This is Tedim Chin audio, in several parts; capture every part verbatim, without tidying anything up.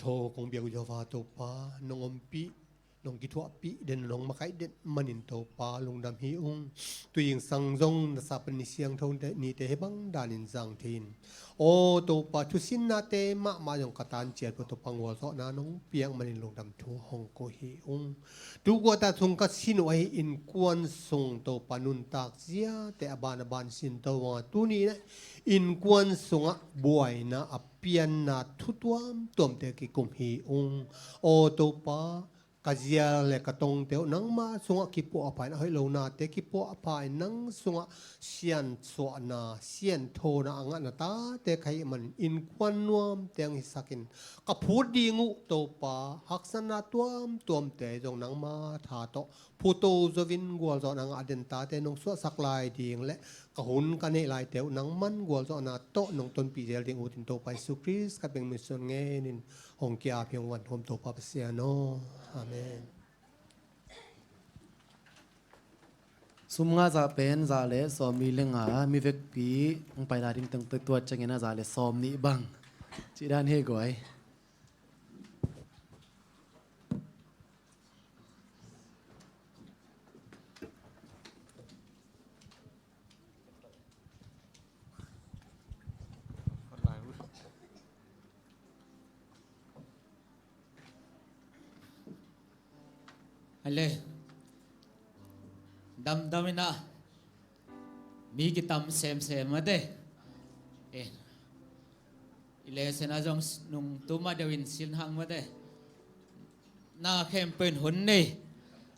Tho kong biak uh Jehovah Topa, nong ompih, nong kithuahpih den, nong makaih den manin Topa lungdam hi ung. Tuingsang zong na Sabbath ni siangtho nite hih bang danin zang thei in. Aw Topa, thusinnate mahmah zong ka tanciat uh Topa, gualzawhna nong piak manin lungdam thu hong ko hi ung. Tu guahta sung ka sin uh ahi innkuan sung Topa, nuntak ziate a ban a ban sin to uh a, tuni in innkuan sungah buaina a pianna thu tuamtuamte kikum hi ung. Aw Topa, ka zia le ka tongte uh nangma sungah kipuahpha in, a hoih lonate kipuahpha in, nang sungah siansuahna, sianthona a ngahna tate ka hih manin innkuan nuamte hong hisak in, ka phut ding uh Topa, haksatna tuamtuamte zong nangma tha tawh phuto zo-in gualzawhna ngah den tate nong suahsak lai ding le ka hun ka neih laite uh nangman gualzawhna tawh nong tonpih zel ding uh tin Topa Jesu Khrist ka peng min suang ngenin hong ki-ap hi ung, van hawm Topa Pasian aw. Amen. Sum ngah zah pen za le sawmli le nga, mi vekpi hong pai lai ding teng tua ciangin a za le sawmnih bang cih dan hi guai. Hale. Damdam in ah mi kitam semsem mate. Eh. I lesson ah zong nungta mah deuh in sin hang mate. Na khempeuh in hun nei.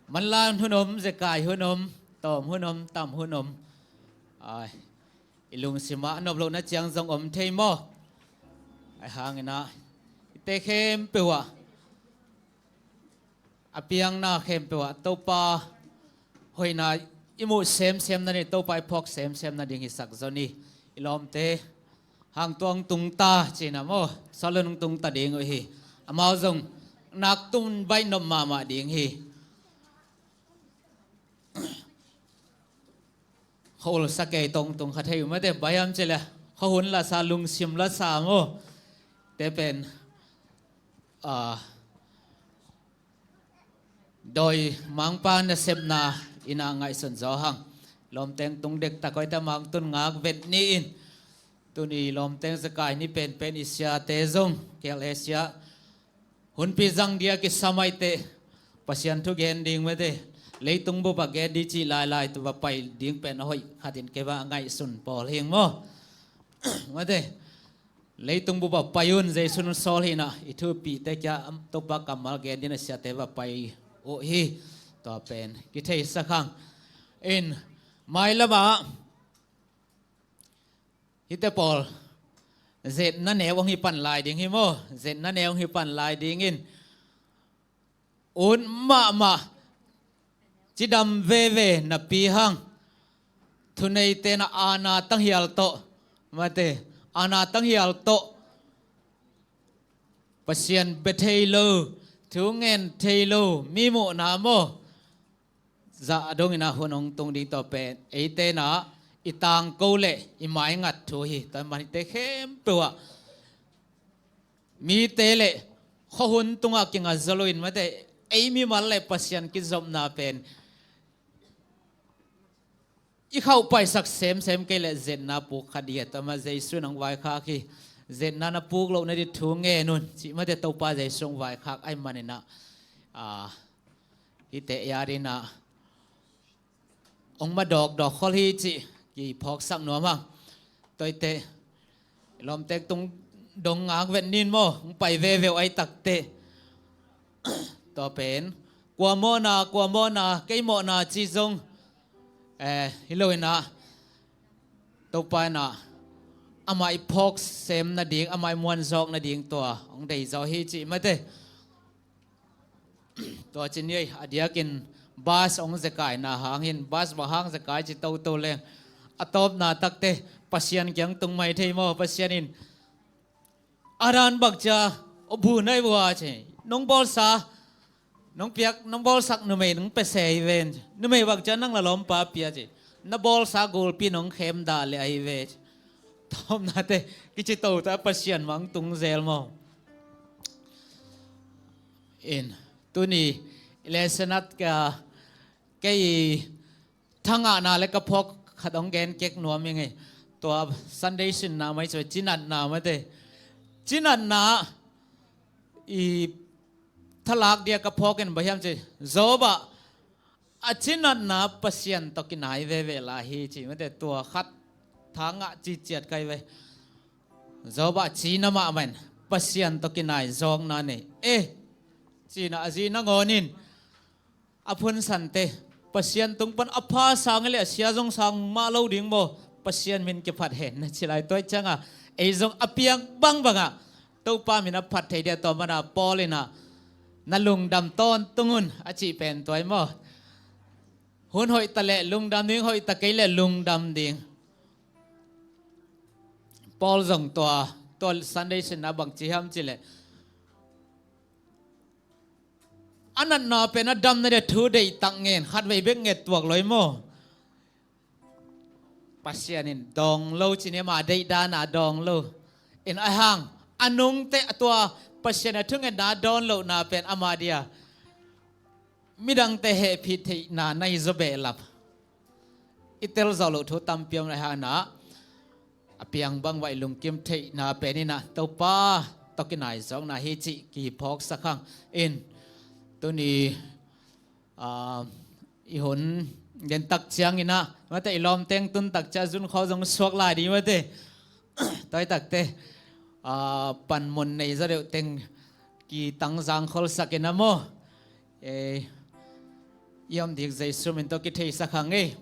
Manlang hun om, zekai hun om, tawm hun om, tam hun om. Ai, i lungsim ah a nop lohna ciang zong om thei maw? Ai hang in ah i te khempeuh ah, a piangna khempeuh ah Topa hoihna i muh semsem nading, Topa i phawk semsem nading hisak zaw ni. I lawmte hang tuang tungta cihna maw, Solomon hong tungta ding uh hi. Amau zong nak tun baih nop mahmah ding hi. Khuahun sa kei tong tung kha thei uh mate, bang hiam cih leh khuahun la sa, lungsim la sa maw? Te pen, ah, dawi mangpa nasepna in ah ngaihsun zaw hang. Lawmteng tung dektak hoihtak mangtun ngak vet ni in. Tuni lawmteng zekai ni penpen i siate zong, K L A sia, hunpi zang dia kisam ahih teh Pasian thu gen ding mate, leitung bup ah gen ding cih lailai, tua va pai ding pen a hoih khat in kei va ngaihsun pawl hing maw? Mate, leitung bup ah pai un, Jesu in sawl hi in ah, i thupite kia Topa kammal gen ding a siate va pai uh hi. Tua pen kitheisak hang. In mailam ah hihte pawl zetna neu hong hi pan lai ding hi maw? Zetna neu hong hi pan lai ding in, ut mahmah, cidam veve napi hang, thuneite in ah aana tanghial tawh, mate, aana tanghial tawh Pasian bia thei lo, thu ngen thei lo mi muhna maw? Zah dong in ah hun hong tung ding, tua pen eite in ah i tangko le i maingat thu hi. Tua man hihte khempeuh ah mite le khuahun tungah kinga zaw lo in mate, ei mimal le Pasian kizopna pen i khauh paisak semsem kei leh zetna puk kha ding hi. Tua mah Jesu in hong vaikhak hi. Zetna na puk loh nading thu ngen un, cih mate, Topa Jesu hong vaikhak ahih manin ah, ah, hihte i adingin ah hong ma dawkdawk khol hi cih kiphawksak nuam hang. Tua hi teh lawmteng tung dong ngak vet ni in maw, hong pai veve uh ahih tak teh. Tua pen kua mawhna, kua mawhna, kei mawhna ci zong, eh, hi lo in ah, Topa in ah amah i phawk sem nading, amah i muanzawk nading tua hong dei zaw hi cih mate. Tua ci ni ei, a diakin bas hong zekaina hang hin, bas bang hang zekai ci toto leng, a tawpna tak teh Pasian kiang tung mai thei maw? Pasian in, "Adam, bangci a bu na hi uh a?" ci. "Nong bawlsa, nong piak, nong bawlsak numei nong pia se hi ven. Numei bangci a nang lalawmpa pia?" ci. "Na bawlsa gulpi nong khem dah leh ahi ve," ci. Tawpna teh kici toto a, Pasian mah hong tung zel maw? In, tuni i lesson ah ka, kei i thangahna le ka phawk khat hong gen kik nuam ing ei. Tua Sunday sinna mai, tua cinatna mate. Cinatna i thalak dia ka phawk in bang hiam cih leh, Job ah a cinatna Pasian tawh kinai veve lai hi ci mate, tua khat thangah ciciat kai ve. Job ah cina mahmah in Pasian tawh kinai zawkna nei. Eh, cina a zi nangawn in a phunsante Pasian tung pan a pha sang le a sia zong sang mah lo ding maw, Pasian min kiphat hen na ci lai. Tua ciangah ei zong a piang bangbangah Topa min a phat thei dia, tua mana Paul in ah na lungdam tawntung un a cih pen tua hi maw. Hun hoih ta leh lungdam ding, hoih ta kei leh lungdam ding. Paul zong tua, tua Sunday sinna bang ci hiam cih leh, a natna pen a damna dia thu deihtak ngen, khatvei bek nget tuak lo hi maw. Pasian in dawng lo ci ni maw, a deihdan a dawng lo. In a hang a nungte a tua Pasian a thungetna a dawn lohna pen ama dia midangte hehpih theihna na hi zaw behlap. I tel zawh loh thu tampi om lai hang ah, a piang bang vai lungkim theihna pen in ah Topa tawh kinai zawkna hi cih kiphawksak hang in. Tuni, ah, i hun gen tak ciangin ah mate, i lawmteng tun tak ciang zun khaw zong suak lai ding mate. Tua hi takte, ah, panmun nei zaw deuh teng kitangzang kholsak in ah maw. Eh, i om dik Jesu min tawh kitheisak hang ei.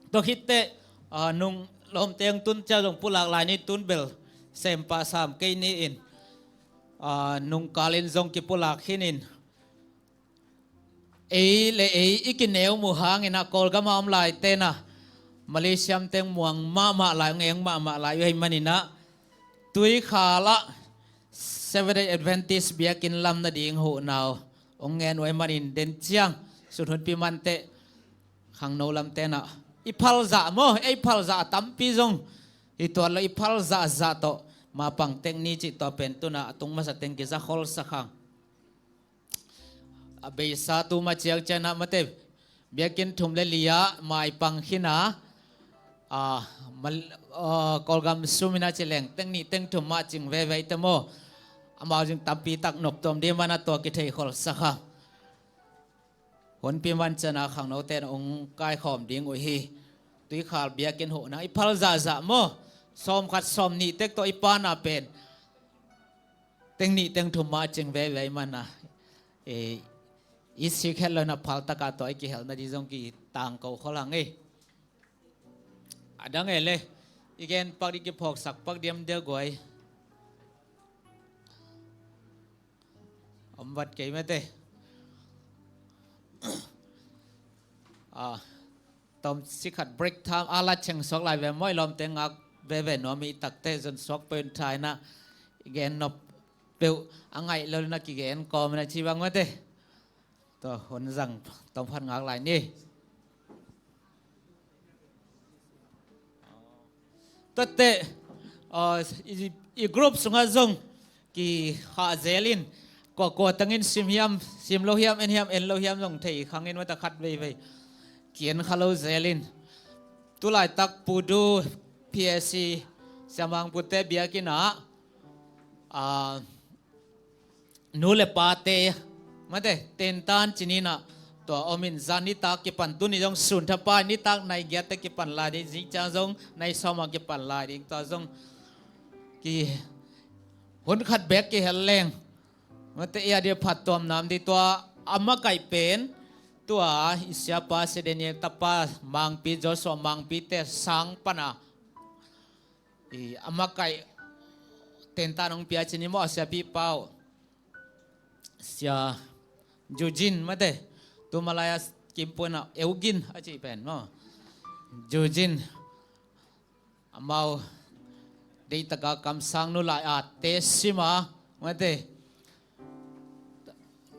Tua khit teh, ah, nung lawmteng tun ciang zong pulak lai ni, tun bel sem pah sam kei ni in, ah, nungkal in zong kipulak khin in, ei le ei i kineu muh hangin ah Kawlgam a om laite in ah Malaysia teng muang mahmah lai, eng mahmah lai uh ahih manin ah Tuikhal ah Seventh Day Adventist biakinn lam nading huhna uh hong ngen uh ahih manin, den ciang sun hunpi man teh khangno lamte in ah i phal zah maw, ei phal zah a tampi zong hi tuan lo, i phal zahzah tawh mapang tek ni cih tua pen tun ah a tung masa teng kiza kholsak hang. A beisa tuma ciangciang ah mate, biakinn thum le li ah maipang khin a, ah, mal-, ah, Kawlgam sum in ah ci leng teng nih teng thum mah cing veve te maw. Amau zong tampi tak nop tuam ding man ah tua kithei kholsak hang. Hunpi man ciang ah khangnote in hong kaikhawm ding uh hi. Tuikhal biakinn huhna i phal zahzah maw, sawm khat sawm nih tek tawh i pana pen teng nih teng thum mah cing veve ahih man ah, eh, i sik het lo in ah phal tak ah tua i kihel nading zong kitangko khol hang ei. A dang e le, i gen pak ding, kiphawksak pak diamdiam guai. Om vat kei mate. Ah, tawm si khat break time a la cheng suak lai ve maw, i lawmte ngak veve nuam i takte zon suak peuh in tha in ah i gen nop peuh a ngaih lo in ah kigen kawm in ah ci bang mate. Tua hun zang tawm khat ngak lai ni. Tuate, ah, i, i group sungah zong kikhah zel in, kua kua tangin sim hiam, sim lo hiam, en hiam, en lo hiam zong thei khang in mate, khat veivei ki-en kha lo zel in. Tulaitak Pudu P S C Siamang Pute biakinn ah, ah, nu le pate mate, tentan ci ni in ah tua om in, zan nitak kipan, tuni zong sun thapai nitak nai giat teh kipan lai ding, zing ciang zong nai sawm ah kipan lai ding, tua zong ki hun khat bek kihel leng mate, i a dia phattuam nam ding. Tua a makaih pen tua i siapa Sia Daniel tapa Mangpi, Joshua Mangpi te sang pan a, i a makaih tentan hong pia ci ni maw, a siapi pau Sia Jujin mate, tu Malaya kimpun ah Eugin a cih pen maw, Jujin. Amau deihtak a kamsang nu lai a te sim a mate,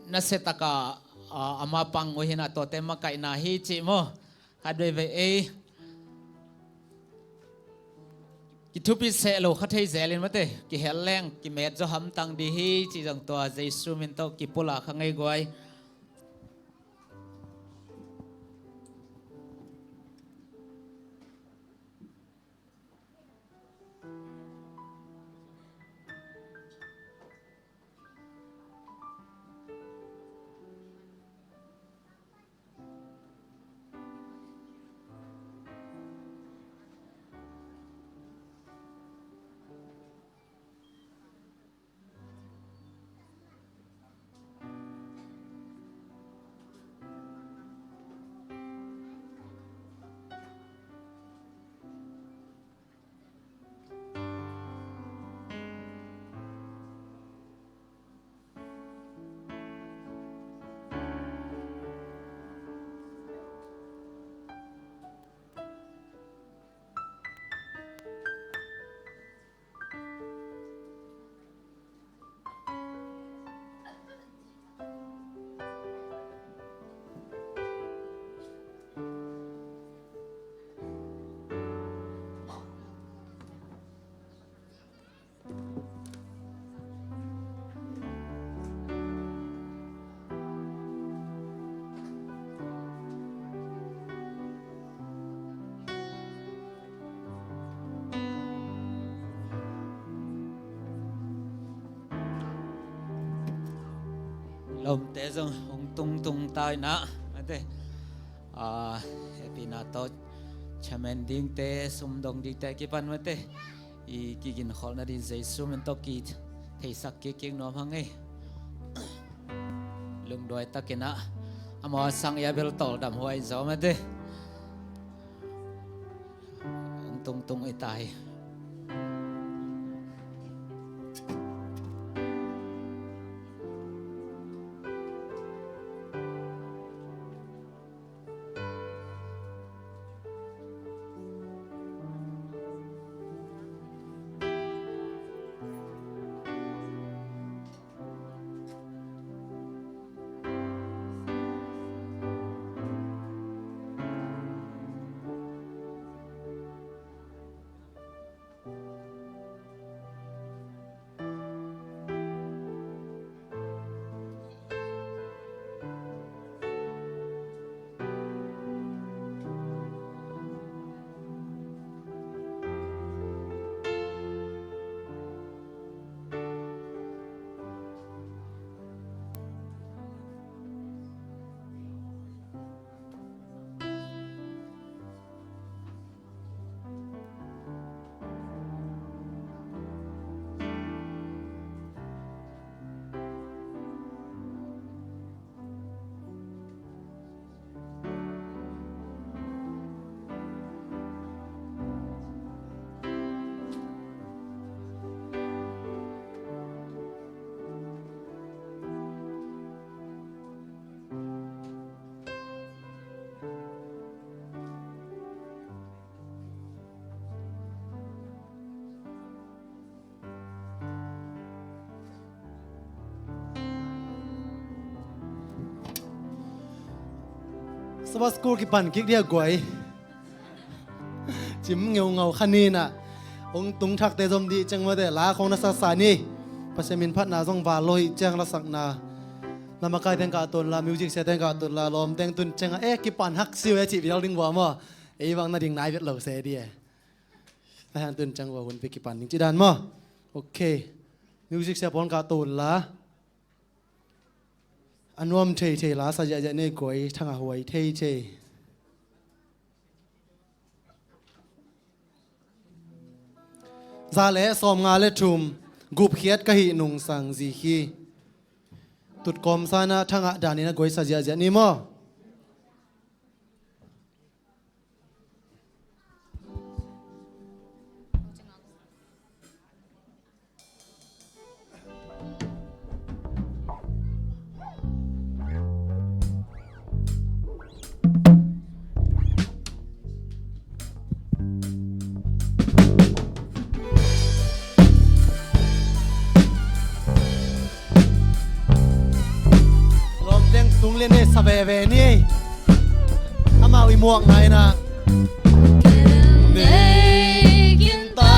nasia tak a, a, ama pang uh hi in ah tuate makaihna hi cih maw. Khat veivei ei Kithupi seh lo kha thei zelin mate, kihel leng kimet zaw hamtang dih hi cih zong tua Jesu min tawh kipulak kha ngei guai. Lawmte zong hong tungtung ta in ah, mate, a, hehpihna tawh chamen dingte, sumdong dingte kipan mate, i kiginkholhna ding Jesu min tawh kitheisak kikkik nuam hang ei. Lungduai takin ah amau a sang i a bel tawldam huai zaw mate. Hong tungtung i ta hi. Sabbath school kipan kik dia guai. Cim ngeungau kha ni na. Hong tung thakte zom dih ciang mate la khong na sasa ni. Pasian min phatna zong val lo hi ciang lasakna. Na makai teng kah tun la, music sia teng kah tun la, lawm teng tun ciang a, eh, kipan hak siu eh, cih vial ding vua maw. Ei vang na ding nai vet lo se di eh. Na hang tun ciang vua hun pi kipan ding ci dan maw. Ok. Music sia pawl kah tun la. A nuam thei thei la sa ziahziah nei kuai thang a huai thei thei. Za le sawm nga le thum gupkhiat ka hih nungsang zi khi. Tutkawm sana thangah danin a guai sa ziahziah ni maw. Lawmteng tung lian ei sa veve ni. Amau i muak ngaina. Nei kin ta.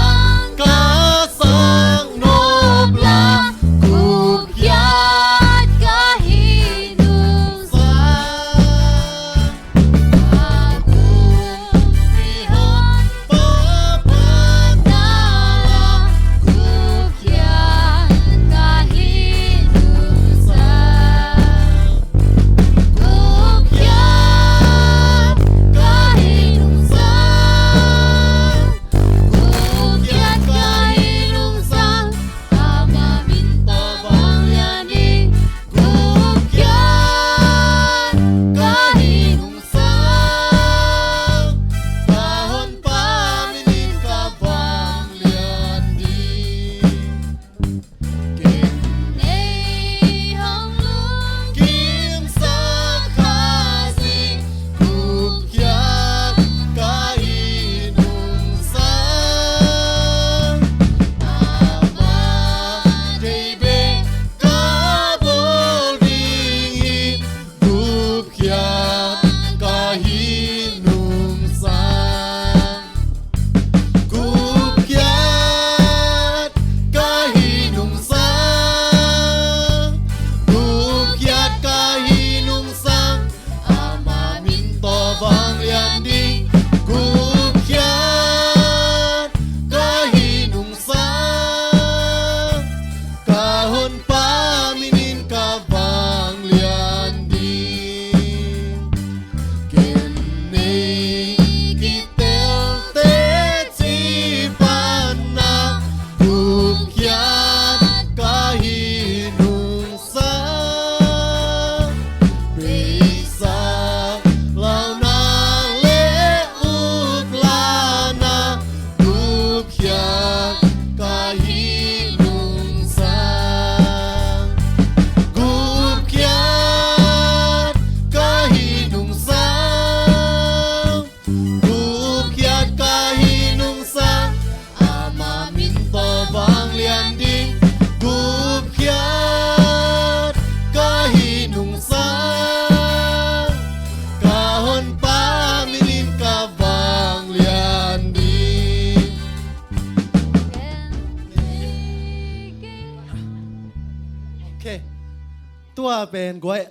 Pen guai.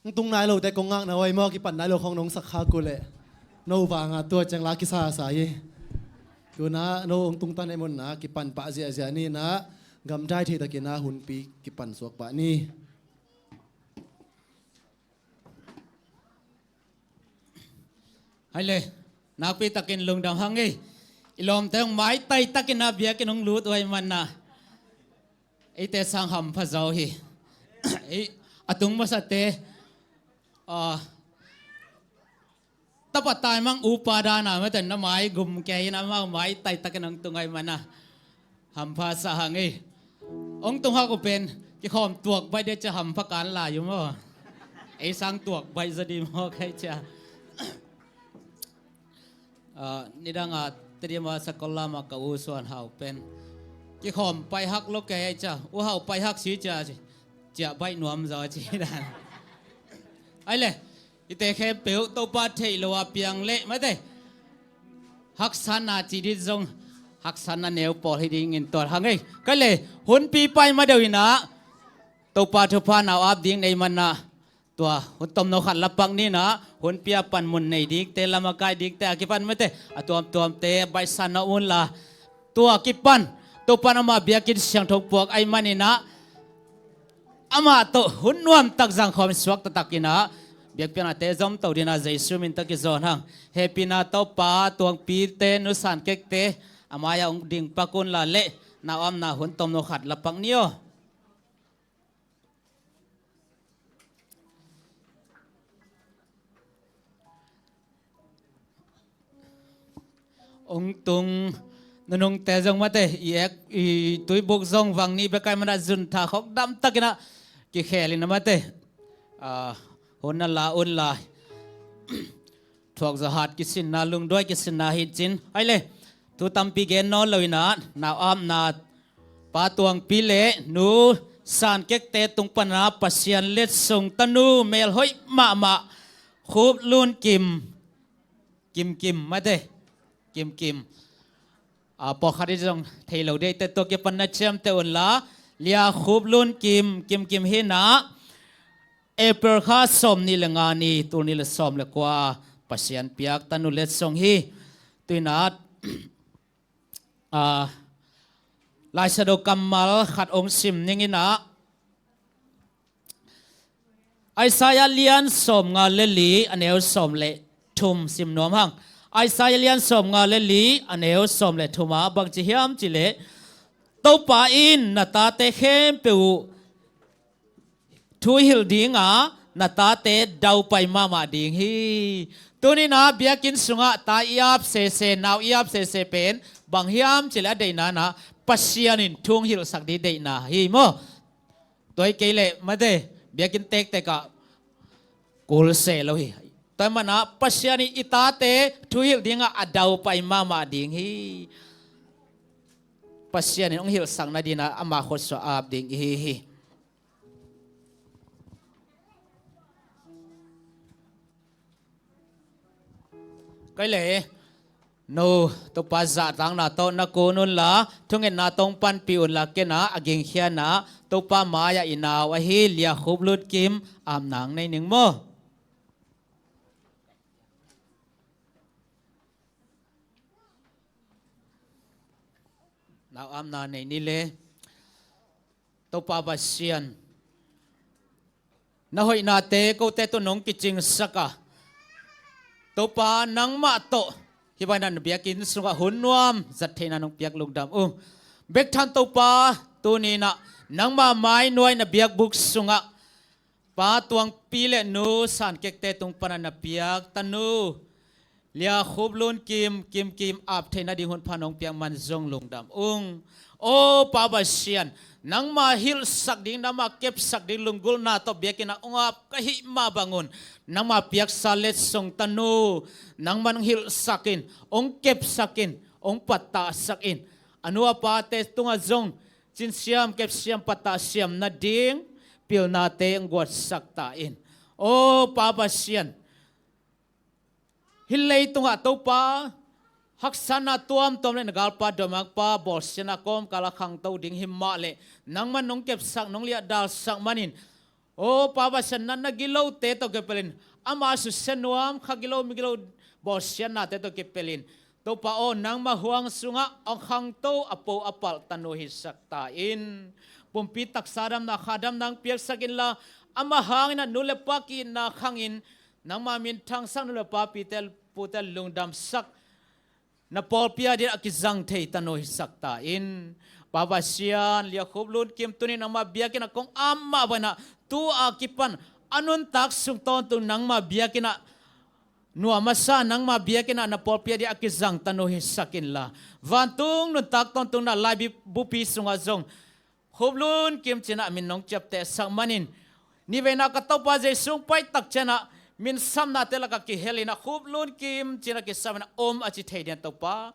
Hong tung nai lote kong ngakna huai maw, kipan nai lo khong nong sak kha kul leh. No vanga tua ciang la kisasa hi. Tuna no hong tung tan hei munna kipan pah ziahziah ni na, gamdai theitakin a hunpi kipan suak pah ni. Hai le, nakpi takin lungdam hang ei. I lawmte hong maitai takin a biakinn hong lut huai manna eite sang hampha zaw hi. Ei, a tung masate, ah, tapa taimang upa dana mate na mai gum kei na mau maitai takin hong tung huai manna hampha sa hang ei. Hong tung hak uh pen kikhawm tuak baih dia cia hampha kan lai uh maw. Ei sang tuak baih zaw di maw kai cia. Ah, nidanga Tedim a sakol lama ka u Suan Hau pen kikhawm pai hak lo kei ai cia, u Hau pai hak si cia, cia baih nuam zaw ci dan. Ai le, ite khempeuh Topa theih lo a piang leh mate, haksanna ci dit zong haksanna neu pawl hi dingin tuat hang ei. Kai le, hunpi pai ma deuh inah Topa thupha nau ap ding nei manna tua hun tomno khat lapak nina hunpi a panmun nei dingte, lamakai dingte a kipan mate a tuamtuamte baihsan na unla, tua kipan Topan ama biakinn siangtho puak ai maninah amah tawh hun nuamtak zangkhawm suak taktakinah biakpiaknate zomto dinah Jesu min tawh kizawn hang. Hehpihna Topa tuangpite nusan kekte a mai-ah hong ding pak unla leh na omna hun tomno khat lapak ni aw. Ong tung nunungte zong mate i ek i tuibuk zong vang ni bekai mana zun tha khok damtakinah kikhelin a mate, ah, hun na la un lai. Thuak zahat kisinna lungduai kisinna hi cin ai le, thu tampi gen nawn loinah nau apna Pa Tuangpi le nu Sankekte tung pana Pasian letsong tanu melhoih mahmah Khup Lun Kim, Kim Kim mate, Kim Kim. A, pawlkhat i zong thei lo deite tua kipan na ciamteh unla, Lia Khup Lun Kim, Kim Kim hinah April kha sawm nih le nga ni, tul nih le sawm le kua Pasian piak tanu letsong hi. Tuinah, ah, Laisado kammal khat ong sim ninginah Isaiah lian sawm nga le li a neu sawm le thum sim nuam hang. Isaiah lian sawm nga le li a neu sawm le thum ah bangci hiam cileh, Topa in na tate khempeuh uh thu hilh dinga na tate daupai mahmah ding hi. Tuninah biakinn sungah ta i ap sese, nau i ap sese pen bang hiam cileh a deihnanah Pasian in thu hilhsak ding deihna hi maw. Tua hi kei leh mate biakinn tektekah kul se lo hi. Tua hi manah Pasian in i tate thu hilh dinga a daupai mahmah ding hi. Pasian in hong hilhsak nadinah ama khutsua ap ding ihi hi. Kai le, no Topa zahtakna tawh na kun unla thungetna tawh panpih unla, kena a gingkhiana Topa mai-ah i nau ahi Lia Khup Lun Kim apna nei ning maw. Nau apna nei ni le. Topa Pasian, na hoihnate kote tawh nong kicingsak a, Topa nangmah tawh hih bangin na biakinn sungah hun nuam zat theihna nong piak lungdam ung. Bek tham Topa, tuninah nangmah mai nuai na biakbuk sungah Pa Tuangpi le nu Sankekte tung pana na piak tanu Lia Khup Lun Kim, Kim Kim ap theih nading hun pha nong piak man zong lungdam ung. O Pa Pasian, nangmah hilhsak ding, nangmah kepsak ding lunggulhna tawh biakinn ah ong ap ka hih mah bangun, nangmah piaksa letsong tanu nangmah nong hilhsak in, ong kepsak in, ong pattahsak in. A nu a pate tungah zong cinsiam kepsiam pattahsiam nading pilnate ong guatsak ta in. O Pa Pasian, hih leitungah Topa, haksatna tuamtuam le na galpa dawimangpa bawlsiatna kawmkal a khangto ding hi mah leh nangmah nong kepsak nong liahdalsak manin, Aw Pa Pasian, natna gilote tawh kipelin, ama susia nuam kha gilo migilo bawlsiatnate tawh kipelin, Topa aw, nangma huang sungah hong khangto a po a palh tanu hisak ta in. Pumpi taksa damna kha damna hong piaksak inla, ama hangin a nu le pa ki-itna khangin nangma minthangsak nu le pa pite pute lungdamsak na pawlpi a dingin a kizang thei tanu hisak ta in. Pa Pasian, Lia Khup Lun Kim tuni nangma biakinn ah kong am mah bangin ah, tu a kipan a nuntak sung tawntung nangma biakinn ah nuam a sa, nangma biakinn ah na pawlpi a dingin a kizang tanu hisak inla, vantung nuntak tawntung na laibupi sungah zong Khup Lun Kim ci-in ah min nong ciaptehsak manin, niveina ka Topa Jesu hong pai tak ciangin ah min samnate lakah kihel in ah Khup Lun Kim ci-in ah kisam in ah om a ci thei dingin Topa,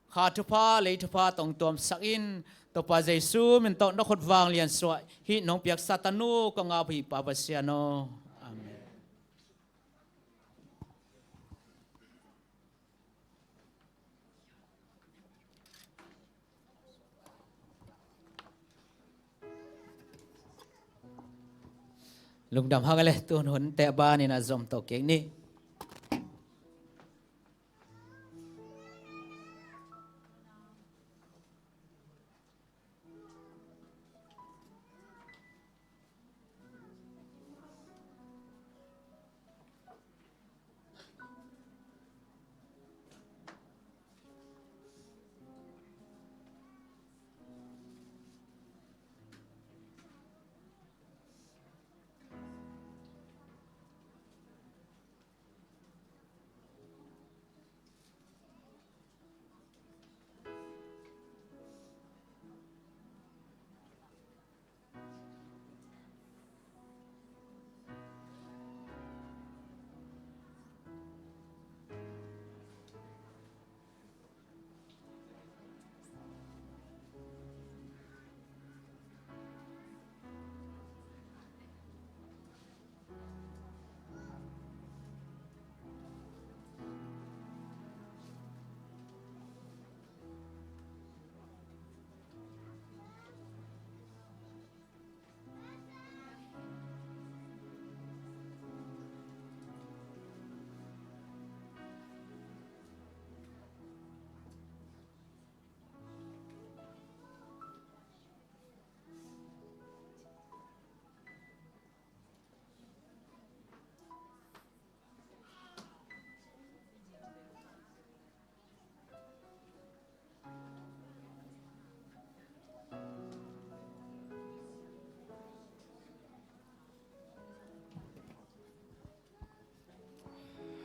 kha thupha lei thupha tawh hong tuamsak in. Topa Jesu min tawh na khut vanglian sungah hih nong piaksa tanu kong ap hi, Pa Pasian aw. Amen. Lungdam hang a le, tun hun teh banin a zom to kik ni.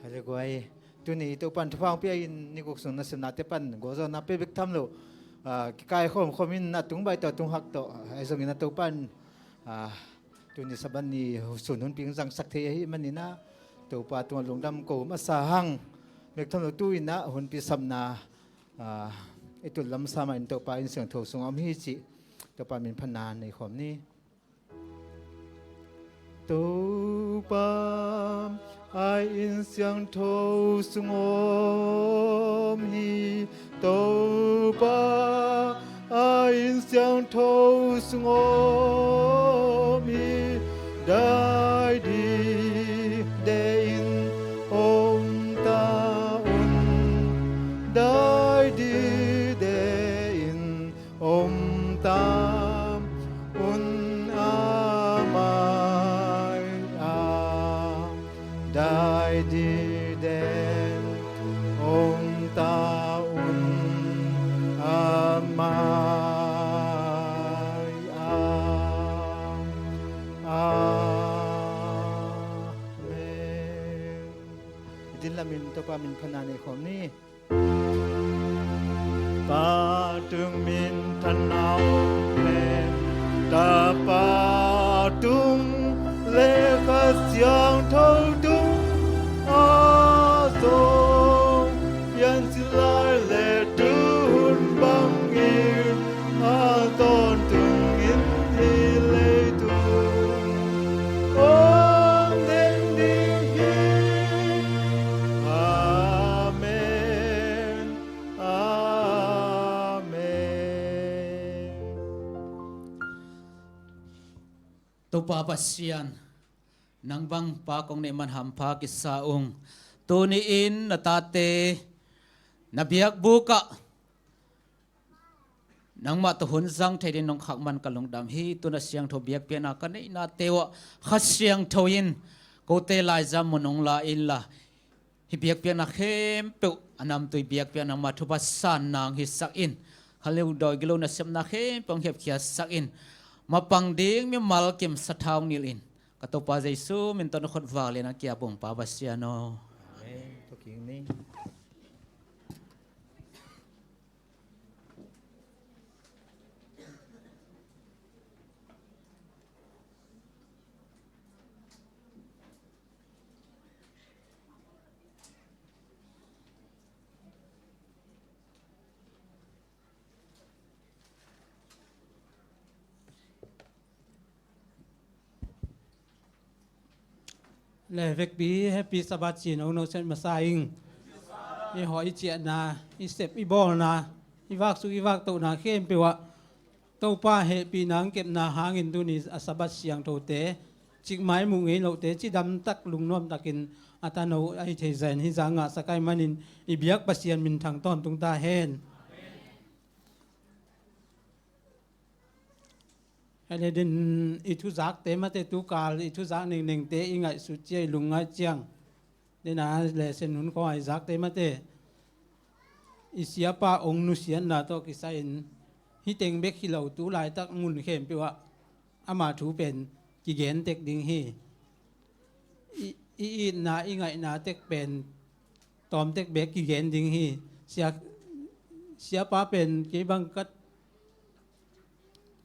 Hale guai, tuni Topa'n thupha hong pia in, ni guk sung nasepnate pan gualzawhna pia bek tham lo, ah, kikaikhawm khawm in, a tung baih tawh, a tung hak tawh, ahi zongin a Topa'n, ah, tuni Sabbath ni sun hunpi hong zangsak thei ahih manin ah, Topa tungah lungdam ko masa hang. Bek tham lo, tu-in ah hunpi sapna, ah, i tut lam sa mah in Topa inn siangtho sungah om hi cih Topa min phatna nei khawm ni. Topa a inn siangtho sung om hi. Topa a inn siangtho sung om hi. Dai dide in om ta un. Dai dide in om ta un, a mai-ah. Dai diden om ta un, a mai-ah. Amen. Din lamin Topa min phatna nei khawm ni. Pa tung minthanna om leh, Tapa tung leh Kha Siangtho tung a zong, piancil lai leh tu hun bangin a tawntung in hih leitung om ding hi. Amen. Amen. Topa Pasian, nang bang pa kong neih man hampha kisa ung. Tuni-in na tate na biakbuk ah nangmah tawh hun zang thei ding nong khak man ka lungdam hi. Tuna siangtho biakpiakna ka neihnate uh ah Kha Siangtho in kote laizam mun hong la inla, hih biakpiakna khempeuh a namtui biakpiakna nangmah thupha san nang hisak in, khaleu dawi gilo nasepna khempeuh hong hiapkhiatsak in, mapang ding mimal kim sathau nil in, ka Topa Jesu min tawh na khut vak lian a kia bungpa Pasian aw. Amen. Tua king ni. Le vekpi Happy Sabbath ci-in hong noset masa ing. I hawh i ciahna, i sep i bawlna, i vaksuk i vaktohna khempeuh ah Topa hehpihna hong kepna hangin tuni a Sabbath siangthote, cikmai muh ngei lohte cidamtak lungnuamtakin a tano a hi thei zahin hih zah ngahsak ahih manin i biak Pasian minthang tawntung ta hen. Hei le din, i thuzakte mate, tukal i thuzak nengnengte i ngaihsut ciang, i lungngaih ciang, dena le sen hun khawng a i zakte mate, i siapa ong nusiatna tawh kisai-in hih teng bek hi lo, tu laitak mun khempeuh ah ama thu pen kigen tek ding hi. I, i itna i ngaihna tek pen tawmtek bek kigen ding hi. Sia, siapa pen kei bang ka,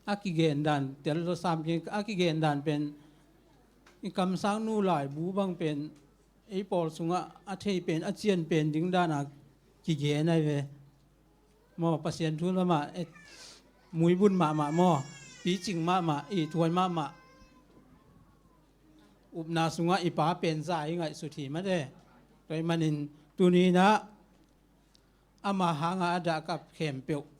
a kigen dan tel lo sam kei, a kigen dan pen i kamsang nu laibu bang pen ei pawl sungah a thei pen, a cian pen ding dana kigen ahi ve. Maw, Pasian thu lamah, eh, muibun mahmah maw, picing mahmah, ithuai mahmah. Upna sungah i pa pen za i ngaihsut hi mate. Tua ahih manin tuni-in ah ama hanga a dahkap khempeuh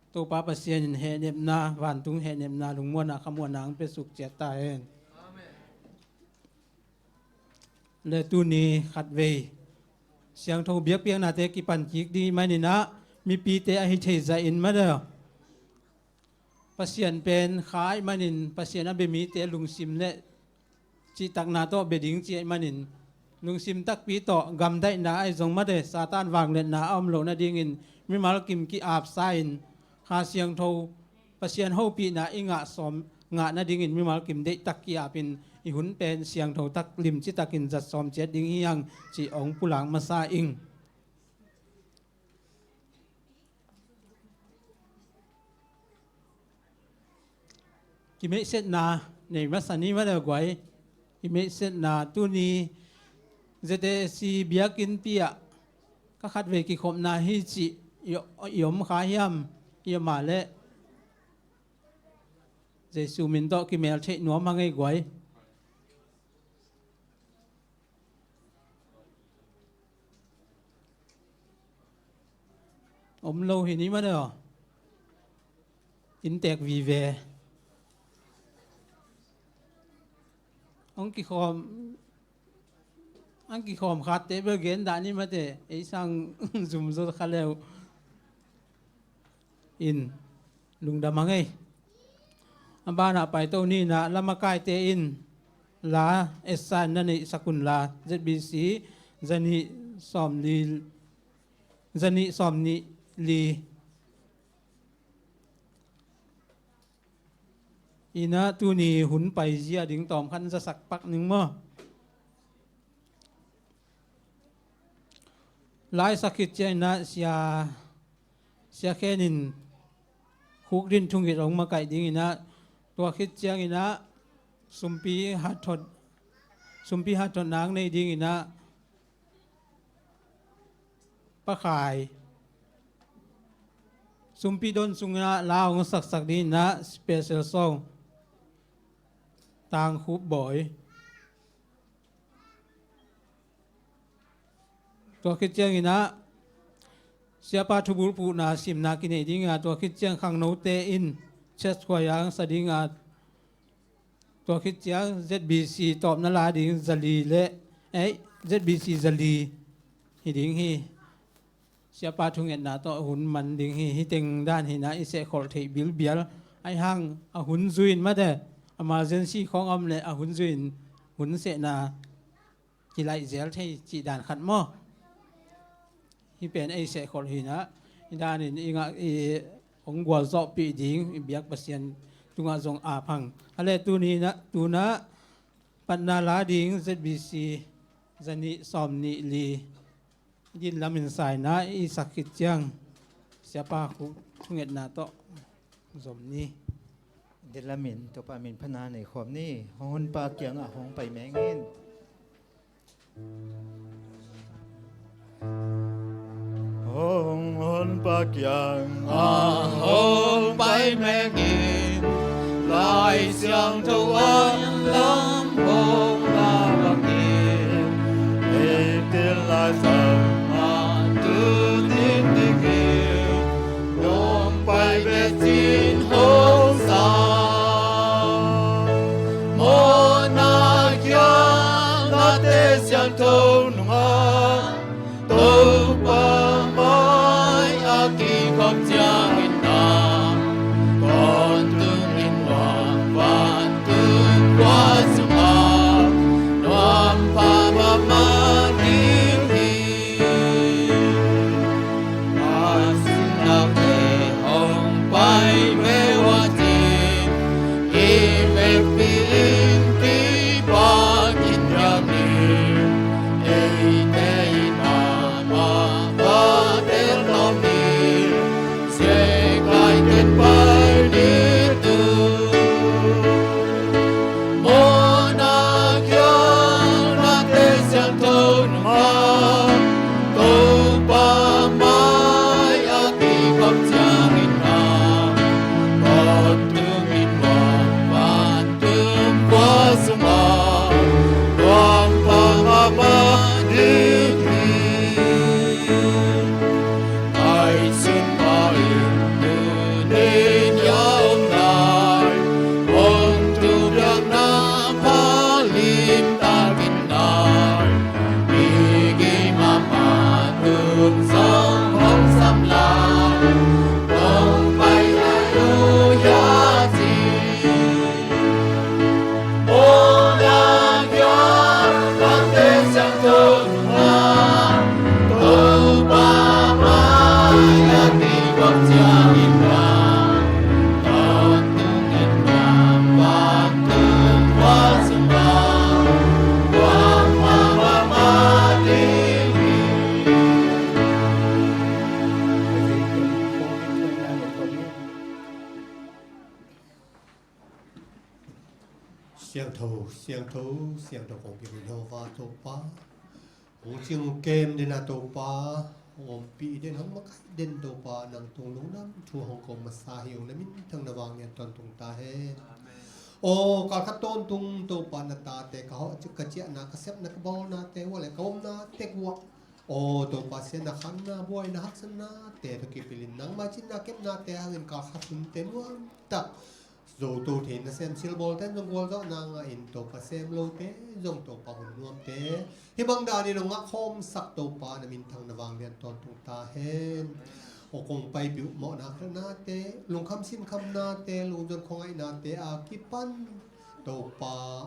Topa Pasian in hehnepna, vantung hehnepna, lungmuanna, khamuanna hong piasuk ciat ta hen. Le tuni khatvei siangtho biakpiaknate kipan kik ding ahih manin ah mipite a hi thei zahin mate, Pasian pen kha ahih manin Pasian a bia mite lungsim le cihtakna tawh bia ding ci ahih manin lungsim takpi tawh gamdaihna ahi zong mate, Satan vangliatna a om loh nadingin mimal kim ki-apsa-in Kha Siangtho Pasian hopihna i ngah sawm, ngah nadingin mimal kim deihtak ki-apin i hun pen siangtho tak, limci takin zat sawm ciat ding hi hang cih hong pulak masa ing. Kimeihsetna nei masa ni mate guai. Kimeihsetna tuni Z A C biakinnpi ah ka khatvei kikhopna hi cih i, i om kha hiam? I om a leh Jesu min tawh kimel theih nuam hang ei guai. Om lo hi ni mate aw. Inntek vive. Hong kikhawm, hong kikhawm khatte bel gen dah ni mate, ei sang zum zo kha leu. In lungdam hang ei. A banah paito ni in ah, lamakaite in la etsa in na neihsak unla, Z B C zanih sawmli, zanih sawmnih li. In ah tuni hun paizia ding tawmkhat zasak pak ning maw? Laisak khit ciangin ah sia, sia khenin khukdin thungit hong makaih dingin ah, tua khit ciangin ah sumpi hatthot, sumpi hatthot nang nei dingin ah pakhai, sumpi don sungah la hong saksak dingin ah special song Tangkhup Bawi. Tua khit ciangin ah siapa thubulphuhna simna kineih dingin ah, tua khit ciang khangnote in church choir hong sa dingin ah, Tua khit ciang Z B C tawpna la ding zali le, ei, Z B C zali hi ding hi. Siapa thungetna tawh hun man ding hi. Hih teng dan hi na, i sehkholh theih bilbial. Ahi hang a hun zui in mate, emergency khawng om le a hun zui in hun sehna kilaih zel thei cih dan khat maw? Hih pen ei sehkholh hi na, i dan in i ngah, i hong gualzawhpih ding, i biak Pasian tungah zong ap hang. A le tuni na, tu na, patna la ding Z B C zanih sawmnih li, din lam in saina i sak khit ciang, Siapa khu thungetna tawh zom ni. Din lam in Topa min phatna nei khawm ni. Hong honpa kiangah hong pai meng in. Hong honpa kiangah hong pai meng in, Lai Siangtho an lam hong la bangin, ei til Lai Siangtho a tu ding ding in, nong pai vet cin hong sa. Mawhna kiang nate siangtho nungak, Topa mai a kikhop ciangin na, tawntung in nuam vantung khua sungah nuam pha mahmah ding hi. A sinnak le hong pai ve ua cin, i vekpi in kipak in hiam ni. Eite in amah va tel tawm ni, siek lai ken pai ni tu. Mawhna kiang nate siangtho nungak, Topa mai a kikhop ciangin na, tawntung in nuam vantung khua sungah nuam pha mahmah ding hi. Ai sun pa in tu nin ya om lai, hong tu biakna pha limtak in lai, mi gei mahmah tung zong hong sam lai, hong pai lai lo ya ci. Siangtho, siangtho, siangtho kong biak in Jehovah Topa. Hong cing hong kem den a Topa, hong ompih den, hong makaih den Topa, nang tung lungdam thu hong ko masa hi ung, na minthang na vanglian tawntung ta hen. Aw, kalkhat tawntung Topa na tate ka hawh, ka ciahna, ka sepna, ka bawlnate uah le ka omnate uah, aw Topa, siatna, khanna, buaina, haksatnate tawh kipilin nangmah cinna kepnate hangin kalkhat hunte nuamtak zoto thei nasem silbawlte zong gualzawhna ngah in Topa, sem lote zong Topa, hun nuamte hih bang danin hong ngahkhawmsak Topa, na minthang na vanglian tawntung ta hen. Aw kong paipih uh mawhna khialhnate, lungkham sinkhamnate, lungzon khuangaihnate a kipan Topa,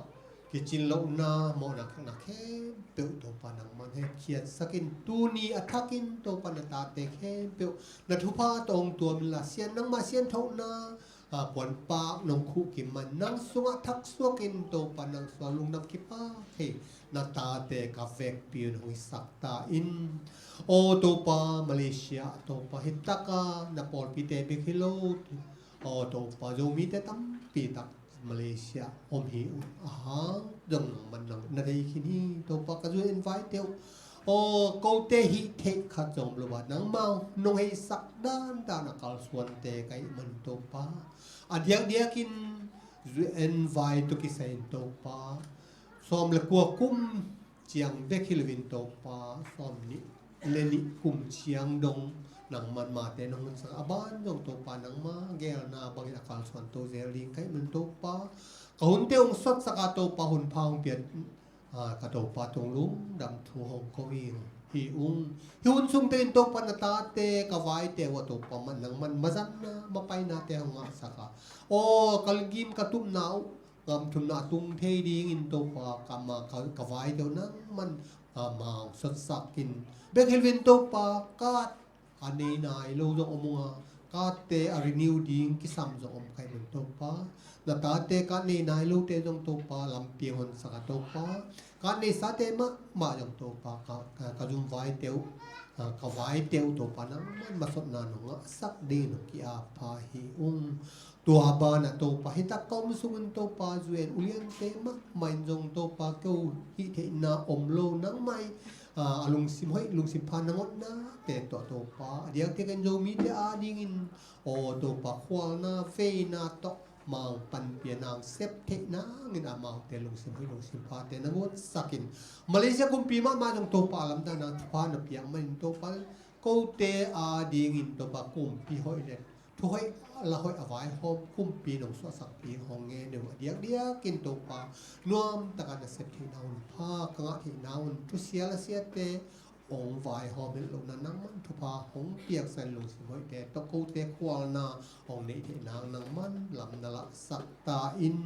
kicin lohna, mawhna khialhna khempeuh Topa nangman hekhiatsak in, tuni a thakin Topa na tate khempeuh na thupha tawh hong tuam inla, sian nangmah sianthohna a puanpak nong khuh kim man, nang sungah thaksuak in Topa, nang sungah lungdam kipak thei na tate ka vekpi un hong hisak ta in. Aw Topa, Malaysia Topa, hi taka na pawlpite bek hi lo, aw Topa, Zomite tampi tak Malaysia om hi uh a, hang zong nangman nang na thei khin hi Topa, ka zu en vaite uh. Aw, kote hih theih khat zong om lo a, nangmah nong heisak dandan a kalsuante ka hih man Topa, a diakdiakin zu en vai tawh kisai in Topa, sawm le kua kum ciang bek hi loin Topa, sawm nih le nih kum ciang dong nangman mate nong hunsak a, a ban zong Topa nangma geelna bangin a kalsuan to zel ding ka hih man Topa, Ka hunte hong sotsak a Topa hun pha hong piak, a, ka Topa tung lungdam thu hong ko hi, hi ung. Hih hun sung tengin Topa na tate ka vaite uh a Topa man nangman mazanna mapainate hong ngahsak a. Aw, ka gim ka tupna uh, gam thumna a tung thei dingin Topa ka ma, ka, ka vaite uh nangman, a, ma hong sotsak in. Bek hi loin Topa ka a nei nai lo zong om ung a, kate a renew ding kisam zong om kha hi manin Topa. Na tate ka nei nai lote zong Topa lampi hong honsak a Topa. Ka nei sate mahmah zong Topa ka, ka, ka zum vaite uh, a, ka vaite uh Topa nangman masotna nong ngahsak dingin hong ki-ap pha hi ung. Tua banah Topa, hi tak ka om sungin Topa, zu-en uliante mahmah in zong Topa, keu hih theihna om lo nangmai, a, a lungsim hoih, lungsim pha nangawnate tawh Topa, a diakdiakin Zomite adingin, aw Topa, khualna, veina tawh, mang panpih a nang sep theih nangin amaute lungsim hoih, lungsim phate nangawnsak in. Malaysia kumpi mahmah zong Topa, a lamdang nang thupha na piak manin Topa, kote adingin Topa, kumpi hoih le thu hoih, la hoih a vaihawm kumpi nong suahsakpi hong ngen uh a diakdiakin Topa, nuam taka na sep theihna hun pha ka ngah theihna hun, thusia lasiate hong vaihawm het lohna nangman thupha hong piaksak in, lungsim hoihte tawh kote khualna hong neih theihna nangman lam na lahsak ta in.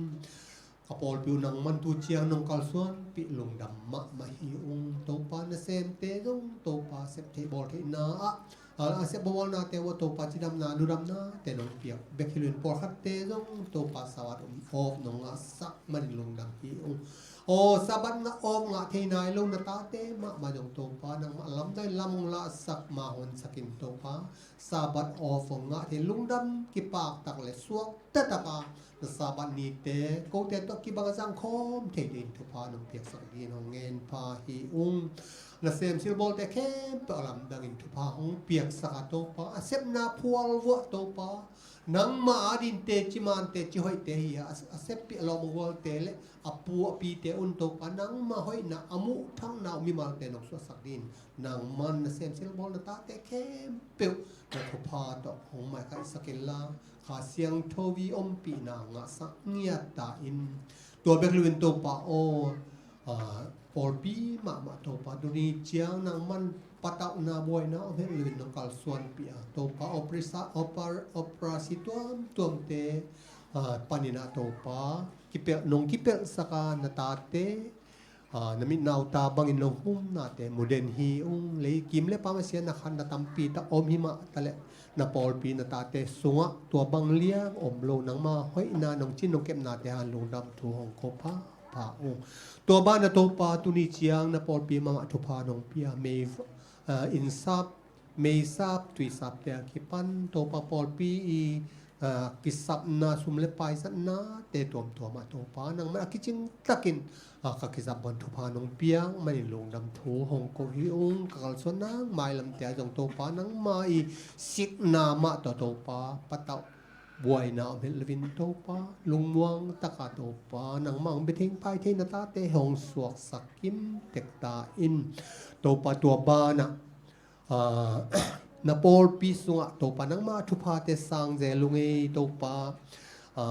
Ka pawlpi uh nangman tu ciang nong kalsuanpih lungdam mahmah hi ung. Topa, nasemte zong Topa, sep theih bawl theihna ah, a, a sep bawlnate uh ah Topa, cidamna, ludamnate nong piak bek hi loin, pawlkhatte zong Topa, Sabbath om off nong ngahsak manin lungdam hi ung. Aw, Sabbath ngah off ngah thei nai lo na tate mahmah zong Topa, nangmah lamdang in lam hong lahsak, ma hong honsak in Topa, Sabbath off hong ngah thei, lungdam, kipaktak le suak taktak a, na Sabbath nite kote tawh kibang a zangkhawm thei dingin thupha nong piaksak dingin hong ngen pha hi ung. Nasem silbawlte khempeuh a lamdangin thupha hong piaksak a Topa, a sepna phual vuah Topa, nangma adin teci man, teci hoihte hi a, a seppih a lawm a gualte le a pu a pite un Topa, nangma hoihna a muh thakna uh mimalte nong suahsak dingin nangman nasem silbawl na tate khempeuh na thupha tawh hong maikhaihsak inla, Kha Siangtho i ompihna ngahsak ngiat ta in. Tua bek loin Topa aw, a, pawlpi mahmah Topa, tuni ciang nangman patauhna, buaina om het loin nong kalsuanpih a Topa, operasi, oper-, operasi tuamtuamte, a, panin ah Topa, kipelh, nong kipelhsak a na tate, a, na mit na uh ta bangin nong humnate mu den hi ung. Lei kim le pam a siatna khatna tampi tak om hi mah taleh, na pawlpi na tate sungah tua bang liang om lo, nangma hoihna nong cin nong kepnate hang lungdam thu hong ko pha pha ung. Tua banah Topa, tuni ciang na pawlpi mahmah thupha nong pia, mei, a, innsap, meisap, tuisapte a kipan Topa, pawlpi i, a, kisapna, sum le pai zatnate tuamtuam ah Topa, nangman a kicing takin, a, ka kizap bang thupha nong piak manin lungdam thu hong ko hi ung. Ka kalsuan nang mailamte ah zong Topa, nangma i sikna mah tawh Topa, patauh buaina om het loin Topa, lungmuang taka Topa, nangma hong bia thei, pai thei na tate hong suaksak kim tek ta in. Topa, tua banah, a, na pawlpi sungah Topa, nangma thuphate sang zel ung ei Topa, a,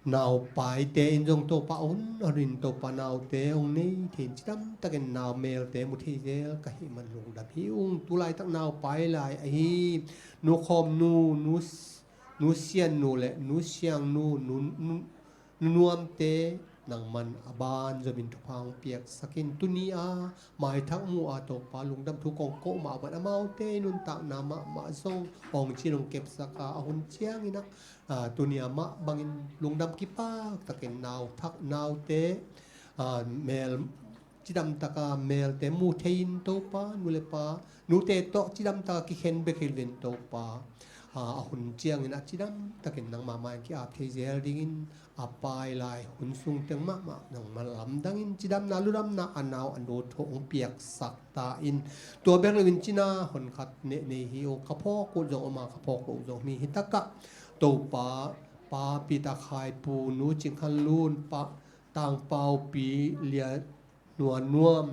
naupaite in zong Topa, a hun a hun in Topa, naute hong nei thei in, cidam takin nau melte mu thei zel ka hih man lungdam hi ung. Tulaitak naupai lai ahi Nu Khawm Nu, Nu, Nu Sian Nu le Nu Siang Nu, Nu, Nu, Nu Nuamte nangman a ban zomin thupha hong piaksak in. Tuni a maithak mu a Topa, lungdam thu kong koh mah bang amaute nuntakna mahmah zong hong cin hong kepsak a, a hun ciangin ah, a, tuni a mah bangin lungdam kipak takin nau thak naute, a, mel cidam taka melte mu thei in Topa, nu le pa, nute tawh cidam taka kikhen bek hi loin Topa, a, a hun ciangin ah cidam takin nangma mai-ah ki-ap thei zel dingin, a pai lai hun sung teng mahmah nangma lamdangin cidamna ludamna a nau a nu thu hong piaksak ta in. Tua bek loin cina hon khat neh nei hi uh, ka phawk uh zong om a, ka phawk loh uh zong om hi. Hi takah Topa, Pa Peter Khai, Pu Nu Cing Khan Lun, Pa Tang Pau, Pi Lia Nua Nuam,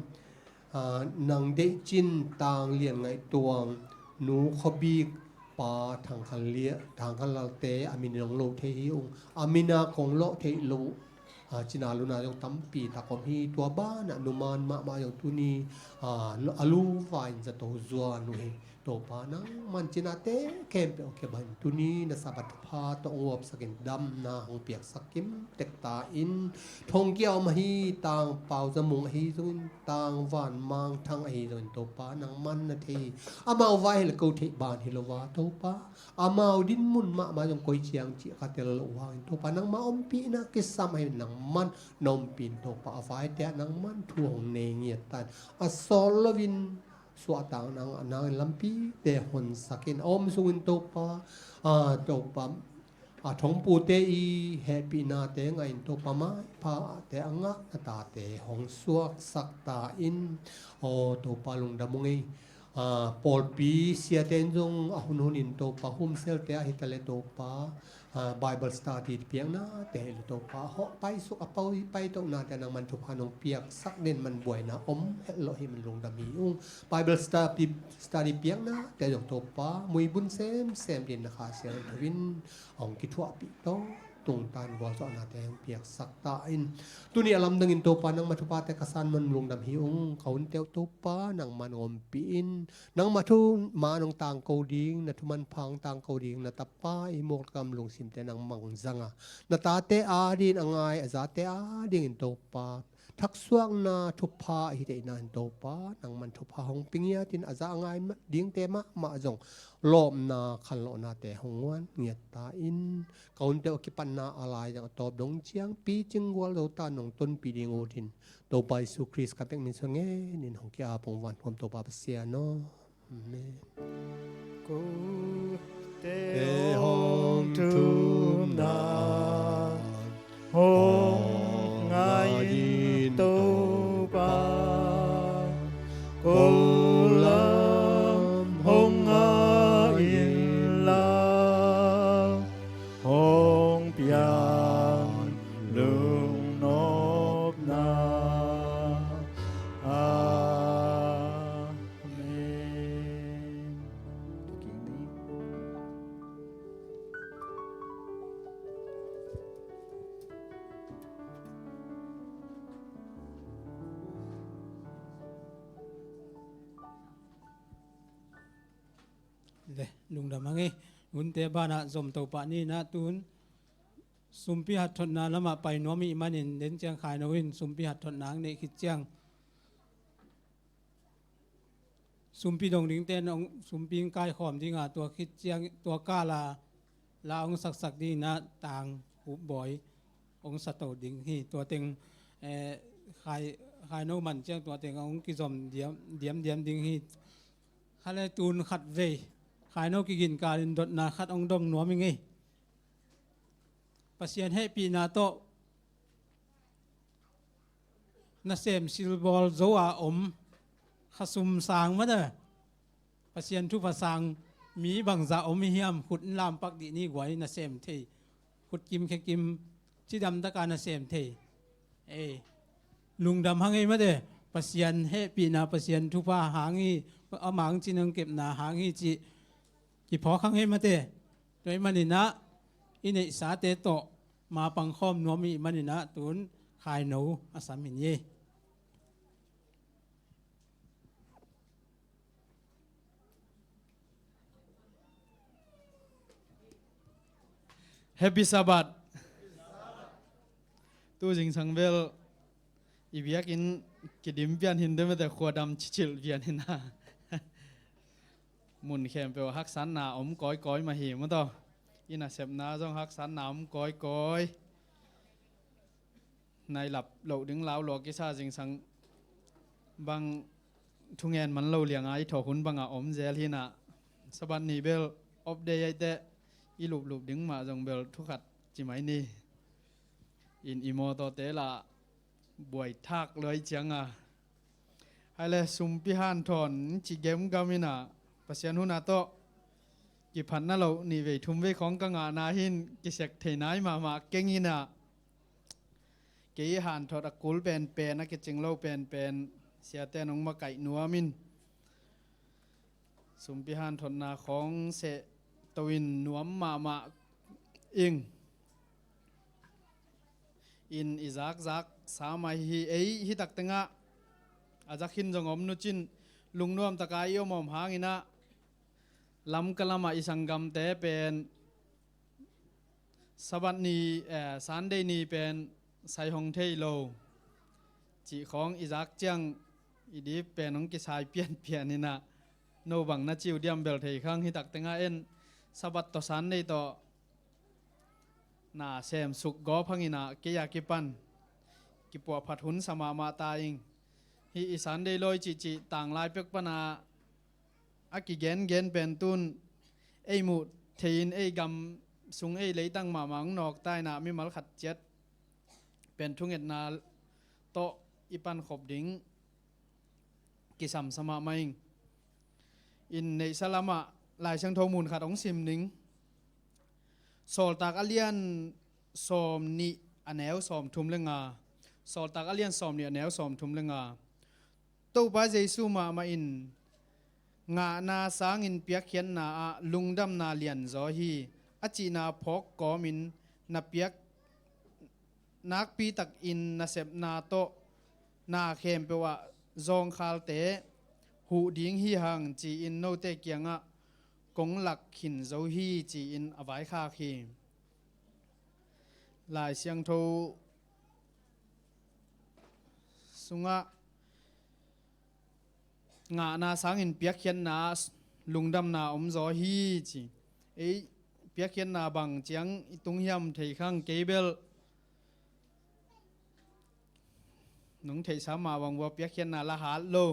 a, Nang Deih Cin, Tang Lian Ngaih Tuang, Nu Khaw Bik, Pa Thang Khan Lia, Thang Khan Lalte a min in hong lo thei hi ung. A min a kong lawh theih loh, a, cina luna zong tampi tak om hi. Tua banah numan mahmah zong tuni, a, a lu vai in zato zuan uh hi. Topa nangman cinate khempeuh kiban tuni na Sabbath thupha tawh hong uapsakin damna hong piaksak kim tek ta in. Thongkia om ahi, Tang Pau Za Mung ahi zongin, Tang Van Mang Thang ahi zongin Topa nangman na thei hi. Amau vai hi le ko theih ban hi lo va Topa, amau dinmun mahmah zong koi ciang cih ka tel loh uh hangin Topa nangma ompihna kisam ahi nangman na ompih in Topa a vaite ah nangman thu hong nei ngiat ta in. A sawt loin suahtak nang a nangin lampite honsak in a om sungin Topa, a, Topa, a, thongpute i hehpihnate ngah in Topa maipha te a ngah na tate hong suaksak ta in. Aw Topa lungdam ung ei. A, pawlpi siate in zong a hunhun in Topa humselte a hi ta le Topa, a, Bible study piaknate hi le Topa hawh paisuk a pau paitohnate nangman thupha nong piaksak den man buaina om het loh hi man lungdam hi ung. Bible study, study piaknate zong Topa muibun semsem din na Kha Siangtho in hong kithuahpih tawh tungtan gualzawhnate hong piaksak ta in. Tuni a lamdangin Topa nangma thuphate ka san man lungdam hi ung. Ka hunte uh Topa nangman hong ompih in. Nangma thu ma nong tangko ding, na thu manpha hong tangko ding na tapa i mawk kam lungsimte nangman zanga, na tate adingin a ngai a zate adingin Topa thaksuakna thupha a hi theihna in Topa nangman thupha hong pia ngiat in a za a ngai dingte mahmah zong lawpna khanlawhnate hong guan ngiat ta in. Ka hunte uh a kipatna a lai zong a tawp dong ciang picing gualzo ta nong tonpih ding uh hi in Topa Jesu Khrist ka pek min sung ngen in hong ki-ap ung vankhawm Topa Pasian aw. Amen. Kote hong thumna hong ngai in Topa, ko lam hong ngai in la hong piang lungnopna. Amen. Le, lungdam hang ei. Hunte banah zom to pah ni na tun. Sumpi hatthotna lamah pai nuam ih manin den ciang Khaino in sumpi hatthotna ang neih khit ciang sumpi dong dingte in hong, sumpi hong kaikhawm dinga tua khit ciang tua kala la hong saksak dingin a Tang Hup Bawi hong sato ding hi. Tua teng, eh, Khai, Khaino man ciang tua teng hong kizom diam, diam, diam ding hi. Khale tun khat vei Khaino kiginkalin dotna khat hong dong nuam ing ei. Pasian hehpihna tawh nasem silbawl zo a om khasum sang mate, Pasian thupha sang mi bangzah om i hiam? Khut in lampak dih ni guai, nasem thei. Khut kim khe kim cidam taka nasem thei. Ei, lungdam hang ei mate. Pasian hehpihna, Pasian thupha hang hi, a mang cin hong kepna hang hi cih kiphawk hang ei mate. Tua ih maninah i neihsate tawh ma pangkhawm nuam ih maninah tun Khaino a sam in ei. Happy Sabbath. Tu zingsang bel i biakinn kidim pian hin de mate, khuadam cicilh pian hin a. Mun khempeuh haksatna om kawikawi mah hi maw taw. I nasepna zong haksatna om kawikawi. Nailap loh ding lau lua kisa zingsang bang thungen man lo lianga i thawk hun banga om zel hinah. Sabbath ni bel off day aiteh i luplup ding mah zong bel thukhat ci mai ni. In i mawtawte lah buai thak luai cianga hai le sumpi hanthawn ci gemgam inah Pasian huna tawh kiphatna loh nih vei thum vei khawng ka ngahna hin kisek thei nai mahmah keng inah kei hanthawt a kul penpen a kicing lo penpen siate nong makaih nuam in sumpi hanthawtna khawng seh to in nuam mahmah ing. In i zakzak sa mai hi. Ei hi tak tengah a zak hin zong om nucin lungnuam taka i om om hanginah Lamka lamah i sanggamte pen Sabbath ni, eh, Sunday ni pen sai hong thei lo cih khawng i zak ciang i dip pen hong kisai pianpian inah no bang na ciu diam bel thei khang hi tak tengah en Sabbath tawh Sunday tawh na sem suk gawp hanginah kei a kipan kipuahphat hun sa mahmah ta ing. Hi i Sunday lawi cihcih tanglai pek pana a kigengen pen tun ei muh thei-in ei gam sung ei leitang mahmah hong nawk ta inah mimal khat ciat pen thungetna tawh i pankhop ding kisamsa mahmah ing. In neihsa lamah Lai Siangtho mun khat hong sim ning. Sawltak a lian sawm nih a neu sawm thum le nga. Sawltak a lian sawm nih a neu sawm thum le nga. Topa Jesu mahmah in ngahna sangin piakkhiatna ah lungdamna lianzaw hi. A cihna phawk kawmin na piak nakpi takin nasepna tawh na khempeuh ah zawngkhalte huh ding hi hang ci-in note kiangah kong lak khin zo hi ci-in a vaikhak hi. Lai Siangtho sungah ngahna sangin piakkhiatna lungdamna omzaw hi ci. Ei piakkhiatna bang ciang i tung hiam thei khang kei bel nong theihsa mah bang vua piakkhiatna la hat lo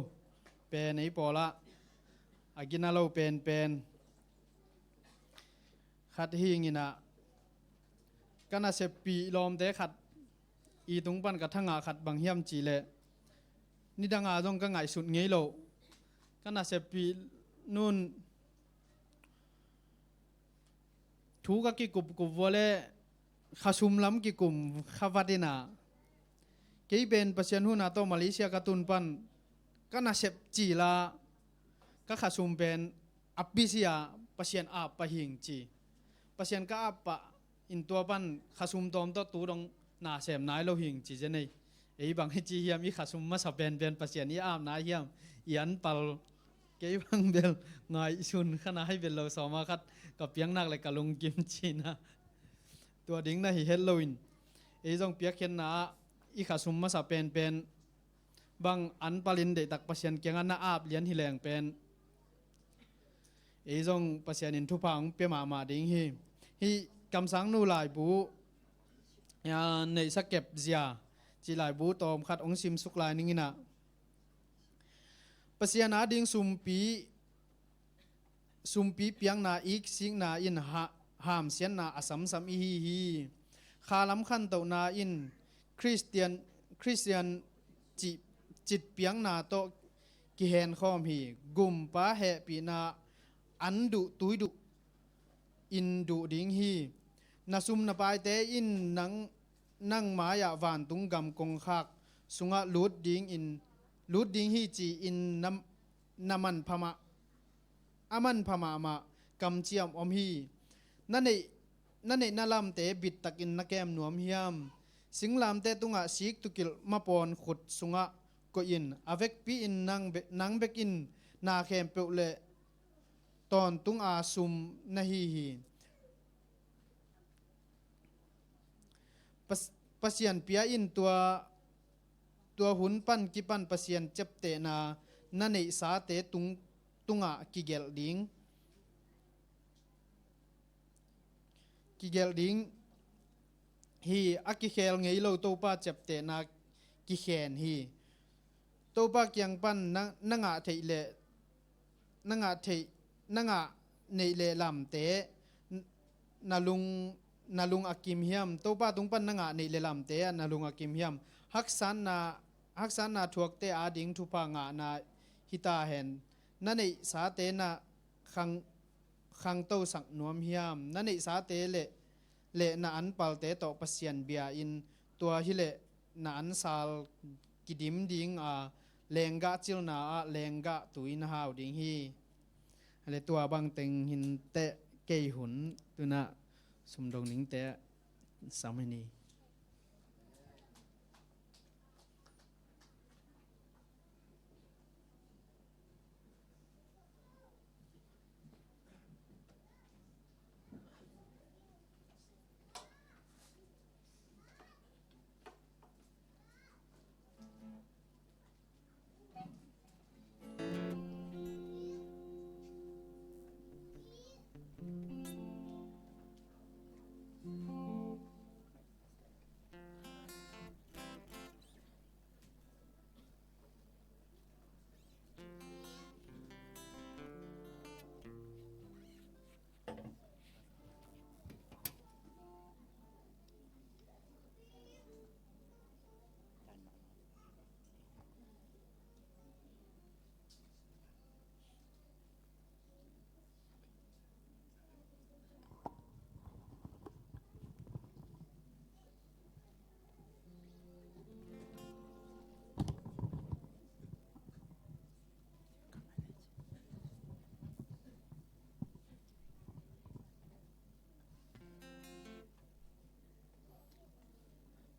pen ei pawlah a gina lo penpen khat hinginah ka naseppih lawmte khat i tung pan ka thangah khat bang hiam cihleh nidanga zong ka ngaihsut ngei lo ka naseppih nun thu ka kikupkup vua le khasum lam kikum khavat inah kei pen Pasian huna tawh Malaysia ka tun pan ka nasep cila ka khasum pen a pisia Pasian ap pah hing ci. Pasian ka ap pah in tua pan khasum tawm tawh tu dong na sem nai lo hing ci zenei. Ei bang hi ci hiam i khasum masa penpen Pasian i apna hiam i anpal kei bang bel ngaihsun khana hai bel lo sawma khat ka piangnak le ka lungkim cina tua ding na hi het loin ei zong piakkhiatna ah i khasum masa penpen bang anpalin deihtak Pasian kiangah na ap lian hi leng pen ei zong Pasian in thupha hong pia mahmah ding hi. Hih kamsangnu laibu neihsa kep zia ci laibu tawm khat hong simsuk lai ninginah Pasian ading sumpi sumpi piakna iksikna in hamsiatna a samsam ihi hi. Khalam khantohna in Khristian Khristian citpiakna tawh kihenkhawm hi. Gumpa hehpihna an duh tui duh in duh ding hi. Na sum na paite in nang nang mai-ah vantung gam kongkhak sungah lut dingin lut ding hi ci-in na manpha mah a manpha mahmah kamciam om hi. Na neih na neihna lamte bittakin na kem nuam hiam? Singlamte tungah sik tukilh mapawn khut sungah koihin a vekpi-in nang bekin na khempeuh le tawntunga sum na hi hi. Pasian pia in tua tua hun pan kipan Pasian ciaptehna na neihsate tung tungah kigelh ding kigelh ding hi. A kikhel ngei lo Topa ciaptehna kikhen hi. Topa kiang pan na ngah theih le na ngah theih na ngah neih le lamte na lung na lung a kim hiam? Topa tung pan na ngah neih le lamte ah na lung a kim hiam? Haksatna haksatna thuakte ading thupha ngahna hita hen. Na neihsate na khang khangtosak nuam hiam? Na neihsate le le na anpalte tawh Pasian bia in tua hileh na ansal kidim ding a lenggah cilna ah lenggah tui na hau ding hi. Le tua bangteng hinteh kei hun tunah sumdong ningte sam hi ni.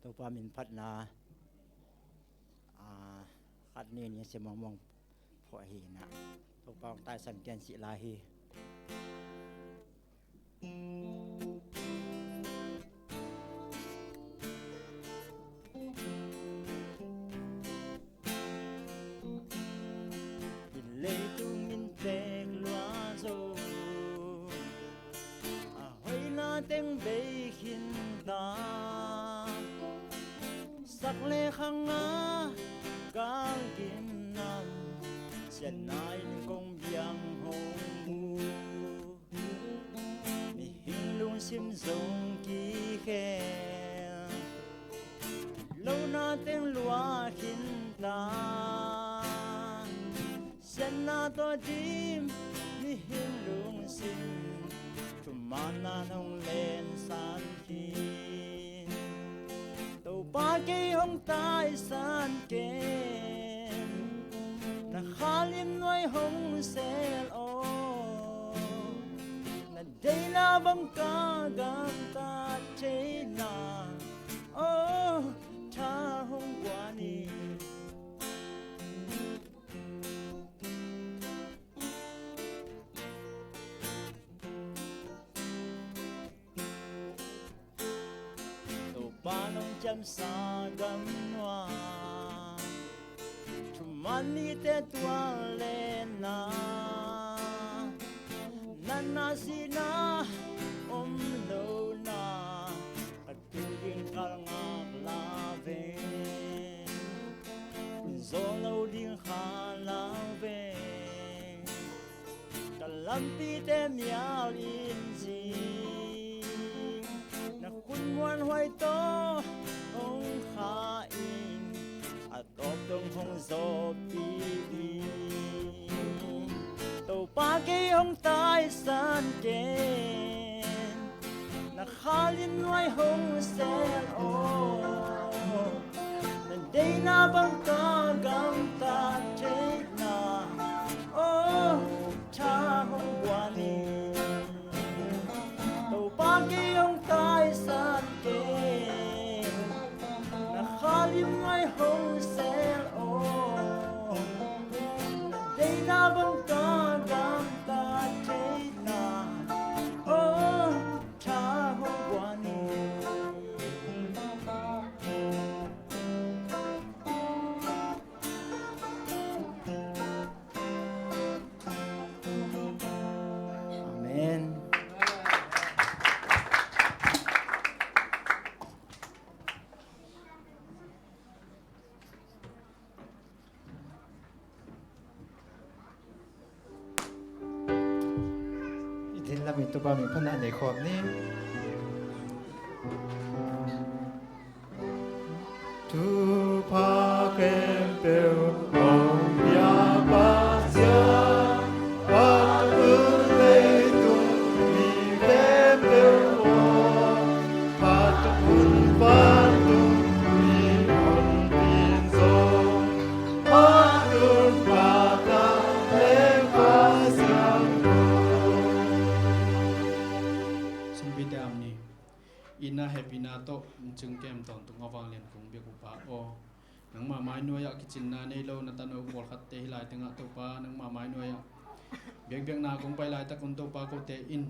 Topa min phatna, ah, khat ni ni sia mawngmawng phuah hi na. Topa hong taisan ken cih lai hi. Hih leitung in pek lua zo, a hoihna teng bei khin ta. Sak le khang a kal gim nam, siatna in kong biang hong mu. Mihing lungsim zong kikhel, lohna teng lua khin ta. Siatna tawh dim mihing lungsim, thumanna hong lensan khin. Topa kei hong taisan ken, na khalim nuai hong sel aw. Na deihna bang ka gamtat theihna, aw, tha hong guan in. Topa nong ciamsa gam nuam, thuman mite tual le na, natna sihna om lo na, ka tu ding kal ngak la ve, zaw lo ding kha la ve. Ka lampite mial in zing, na khut muanhuai tawh hong kha in, a tawp dong hong zawhpih in. Topa kei hong taisan ken, na khalim nuai hong sel aw. Na deihna bang ka gamtat theihna, aw, tha hong guan in. Topa kei hong taisan ken, na khalim nuai hong sel aw. Na deihna bang ka gamtat theihna, aw, tha hong guan in. Amen. I din lamin Topa min phatna nei khawm ni. Thupha khempeuh hong pia Pasian, phat un leitung mi khempeuh aw, phat un vantung mi honpin zong, phat un Kha Tang le Kha Siangtho. tawh, cing kem tawntung a vanglian kong biak uh Pa aw. Nangma mai nuai-ah kicinna nei lo na tano pawlkhatte hih lai tengah Topa, nangma mai nuai-ah biakbiakna kong pai laitak un Topa, kote in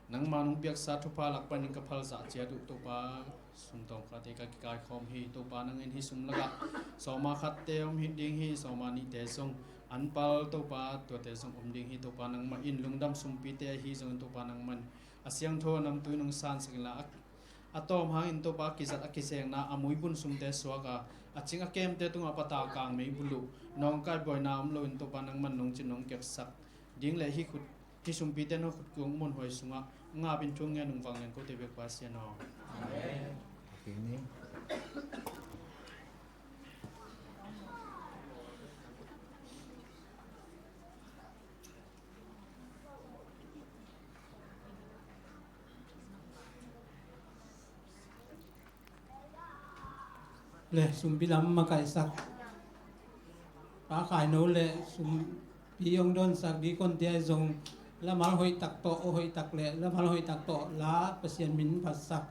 nangma nong piaksa thupha lak panin ka phalzah ciat uh Topa, sum tawmkhatte ka kikaikhawm hi. Topa, nang in hih sum lakah sawma khatte om hi ding hi, sawma nihte zong an pal Topa, tuate zong om ding hi. Topa, nangmah in lungdam sumpite ahi zongin Topa, nangmah in a siangtho a namtui nong sansak inla, a, a tawm hangin Topa, a kizat a kizengna a muibun sumte suak a, a cing a kemte tungah patal kang meibul uh, nawngkai buaina om loin Topa, nangmah in nong cin nong kepsak ding le hih khut, hih sumpite na khut kung mun huai sungah ngapin thu ngen ung vanglian kote bek Pasian aw. Amen. Le sumpi lam makaihsak Pa Khai No le sumpi hong dawnsak dikonte ahi zong, lamal hoihtak tawh, aw hoihtak le lamal hoihtak tawh la Pasian min phatsak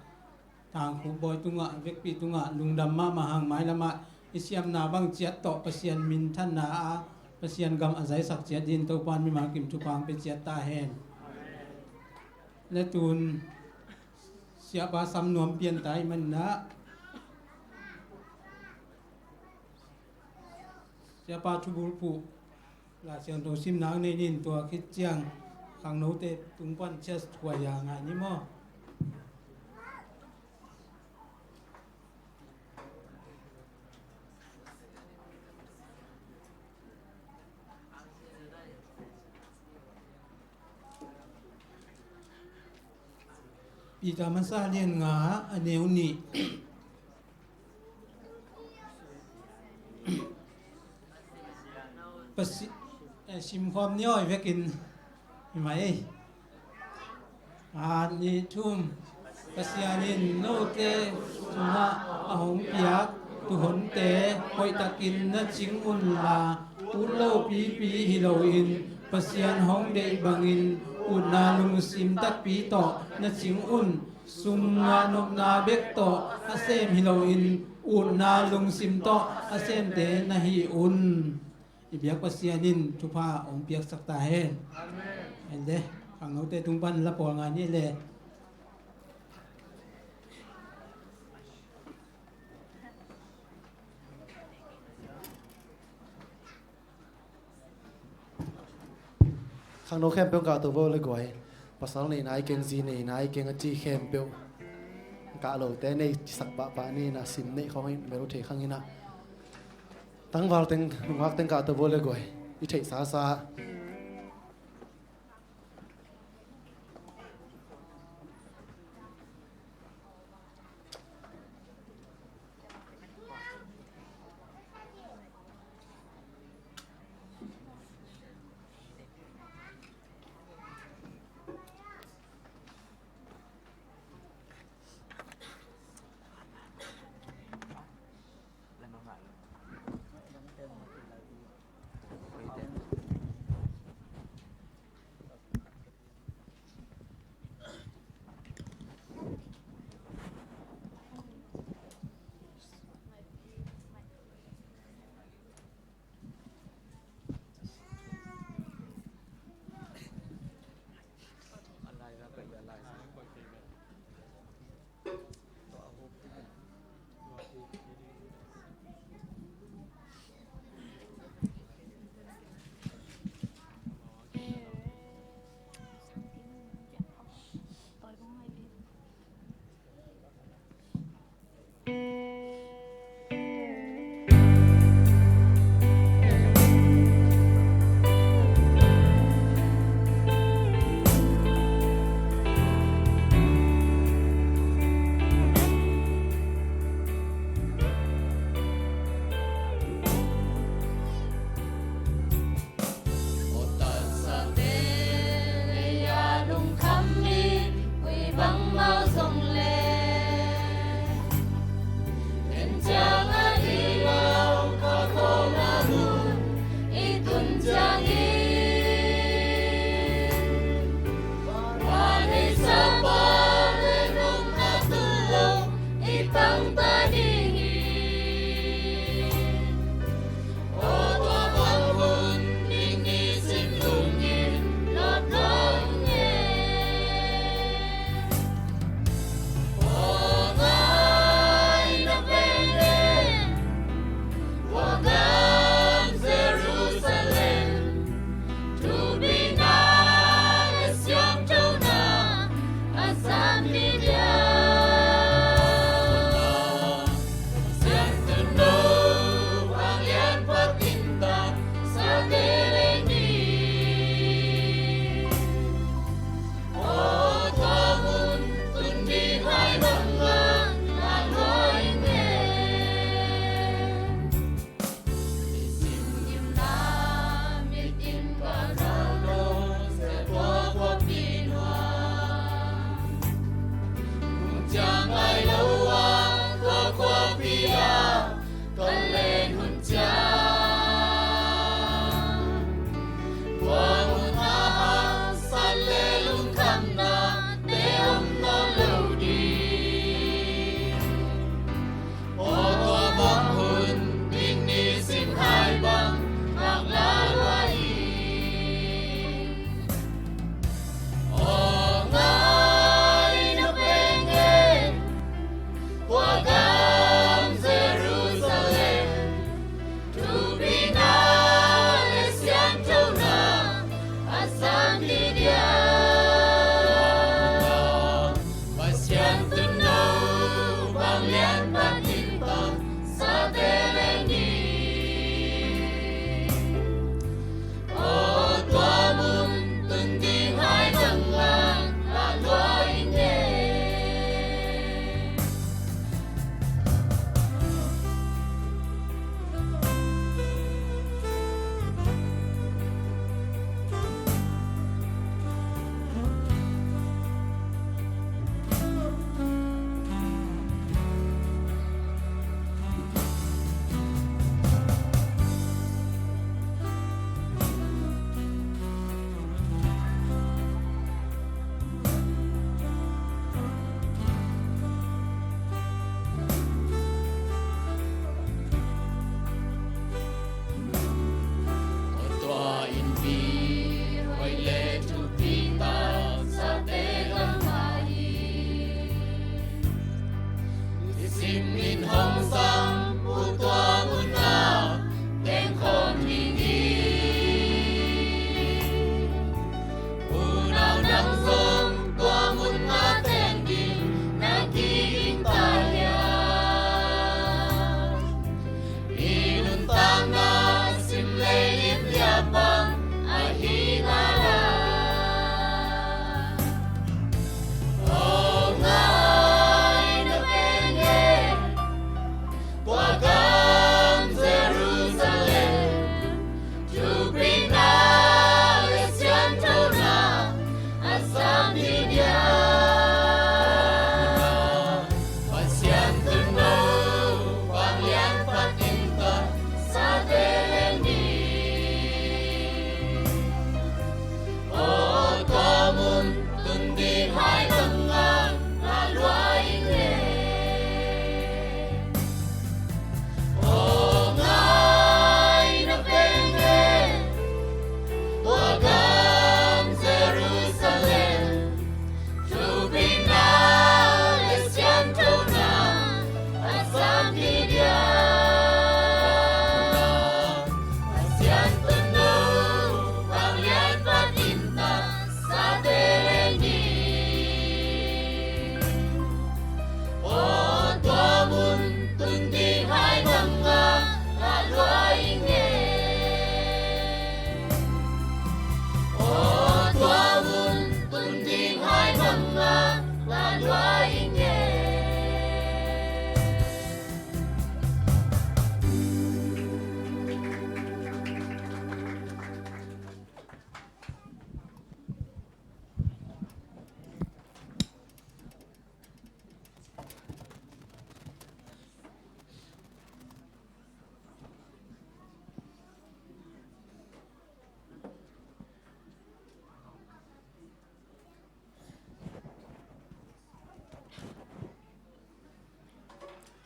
Thangkhup Bawi tungah, vekpi tungah lungdam mahmah hang, mailamah i siamna bang ciat tawh Pasian minthanna a Pasian gam a zaisak ciat dingin Topa in mimal kim thupha hong pia ciat ta hen. Le tun Siapa Sam Nuam pian ta ahih manin ah, Siapa Thubulphuh La Siangtho simna nei nin, tua khit ciang khangnote tung pan chest khuai a ngai ni maw? Peter masa lian nga a neu nih. Pasi-, eh, simkhawm ni aw i vekin hi mai ei. Khat, nih, thum. Pasian in note sungah a hong piak tuuhonte hoihtakin na cing unla, ut lopipi hi loin Pasian hong deih bangin utna lungsim takpi tawh na cing un. Sum ngah nopna bek tawh a sem hi loin utna lungsim tawh a semte na hi un. I biak Pasian in thupha hong piaksak ta hen. Amen. Khangnote tung pan la pawl ngai ni le. Khangno khempeuh kah to vo le guai. Pasal nei nai keng, zi nei nai keng a ci khempeuh kah lote nei sak pahpah ni na, sim neih khawng in bel thei khang in ah. Tangval teng, nungak teng kah to vo le guai. I theih sasa.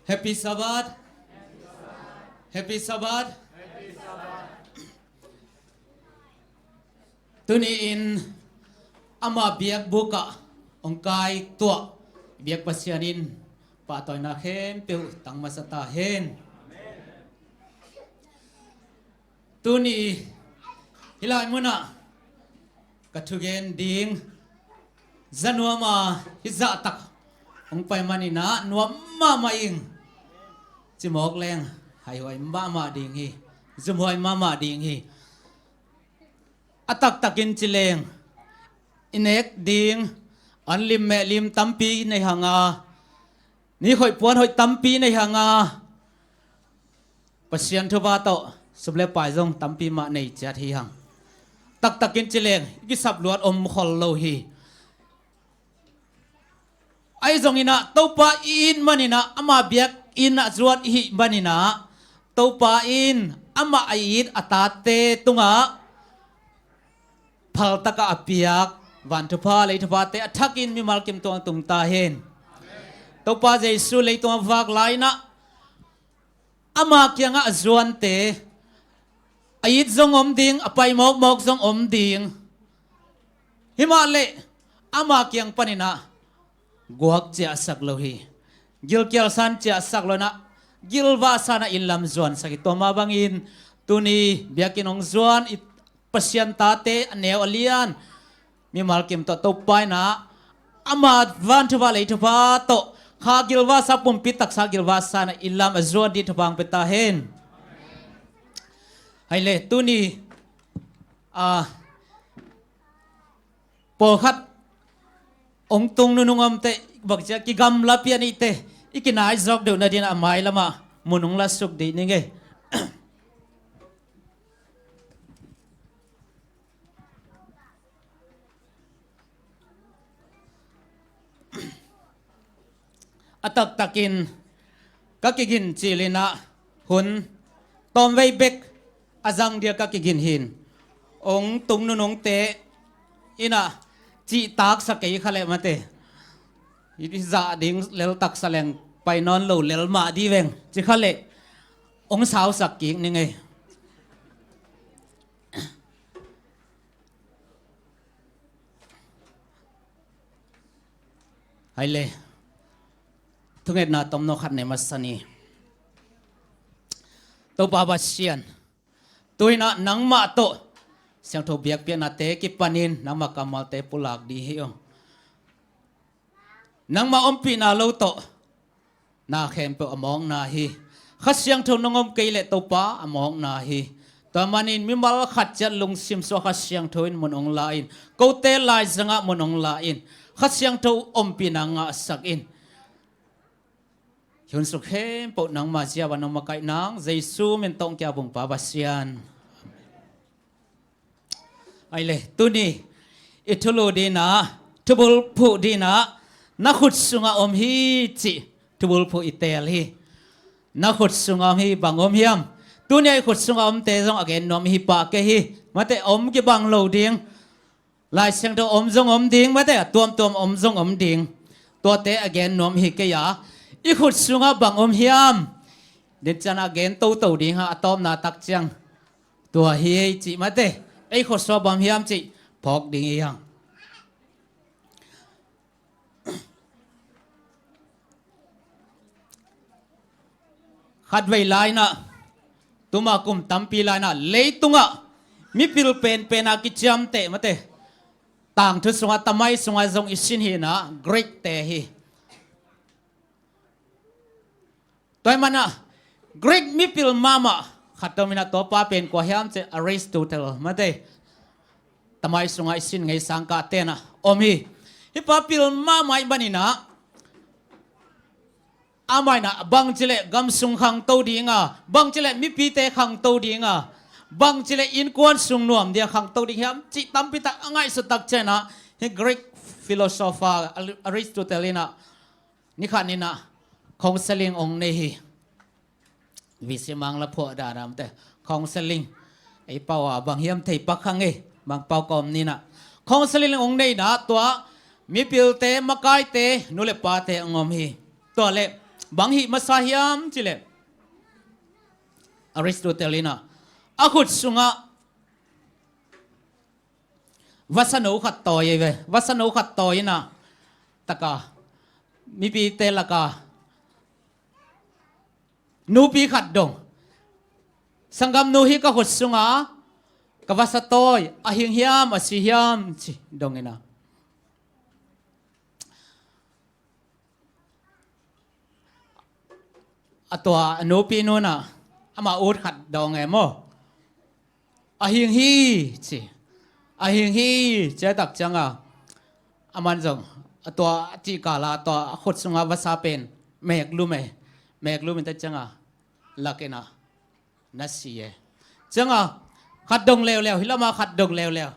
Happy Sabbath. Happy Sabbath. Tuni-in ama biakbuk ah hong kai tuah biak Pasian in pahtawina khempeuh tang masa ta hen. Tuni hih lai munah ka thugen ding za nuam a, hih zahtak hong pai manin ah nuam mahmah ing. Cimawk leng haihuai mahmah ding hi. Zumhuai mahmah ding hi. A taktakin ci leng i nek ding an lim meh lim tampi nei hang a, ni hoih puan hoih tampi nei hang a, Pasian thupha tawh sup le pai zong tampi mah nei ciat hi hang. Taktakin ci leng i kisap luat om khol lo hi. Ahi zongin ah Topa i it manin ah, ama biakinn ah zuan i hih manin ah, Topa in amah a it a tate tungah phaltakah a piak van thupha lei thuphate a thakin mimal kim tuang tung ta hen. Topa Jesu leitungah vak lai-in ah ama kiangah a zuante a it zong om ding, a pai mawkmawk zong om ding. Himahleh ama kiang panin ah guak ciahsak lo hi. Gilkial san ciahsak lo-in ah gilvah san ah inn lam zuansak hi. Tua mah bangin tuni biakinn hong zuan i Pasian tate a neu a lian mimal kim tawh Topa in ah ama van thupha lei thupha tawh kha gilvah sa, pumpi taksa gilvah sa-in ah inn lam a zuan ding thupha hong pia ta hen. Hai le, tuni a pawlkhat hong tung nunung om teh, bangci a kigamla pian i teh, i kinai zawk deuh nading a mai lamah mun hong la suk dih ning ei. A taktakin ka kigin cil-in ah hun tawmvei bek a zang ding a ka kigin hi. Hong tung nunungte in ah cihtaksa kei kha leh mate, i zah ding lel taksa leng pai nawn lo lel mah dih veng ci kha leh hong sausak kik ning ei. Hai le, thungetna tomno khat nei masa ni. Topa Pasian, tu-in ah nangmah tawh siangtho biakpiaknate kipanin nangmah kammalte pulak dih hi ung. Nangmah ompihna lo tawh na khempeuh a mawkna hi. Kha Siangtho nong om kei leh Topa a mawkna hi. Tua manin mimal khat ciat lungsim sungah Kha Siangtho in mun hong la in, kote laizangah mun hong la in, Kha Siangtho ompihna ngahsak in. Hun sung khempeuh nangma zia-a nong makaih nang Jesu min tawh hong ki-ap ung Pa Pasian. Ai le, tuni i thulu ding in ah, thubulphuh ding in ah na khut sungah om hi cih thubulphuh i teel hi. Na khut sungah om hi, bang om hiam? Tuni a i khut sungah omte zong a gen nuam hi pah kei hi. Mate, om kibang lo ding. Lai Siangtho om zong om ding, mate, a tuamtuam om zong om ding. Tuate a gen nuam hi kei a, i khut sungah bang om hiam? Ding ciang a gen toto ding hang, a tawpna tak ciang tua hi ei cih mate, ei khut sungah bang hiam cih phawk ding hi hang. Khatvei lai-in ah, tuma kum tampi lai-in ah leitungah mipil penpen a kiciamteh mate, tangthu sungah, tamai sungah zong i sin hi-in ah, Greek-te hi. Tua ahih manin ah Greek mipil mahmah khat om in ah, tua pa pen kua hiam cih leh Aristotle mate, tamai sungah i sin ngei sangkahte in ah om hi. Hih pa pil mahmah ahih manin ah, amah in ah bangci leh gam sung khangto ding a, bangci leh mipite khangto ding a, bangci leh innkuan sung nuam ding a khangto ding hiam cih tampi tak a ngaihsut tak ciangin ah, hih Greek philosopher Aristotle in ah ni khat ni-in ah counseling hong nei hi. Visi Mangla phuah dan a mate, counseling. Ei pau a bang hiam thei pak hang ei, Mangpau ka om ni-in ah. Counseling hong nei in ah, tua mipilte, makaite, nu le pate hong om hi. Tua leh Bang hih masa hiam cileh, Aristotle in ah, a khut sungah vasano khat tawi ei ve. Vasano khat tawi in ah, taka mipite laka nupi khat dong, sanggamnu hi ka khut sunga ka vasa tawi, a hing hiam a si hiam ci dong in ah, a tua a nupi nu in ah ama ut khat dong e maw, a hing hi ci. A hing hi ci a tak cianga, aman zong a tua a cih kala tua a khut sunga vasa pen meeklum e. Meeklum in tak cianga lak in ah na si e. Cianga khat dong leuleu, hih lama khat dong leuleu.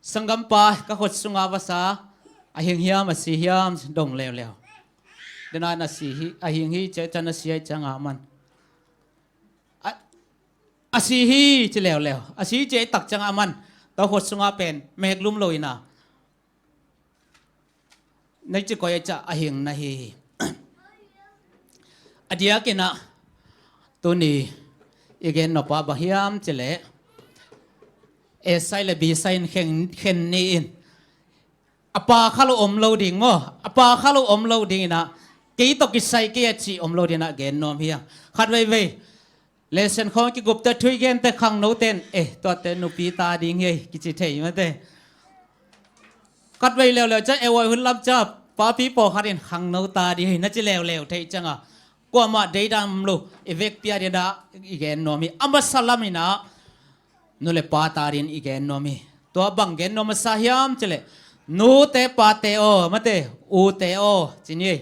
Sanggampa, ka khut sunga vasa a hing hiam a si hiam dong leuleu. Dena na si hi, a hing hi ci a, cian na si a, cianga aman a, a si hi ci leuleu. A si ci a tak cianga aman tua khut sunga pen meeklum lo in ah, na ci koi a ciah a hing na hi hi. A diakin ah tuni i gen nopna bang hiam cileh, A side le B side in khen, khen ni in, a pa kha lo om lo ding maw, a pa kha lo om lo ding in ah, kei tawh kisai kei a cih om lo ding in ah gen nuam hi a. Khat veivei lesson khawng kigupte, thu i gente khangnote in, eh, tuate nupi ta ding hi ei kici thei mate. Khat vei leuleu ciang, eh, huai hun lam ciang papi pawlkhat in khangno ta ding hi ei na ci leuleu thei cianga, kuamah deidam lo, i vekpi a ding in ah i gen nuam hi. A masa lam in ah nu le pa ta ding in i gen nuam hi. Tua bang gen nuam masa hiam cileh, nute pate aw mate, ute aw ci ni ei.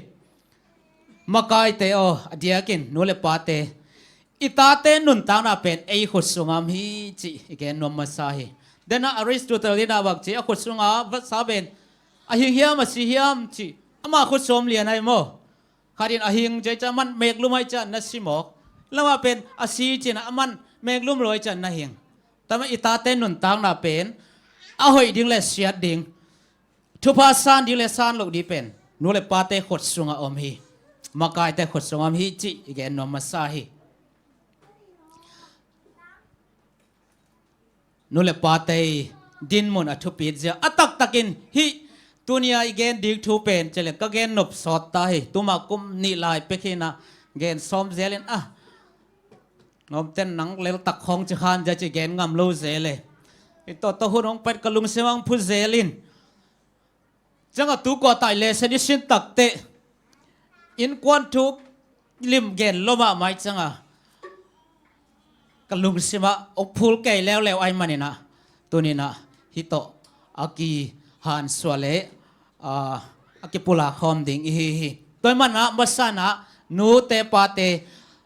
Makaite aw, a diakin nu le pate, i tate nuntakna pen ei khut sungah om hi cih i gen nuam masa hi. Dena Aristotle in ah bang ci, a khut sunga vasa pen a hing hiam a si hiam cih, ama khut sung lian ahi maw. Khat in a hing ci a, aman meeklum ahi ciah na si mawk. Lamah pen a si ci in ah aman meeklum lo ahi ciah na hing. Tua manin i tate nuntakna pen a hoih ding le siat ding, thupha san ding le san loh ding pen nu le pate khut sungah om hi. Makaite khut sungah om hi cih i gen nuam masa hi. Nu le pate dinmun a thupit zia a taktakin hih tunia i gen ding thu pen cileh ka gen nop sawt ta hi. Tuma kum nih lai pek hi in ah gen sawm zel in ah, ngawmten nang leltak khawng ci khan zia ci gen ngam lo zel e. I tawh tawh hun hong pet ka lungsim hong phu zel in. Cianga tu kua tai lesson i sin takteh innkuan thu lim gen lo mahmah cianga ka lungsimah hong phul kei leuleu ahih manin ah, tuni in ah hih tawh a kihansuah le, ah, a kipulak khawm ding i hi hi. Tua ahih manin ah masa in ah nute pate,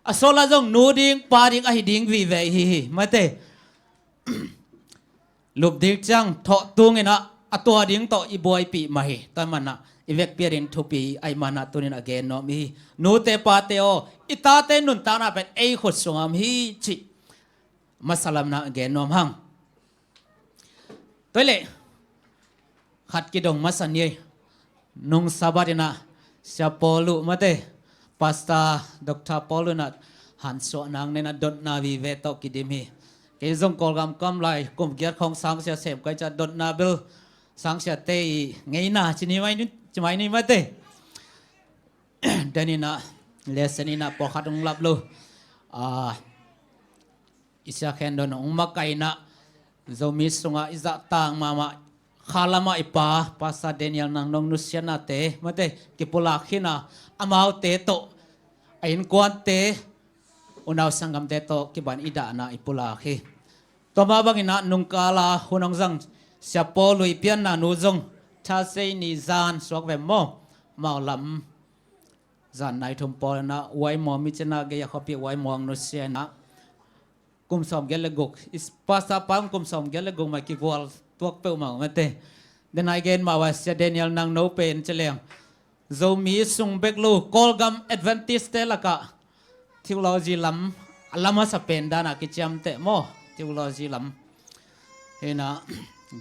a sawla zong nu ding pa ding ahi ding vive i hi hi mate. Lup ding ciang thawh tung in ah a tua ding tawh i buaipih mah hi. Tua ahih manin ah i vekpi a ding thupi ahih manin ah tuni in ah gen nuam i hi. Nute pate aw, i tate nuntakna pen ei khut sungah om hi cih masa lam in ah gen nuam hang. Tua leh khat kidong masa ni ei. Nung Sabbath in ah Sia Paul uh mate, Pastor Doctor Paul uh in ah hansuah nang nei in ah dotna vive tawh kidim hi. Kei zong Kawlgam kam lai kum giat khawng sangsia sem ka hih ciah dotna bel sangsiate i ngeina ci ni mai ni, ci mai ni mate. Den in ah lesson in ah pawlkhat hong lap lo. Ah, i sia khen don hong makaih in ah Zomi sungah i zahtak mahmah kha lamah i pa Pastor Daniel Nang Nong nusiatnate mate kipulak khin a, amaute tawh, a innkuante, unau sanggamte tawh kiban i dahna i pulak hi. Tua mah bangin ah nungkala hun hong zang Sia Paul uh i pianna nu zong Thursday ni zan suak ve maw, amau lam zan nai thum pawl in ah Waimaw, mi cina gei a khuapi Waimaw hong nusia in ah kum sawmgiat le guk, i pastor pa kum sawmgiat le guk mah kigual tuak peuhmah uh mate. Den a i gen mah uh a, Sia Daniel Nang No pen ci leng Zomi sung bek lo Kawlgam Adventist-te lakah theology lam a la masa pen dan a kiciamteh maw, theology lam hi in ah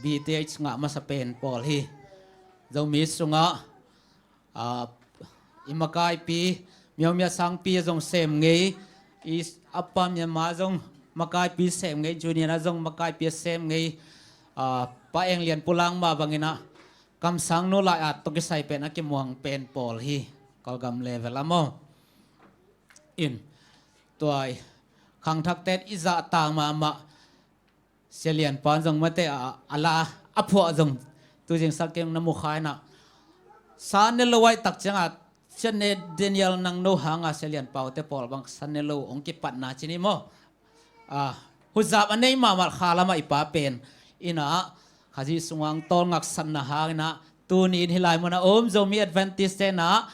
B Th ngah masa pen pawl hi. Zomi sungah, ah, i makaipi Miaumia sangpi a zong sem ngei, i Upper Myanmar zong makaipi sem ngei, Junior a zong makaipi a sem ngei, ah, Pa Eng Lian Pu Lang mah bangin ah kamsangnu lai-at tawh kisai pen a kimuang pen pawl hi, Kawlgam level a maw. In, tua i khangthakte'n i zahtak mahmah, Sia Lian Pan zong mate a, a la a phuah zong tu zingsak keng na mu kha in ah, sa ne lo ahih tak ciangah, Sia Ne Daniel Nangno hangah Sia Lian Paute pawl bang sa ne lo hong kipatna ci ni maw. Ah, huzap a nei mahmah kha lamah i pa pen in ah, Khazih sungah hong tawlngaksanna hang in ah, tuni in hih lai munah om Zomi Adventist-te in ah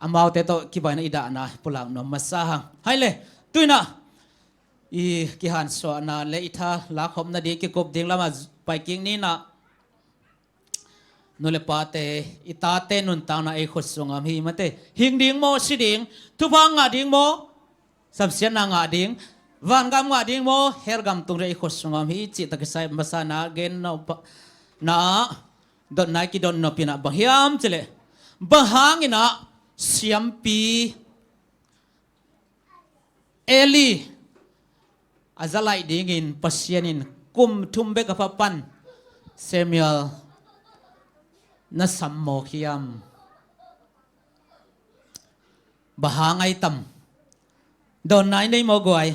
amaute tawh kibang in ah i dahna pulak nuam masa hang. Hai le, tu in ah i kihansuahna le i tha lakhopna ding, kikup ding lamah pai kik ni in ah, nu le pate, i tate nuntakna ei khut sungah om hi mate. Hing ding maw, si ding, thupha ngah ding maw, samsiatna ngah ding, vangam ngah ding maw, hell gam tung ding ei khut sungah om hi cih tawh kisai masa in ah gen nop na, dotna i kidot nop in ah bang hiam cih leh, bang hang in ah siampi Eli a za laih dingin Pasian in kum thum bek a pha pan Samuel na sam mawk hiam? Bang hang ai tam? Dawnna i nei maw guai?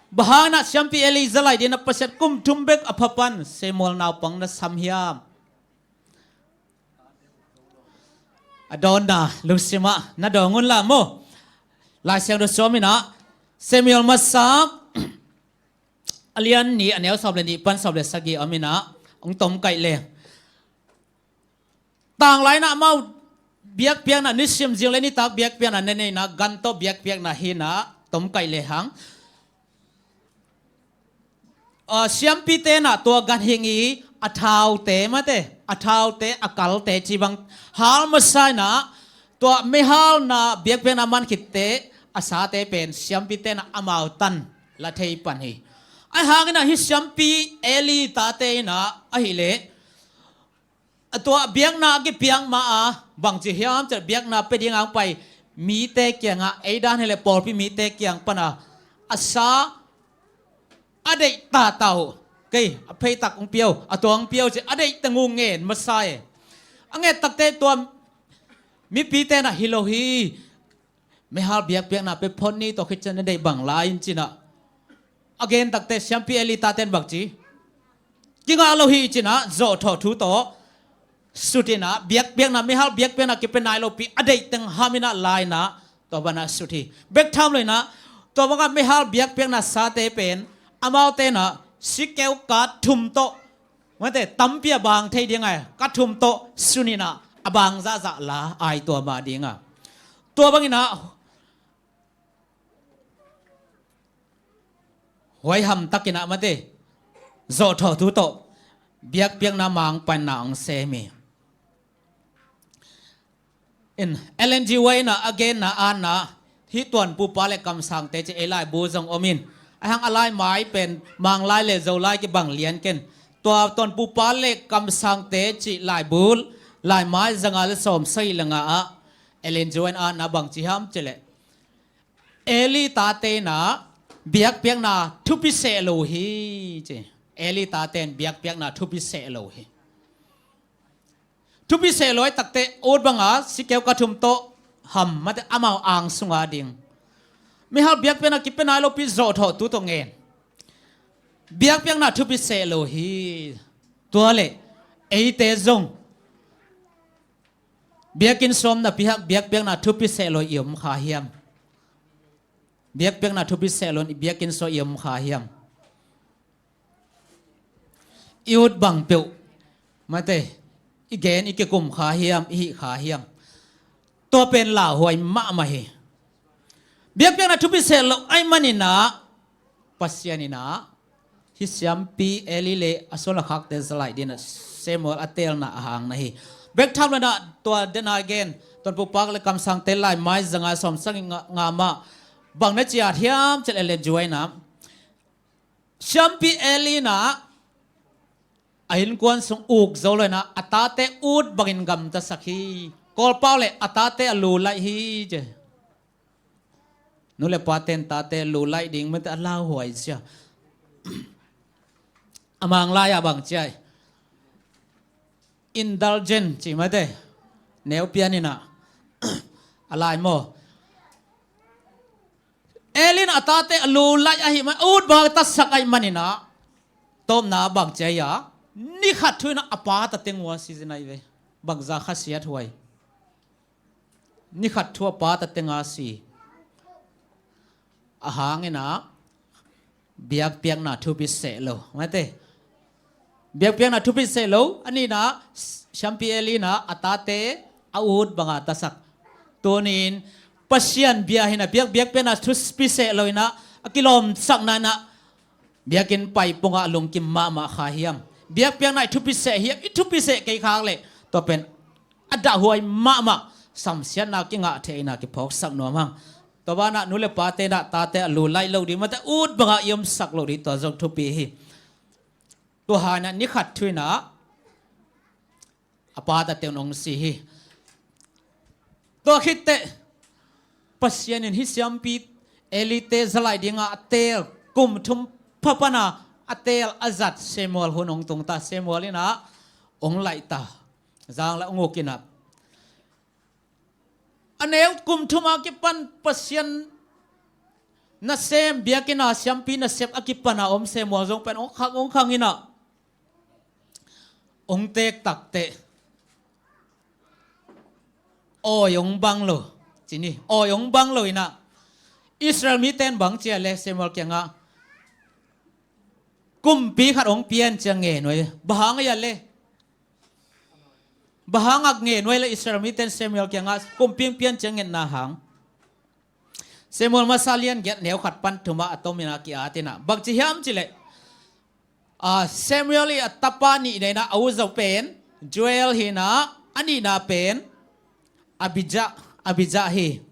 Bang hang in ah siampi Eli za laih dingin ah Pasian kum thum bek a pha pan Samuel naupang na sam hiam? A dawnna lungsim ah na dawng un la maw. Lai Siangtho sung in ah, Samuel Masa a lian nih, a neu sawm le nih pan sawm le sagih om in ah, hong tomkaih le. Tanglai in ah amau biakpiakna, nisim zing le nitak biakpiakna na nei in ah, gan tawh biakpiakna hi in ah, tomkaih le hang. Ah, siampite in ah tua ganhing i a thaute mate, a thaute, a kalte ci bang hal masa in ah, tua meihalna biakpiakna man khitte a sate pen siampite in ah amau tan la thei pan hi. Ahi hangin ah hih siampi Eli tate in ah ahih leh, a tua biakna a kipiak ma a, bangci hiam cih leh biakna pia dingin hong pai mite kiangah, ei dan hi leh pawlpi mite kiang pan a, a sa a deih tata uh, kei a pheitak hong pia uh, a tua hong pia uh ci, a deih teng uh ngen masa e. A nget takteh tua mipite in ah hi lo hi. Meihal biakpiakna pia phot ni, tua khit ciang na deih bang la in ci in ah. A gen takteh siampi Eli taten bang ci? Kingah lo hi ci in ah, zawhthawh thu tawh sut in ah, biakpiakna, meihal biakpiakna kipia nai lopi a deih teng ham in ah la in ah, tua bang ah sut hi. Bek tham lo in ah, tua bangah meihal biakpiakna sate pen, amaute in ah sikeu ka thum tawh, mate, tampi a bang thei ding a, ka thum tawh sun in ah, a bang zahzah la ai tua mah ding a. Tua bangin ah huaiham takin ah mate, zawhthawh thu tawh biakpiakna mangpanna hong sem hi. In, Ellen G. White in ah a genna, a atna, hih Tuanpupa le Kamsangte ci ei laibu zong om in. Ahi hang a laimai pen Manglai le Zolai kibang lian ken. Tua Tuanpupa le Kamsangte ci laibu, laimai zanga le sawm sagih le nga ah, Ellen G. White in a atna bang ci hiam cih leh, Eli tate in ah biakpiakna thupi seh lo hi ci. Eli tate in biakpiakna thupi seh lo hi. Thupi seh lo ahih takteh, ut banga sikeu ka thum tawh ham, mate, amau ang sunga ding. Meihal biakpiakna kipia nai lopi zawhthawh thu tawh ngen. Biakpiakna thupi seh lo hi. Tua leh eite zong biakinn sung napi hak biakpiakna thupi seh lo i om kha hiam? Biakpiakna thupi seh lo in i biakinn sung i om kha hiam? I ut bang peuh, mate, i gen, i kikum kha hiam, i hih kha hiam? Tua pen lauhuai mahmah hi. Biakpiakna thupi seh lo ahih manin ah, Pasian in ah hih siampi Eli le a suan a khakte za laih dingin ah Samuel a teelna a hang na hi. Bek tham lo in ah tua den a gen, Tuanpupa le Kamsangte laimai zanga sawm sagih nga, nga mah, bang na ciat hiam cih leh Ellen G. White in ah, siampi Eli in ah a innkuan sung uk zo lo in ah, a tate ut bangin gamtasak hi. Kawlpau le a tate a lu laih hi ci. Nu le pa ten tate a lu laih ding mate a lauhuai sia. A Manglai ah bang ci ai. Indulgent ci mate. Neu pian inah a lai maw. Eli in a tate a lu laih ahi man, a ut bang a tasak ahi man inah. Tawpna bang ci ai a. Ni khat thu inah a pa ta teng ua si zinai ve. Bangza khasiat huai. Ni khat thu a pa ta teng a si. A hang inah biakpiakna thupi seh lo mate. Biakpiakna thupi seh lo a ni inah siampi Eli inah a tate a ut banga tasak. Tunin Pasian bia hi inah biak biakpiakna thupi seh lo inah a kilawmsakna inah biakinn pai pungah a lungkim mahmah kha hiam? Biakpiakna i thupi seh hiam? I thupi seh kei khak leh tua pen a dahhuai mahmah samsiatna kingah theihna kiphawksak nuam hang. Tua banah nu le pate inah tate a lu laih lo ding mate ut bangah i omsak lo ding tua zong thupi hi. Tua hangah ni khat thu inah a pa ta teng hong si hi. Tua khitteh Pasian in hih siampi Eli te zalaih dingah a teel kum thum pha pana a teel a zat Samuel hun hong tung ta. Samuel inah hong laih ta. Zang le hong uk inah a neu kum thum a kipan Pasian nasem biakinn a siampi nasep a kipan a om Samuel zong pen hong khang hong khang inah hong teek takteh awi hong bang lo. Ci ni, awi hong bang lo inah Israel mite in bang ci a le Samuel kiangah kumpi khat hong pia in ci a ngen uh hi. Bang hang a le Bang hangah ngen uh hi le Israel mite in Samuel kiangah kumpi hong pia in ci a ngetna hang. Samuel masa lian giat neu khat pan thumah a tom inah ki-at inah bang ci hiam cih leh, a, Samuel i a tapa nihna inah a uzo pen Joel hi inah a nihna pen Abijah, Abijah hi.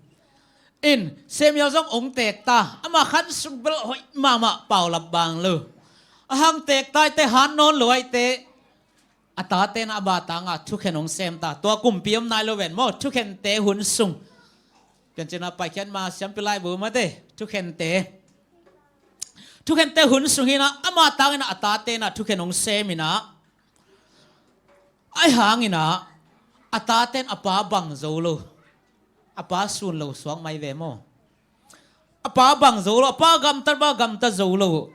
In Samuel zong hong teek ta. Ama khan sung bel hoih mahmah, paulap bang lo. A hang teek ta ahih teh, han nawn lo ahih teh a tate inah a ba tangah thukhen hong sem ta. Tua kumpi om nai lo ven maw, thukhente hun sung. Piancil ah paikhiat ma siampi laibu mate, thukhente. Thukhente hun sung hi inah ama tang inah a tate inah thukhen hong sem inah. Ahi hang inah a tate in a pa bang zo lo. A pa sun lo suak mai ve maw. A pa bang zo lo, a pa gamtat bang gamtat zo lo.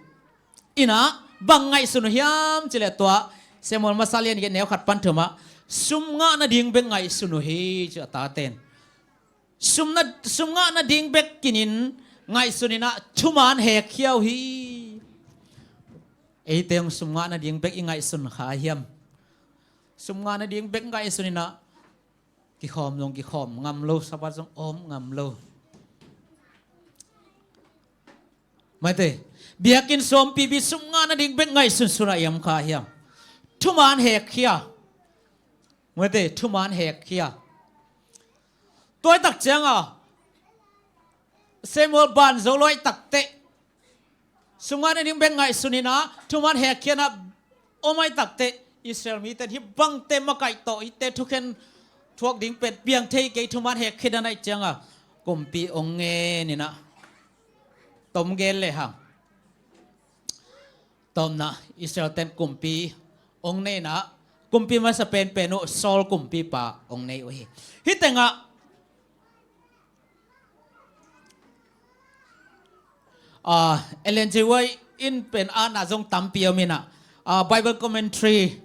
Inah bang ngaihsun uh hiam cih leh tua Samuel masa lian giat neu khat pan thumah sum ngah nading bek ngaihsun uh hi ci a tate in. Sum na, sum ngah nading bek kinin ngaihsun inah thuman hekkhia uh hi. Eite hong sum ngah nading bek i ngaihsun kha hiam? Sum ngah nading bek ngaihsun inah kikhawm zong kikhawm ngam lo, Sabbath zong om ngam lo. Mate, biakinn sawm pipi sum ngah nading bek ngaihsun sunah i om kha hiam? Thuman hekkhia. Mate, thuman hekkhia. Tua ahih tak ciangah Samuel ban zo lo ahih takteh sum ngah nading bek ngaihsun inah thuman hekkhia inah om ahih takteh Israel mite in hih bangte makaih tawh, hihte thukhen thuak ding pen piang thei kei, thuman hekkhia dan ahih ciangah kumpi hong ngen inah tom gen lehang. Tawpna Israel ten kumpi hong nei inah kumpi masa penpen uh Saul kumpipa hong nei uh hi. Hih tengah, ah, Ellen G. White in pen atna zong tampi om inah, ah, Bible commentary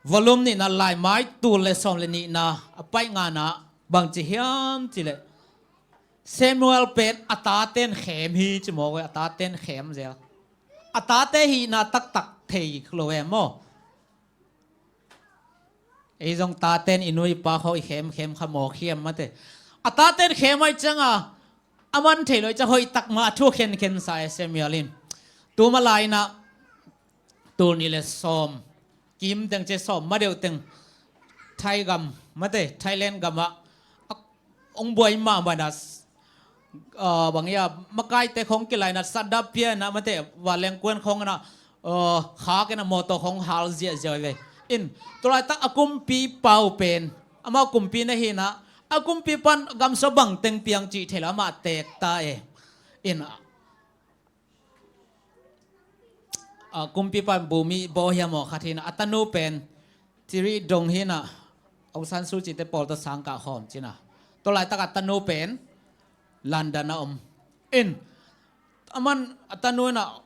volume nihna, laimai tul le sawm le nihna a paih ngana bang ci hiam cih leh Samuel pen a taten khem hi ci mawk ve, a taten khem zel. A tate hihna taktak thei lo em maw? Ei zong taten i nu i pa khawng i khemkhem kha mawk hiam mate. A taten khem ahih ciangah a man thei lo ahih ciang hoih tak mah a thu a khenkhen sa e Samuel in. Tuma lai inah tul nih le sawm kim teng ci sawm ma deuh teng Thai gam mate, Thailand gamah a hong buai mahmah inah, ah, bang hiam, makaite khawng kilai inah, sanda pia inah mate, vanleng kuan khawng inah, ah, khak inah mawtaw khawng hal ziahziah ve. In, tulaitak a kumpipa uh pen Amah kumpi na hi-in ah, a kumpipa'n gam sung bang teng piang cih thei lo, amah teek ta e. In ah, a kumpipa'n Burmese boy hiam aw khat hi-in ah, a tanu pen Tiri dong hi-in ah, Aung San Suu Kyi te pawl tawh sang kah khawm ci-in ah. Tua laitak a tanu pen London a om. In, aman a tanu in ah,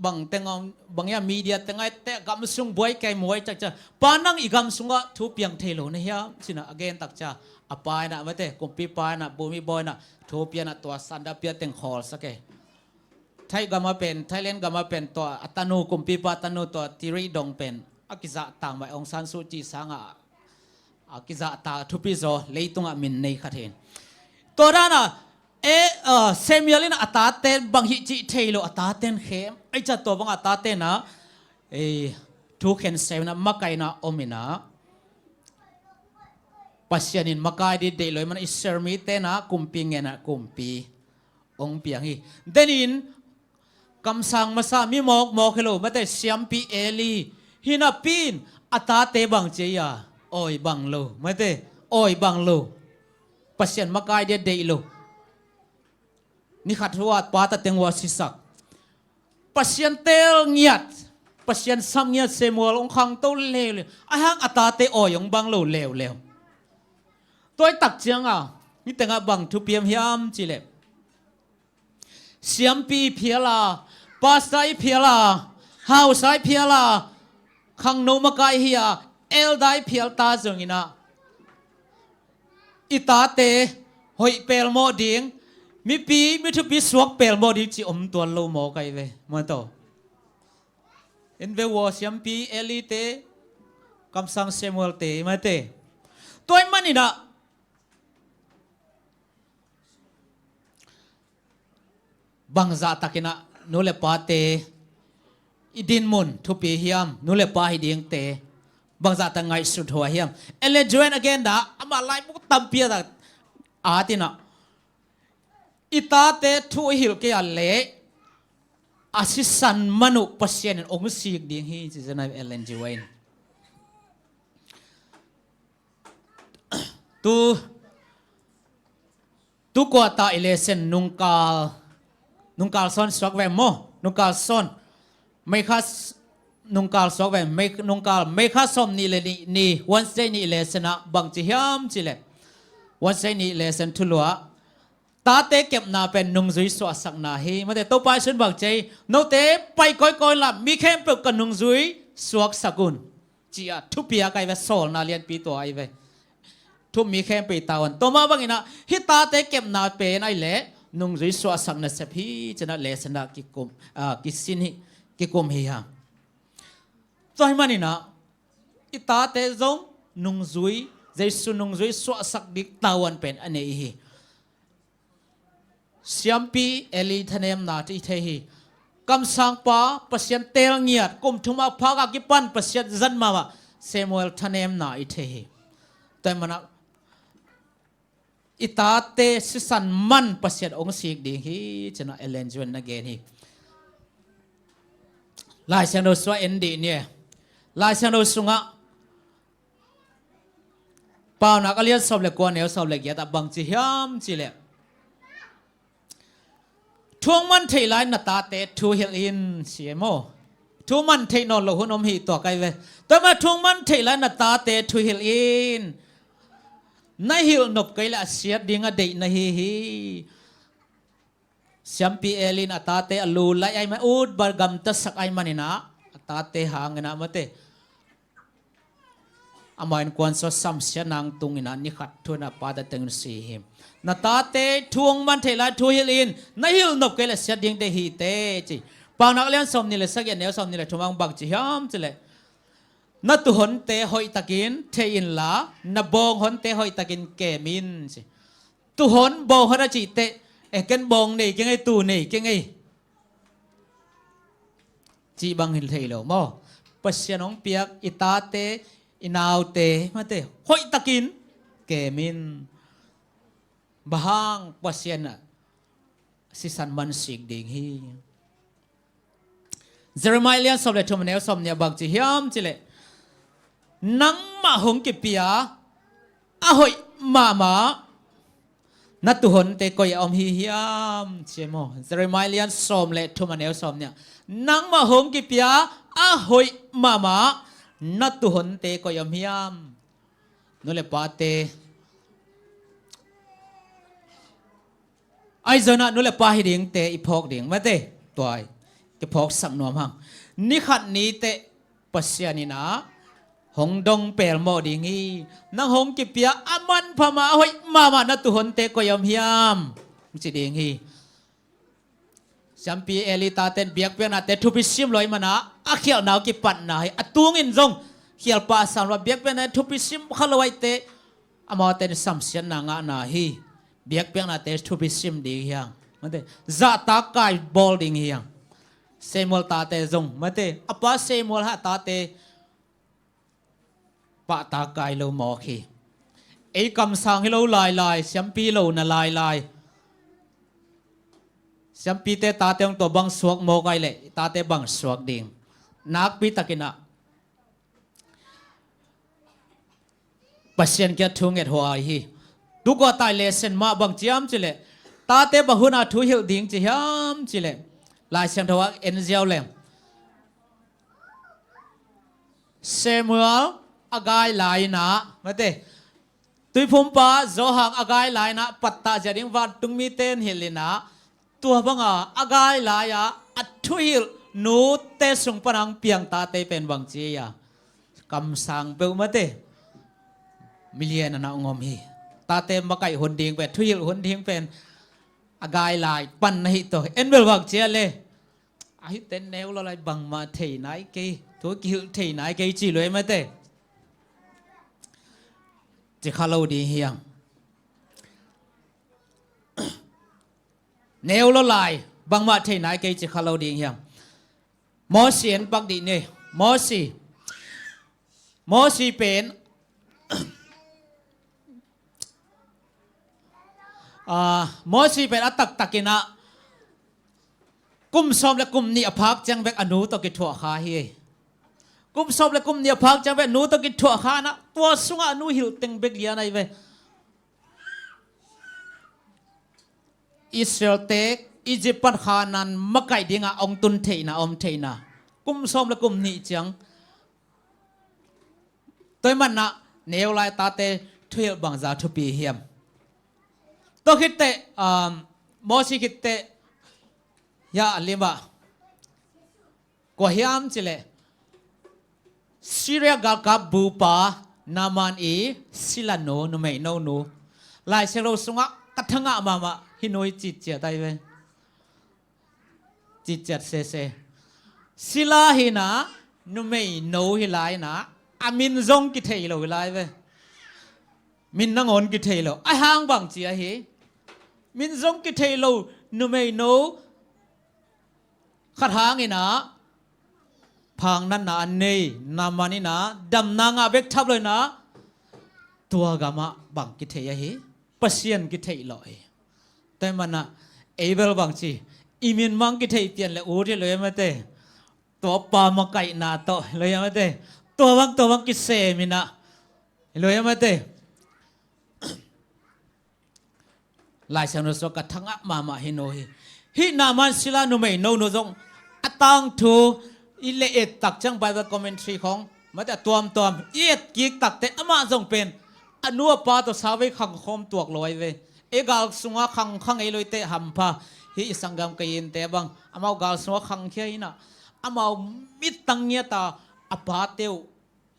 bang teng om, bang hiam, media teng ah et teh, gam sung buai kei, muai cakcak. Pa, nang i gam sungah thu piang thei lo na hiam ci-in ah a gen tak ciang, a pa in ah, mate, kumpipa in ah, Burmese boy in ah thu pia-in ah, tua sanda pia teng khawlsak e. Thai gam ah pen, Thailand gam ah pen tua a tanu, kumpipa tanu tua Tiri dong pen a kizahtak mah, Aung San Suu Kyi sangah a kizahtak, thupi zaw, leitungah min nei khat hi. Tua dan ah, e, a, Samuel in ah a tate bang hih cih thei lo, a tate'n khem. Ahih ciang tua bang a tate'n ah, e, thu khen sem-in ah, makaihna om-in ah, Pasian in makai ding deih lo ahih manin Israel mite'n ah kumpi ngen-a kumpi hong piang hi. Denin kamsang masa, mi mawkmawk hi lo, mate, siampi Eli hi-in ah, pi in a tate bang ci hiam, awi bang lo, mate, awi bang lo. Pasian makai ding deih lo. Ni khat hua pa ta teng hua sisak. Pasian teel ngiat, Pasian sam ngiat Samuel hong khangto leuleu. Ahih hang a tate awi hong bang lo leuleu. Tua ahih tak ciangin, niteng ah bang thupi hiam cih leh, siampi i phial a, pastor i phial a, hausa i phial a, khangno makai hi a, elder i phial ta zongin ah, i tate hoih pelmawh ding, mipi, mi thupi suak pelmawh ding cih om tuan lo maw, kai ve, maw taw. En ve aw, siampi Eli te, kamsang Samuel te, mate. Tua ahih manin ah, bangzah takin ah nu le pate i dinmun thupi hiam, nu le pa hi dingte bangzah tak ngaihsut huai hiam. Ellen G. White in a gen dan, amah laibu tampi a tak, a, at in ah, i tate thu i hilh kei a leh, a sisan man uh Pasian in hong sik ding hi, ci zen a, Ellen G. White in. Tu, tu kuata i lesson, nungkal, nungkal sawn suak ve maw, nungkal sawn. May kha s-, nungkal suak ve, May, nungkal, May kha sawmnih le nih ni, Wednesday ni lesson ah bang ci hiam cih leh, Wednesday ni lesson thulu ah, tate kepna pen nungzui suahsakna hi, mate. Topa Jesu in bang ci hiam, note pai kawikawi inla, mi khempeuh ka nungzui suaksak un, ci-a thupi a, kai ve, sawlna lianpi tua ahi ve. Thu-um mi khempeuh i tavuan. Tua mah bangin ah, hih tate kepna pen ahih leh nungzui suahsak nasep hi, ci-in ah lesson ah kikum, a, kisin hi, kikum hi hang. Tua ahih manin ah, i tate zong nungzui, Jesu nungzui suahsak ding tavuan pen a nei hi. Siampi Eli thanemna i thei hi. Kamsangpa, Pasian teel ngiat, kum thum a phak a kipan Pasian zat mahmah Samuel thanemna i thei hi. Tua ahih manin ah, i tate sisan man Pasian hong sik ding hi, ci-in ah Ellen G. White in a gen hi. Lai Siangtho sung ah en dih ni e. Lai Siangtho sungah Paunak a lian sawm le kua, neu sawm le giat ah bang ci hiam cih leh, thu hong man theih lai na tate thuhilh in, ci e maw. Thu man theih nawn loh hun om hi, tua kai ve. Tua ahih manin thu hong man theih lai na tate thuhilh in. Na hilh nop kei leh a siat ding a deih na hi hi. Siampi Eli in a tate a lu laih ahih man, ut bang gamtasak ahih manin ah, a tate hangin ah, mate, amah innkuan sung ah samsiatna hong tungin ah, ni khat thu-in ah pa ta teng in si hi. Na tate thu hong man theih lai thuhilh in, na hilh nop kei leh siat ding deih hi teh, ci. Paunak a lian sawmnih le sagih, neu sawmnih le thum ah bang ci hiam cih leh, na tuuhonte hoihtakin thei inla, na bawnghonte hoihtakin kem in, ci. Tuuhon, bawnghon a cih teh, eh, ken bawng nei keng ei, tuu nei keng ei, cih bang hi thei lo maw. Pasian hong piak i tate, i naute, mate, hoihtakin kem in. Bang hang? Pasian ah sisan man sik ding hi. Jeremiah lian sawm le thum, neu sawmnih ah bang ci hiam cih leh, nangmah hong kipia, a hoih mahmah na tuhonte koi a om hi hiam, ci maw? Jeremiah lian sawm le thum a neu sawm nih ah, nangmah hong kipia a hoih mahmah na tuhonte koi a om hiam? Nu le pate, Aizona nu le pa hi dingte i phawk ding mate, tua i kiphawksak nuam hang. Ni khat ni teh Pasian in ah hong dong pelmawh ding hi. Nang hong kipia a manpha mah a hoih mahmah na tuhonte koi a om hiam, ci ding hi. Siampi Eli taten biakpiaknate thupi sim lo ahih manin a khialhna uh kipatna hi. A tungin zong khial pah sam lo a, biakpiaknate thupi sim kha lo ahih teh amaute in samsiatna ngahna hi. Biakpiaknate thupi sim ding hi hang. Mate, zahtak kai bawl ding hi hang. Samuel tate zong mate, a pa Samuel hah tate pahtak kai lo mawk hi. Ei kamsang hi lo lailai, siampi lo na lailai. Siampite tate hong tua bang suak mawk ai leh tate bang suak ding. Nakpi takin ah Pasian kiang thu nget huai hi. Tua kua tai lesen mah bang ci hiam ci leh, tate bang hun a thu hilh ding ci hiam ci leh, Lai Siangtho ah en ziau leng Samuel a gai lai-in ah mate, tuiphumpa Johan a gai lai-in ah pattah zia ding vantung mite in hilh in ah, tua banga a gai lai-a a thuhilh nute sung pan hong piang tate pen bang ci a, kamsang peuh mate, milian a na ong om hi. Tate makaih hun ding pen, thuhilh hun ding pen a gai lai pan na hi tawh. En bel bang ci a le, a hihte neu lo lai, bangmah thei nai kei, thu kihilh thei nai kei ci lo e mate, ci kha lo ding hi hang. Neu lo lai, bangmah thei nai kei ci kha lo ding hi hang. Mosi en pak dih ni. Mosi, Mosi pen, ah, Mosi pen a taktakin ah kum sawm le kum nih a phak ciang bek a nu tawh kithuah kha hi. Kum sawm le kum nih a phak ciang bek a nu tawh kithuah kha in ah, tua sungah a nu hilh teng bek lian ahi ve. Israel-te Egypt pan Khanaan makaih dingah ong tun theihna, om theihna, kum sawm le kum nih ciang. Tua ahih manin ah neu lai tate thuhilh bangza thupi hiam? Tua khit teh, um, Mosi khit teh, hiah a lim ah kua hiam ci leh, Syria galkap bupa Naaman i silanu, numeino nu. Lai Siangtho sungah ka thangah mahmah hih nu hi citciat ahi ve. Citciat sese. Sila hi in ah, numeino hi lai in ah, a min zong kithei lo hi lai ve. Min nangawn kithei lo. A hang bang ci ahi. Min zong kithei lo, numeino khat hangin ah phang natna a nei, Naaman in ah damna ngah bek tham lo in ah, tua gamah bang kithei ahi? Pasian kithei lo hi. Tua ahih manin ah ei bel bang ci, i min mang kithei pian le ut hi lo e mate. Tua pa makaihna tawh hi lo e mate. Tua bang, tua bang kisem in ah hi lo e mate. Lai Siangtho sungah ka thangah mahmah hih nu hi. Hih Naaman sila numeino nu zong a tangthu i le et tak ciang Bible commentary khawng mate a tuamtuam i et kik tak teh amah zong pen a nu a pa tawh sauvei khang khawm tuak lo ahi ve. Ei gal sungah khang kha ngei lo i teh hampha. Hih i sanggam Kain-te bang amau gal sungah khangkhia in ah, amau mittang ngiat a, a pate uh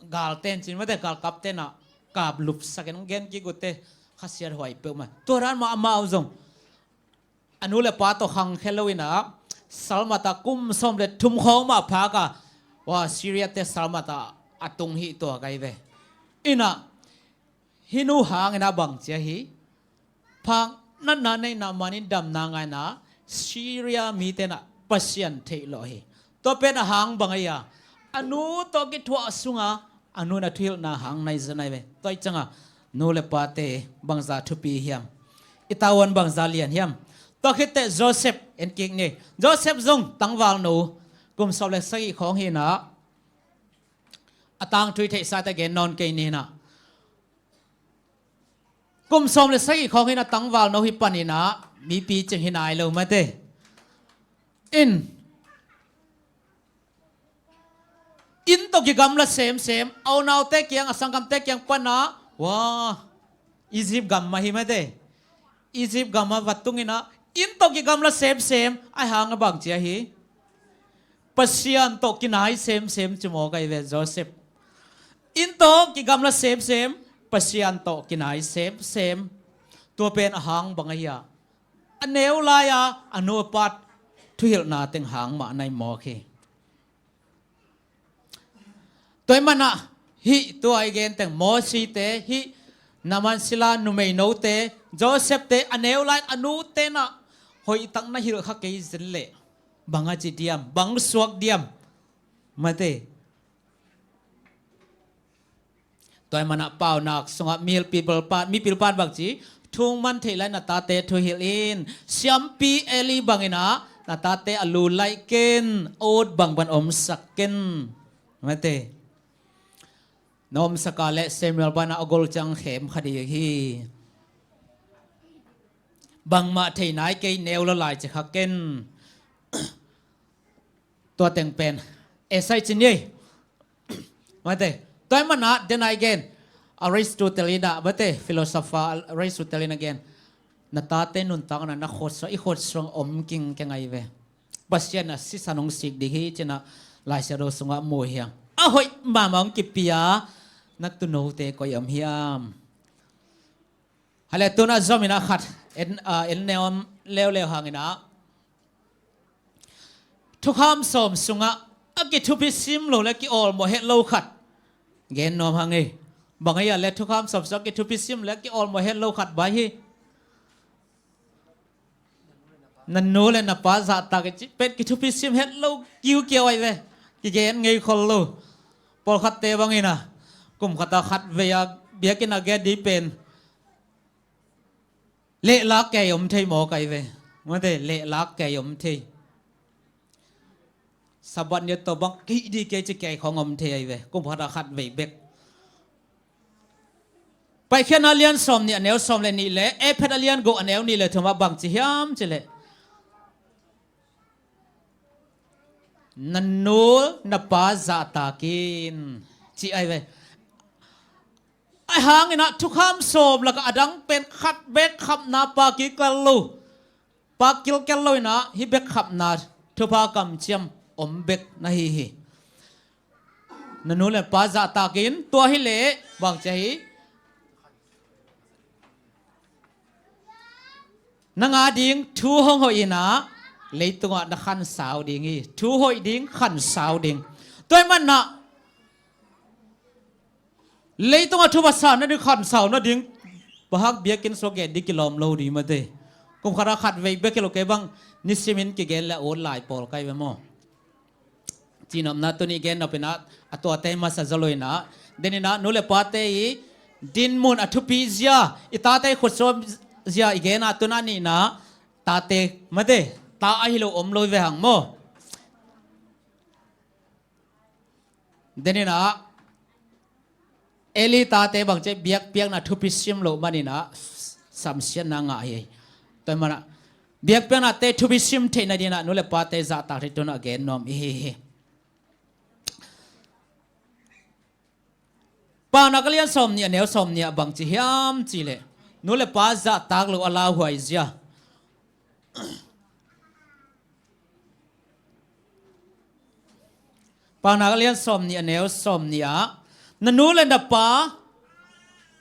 galte'n cin mate, galkapte'n ah kaplupsak in hong gen kik uh teh, khasiathuai peuhmah. Tua dan mah amau zong a nu le pa tawh khangkhia lo in ah, Salmata kum sawm le thum khawng mah phak a, wa, Syria-te Salmata a tung hi tuak ahi ve. In ah hih nu hangin ah bang ci ahi? Phang natna nei, Naaman in damna ngah in ah, Syria mite'n ah Pasian theih lo hi. Tua pen a hang bang ahi a, a nu tawh kithuah sungah a nu in a thuhilhna hang nai za nai ve. Tua ahih ciangah nu le pate bangza thupi hiam? I tavuan bangza lian hiam? Tua khit teh Joseph en kik ni. Joseph zong tangvalno, kum sawm le sagih khawng hi in ah, a tangthu i theihsa teh gen nawn kei ni in ah, Kum sawm le sagih khawng hi-in a tangval no hi panin ah mipi cing hi nai lo mate. In, inn tawh kigamla semsem, a unaute kiang, a sanggamte kiang pan ah, wa, Egypt gam mah hi mate. Egypt gam ah va tung in ah, inn tawh kigamla semsem, ahih hang a bang ci ahi. Pasian tawh kinai semsem ci mawk ahi ve Joseph. Inn tawh kigamla semsem, Pasian tawh kinai semsem. Tua pen ahang bang ahi a, a neu lai-a a nu a pa thuhilhna teng hang mah na hi mawk hi. Tua ahih manin ah hih tua i gen teng Mosite, hih Naaman sila numeinote, Joseph te, a neu lai a nute in ah hoihtak na hilh kha kei zen leh bang a ci diam, bang suak diam mate. Tua ahih manin ah Paunak sungah mipil pan, mipil pan bang ci, thu hong man theih lai na tate thuhilh in, siampi Eli bangin ah na tate a lu laih ken, a ut bang pan omsak ken mate. Na omsak a leh Samuel banah a gol ciang khem kha ding hi. Bangmah thei nai kei, neu lo lai ci kha ken. Tua teng pen esai ci ni ei. Mate, tua ahih manin ah, then again, Aristotle in ah, mate, philosopher Aristotle in again, na tate nuntakna na khutsuah, i khutsuah om kingkeng ahi ve. Pasian in ah sisan hong sik ding hi ci-in ah Lai Siangtho sungah mu hi hang. A hoih mahmah hong kipia na tuunote koi om hiam? Hale, tu-in ah zom in ah khat en, ah, en nuam leuleu hang in ah, thukham sawm sungah a kithupisim lo le ki-awlmawh het lo khat gen nuam hang ei. Bang ahi a leh thukham sawm sungah a kithupisim le ki-awlmawh het lo khat bang hi. Na nu le na pa zahtak in ci pen kithupisim het lo kiukiau ahi ve. Kigen ngei khol lo. Pawlkhatte bangin ah kum khat ah khatvei a biakinn ah gen ding pen lehlak kei om thei mawk ahi ve. Mate, lehlak kei om thei. Sabbath ni tawh bang kei ding kei ci kei khawng om thei ahi ve. Kum khat ah khatvei bek. Paikhiatna lian sawm nih a neu sawm le nih le Efesa lian guk a neu nih le thum ah bang ci hiam ci leh, na nu na pa zahtak in ci ahi ve. Ahih hangin ah thukham sawm lakah a dang pen khat bek khapna, pa kilkel lo. Pa kilkel lo in ah hih bek khapna, thupha kamciam om bek na hi hi. Na nu le pa zahtak in, tua hi leh bang ci ahi. Nang a ding thu hong hoih in ah leitungah na khansau ding hi. Thu hoih ding, khansau ding. Tua ahih manin ah leitungah thupha sa nading, khansau nading, bang hang biakinn sungah gen ding kilawm lo ding mate. Kum khat ah khatvei bek hi lo, kei bang nisimin kigen le a ut lai pawl ka hi ve maw. Cihnopna tuni gen nop in ah a tuate masa zaw lo in ah, den in ah nu le pate i dinmun a thupi zia, i tate khutsuah zia i gen a, tu-in ah nihna, tate mate, ta ahi lo om lo hi ve hang maw. Den in ah Eli tate bang ci, biakpiakna thupi sim loh manin ah samsiatna ngah hi. Tua ahih manin ah biakpiaknate thupi sim theih nading in ah nu le pate zahtak theih tu-in ah gen nuam i hi hi. Paunak a lian sawm nih a neu sawm nih ah bang ci hiam ci leh, nu le pa zahtak lo a lauhuai zia. Paunak a lian sawm nih a neu sawm nih ah, na nu le na pa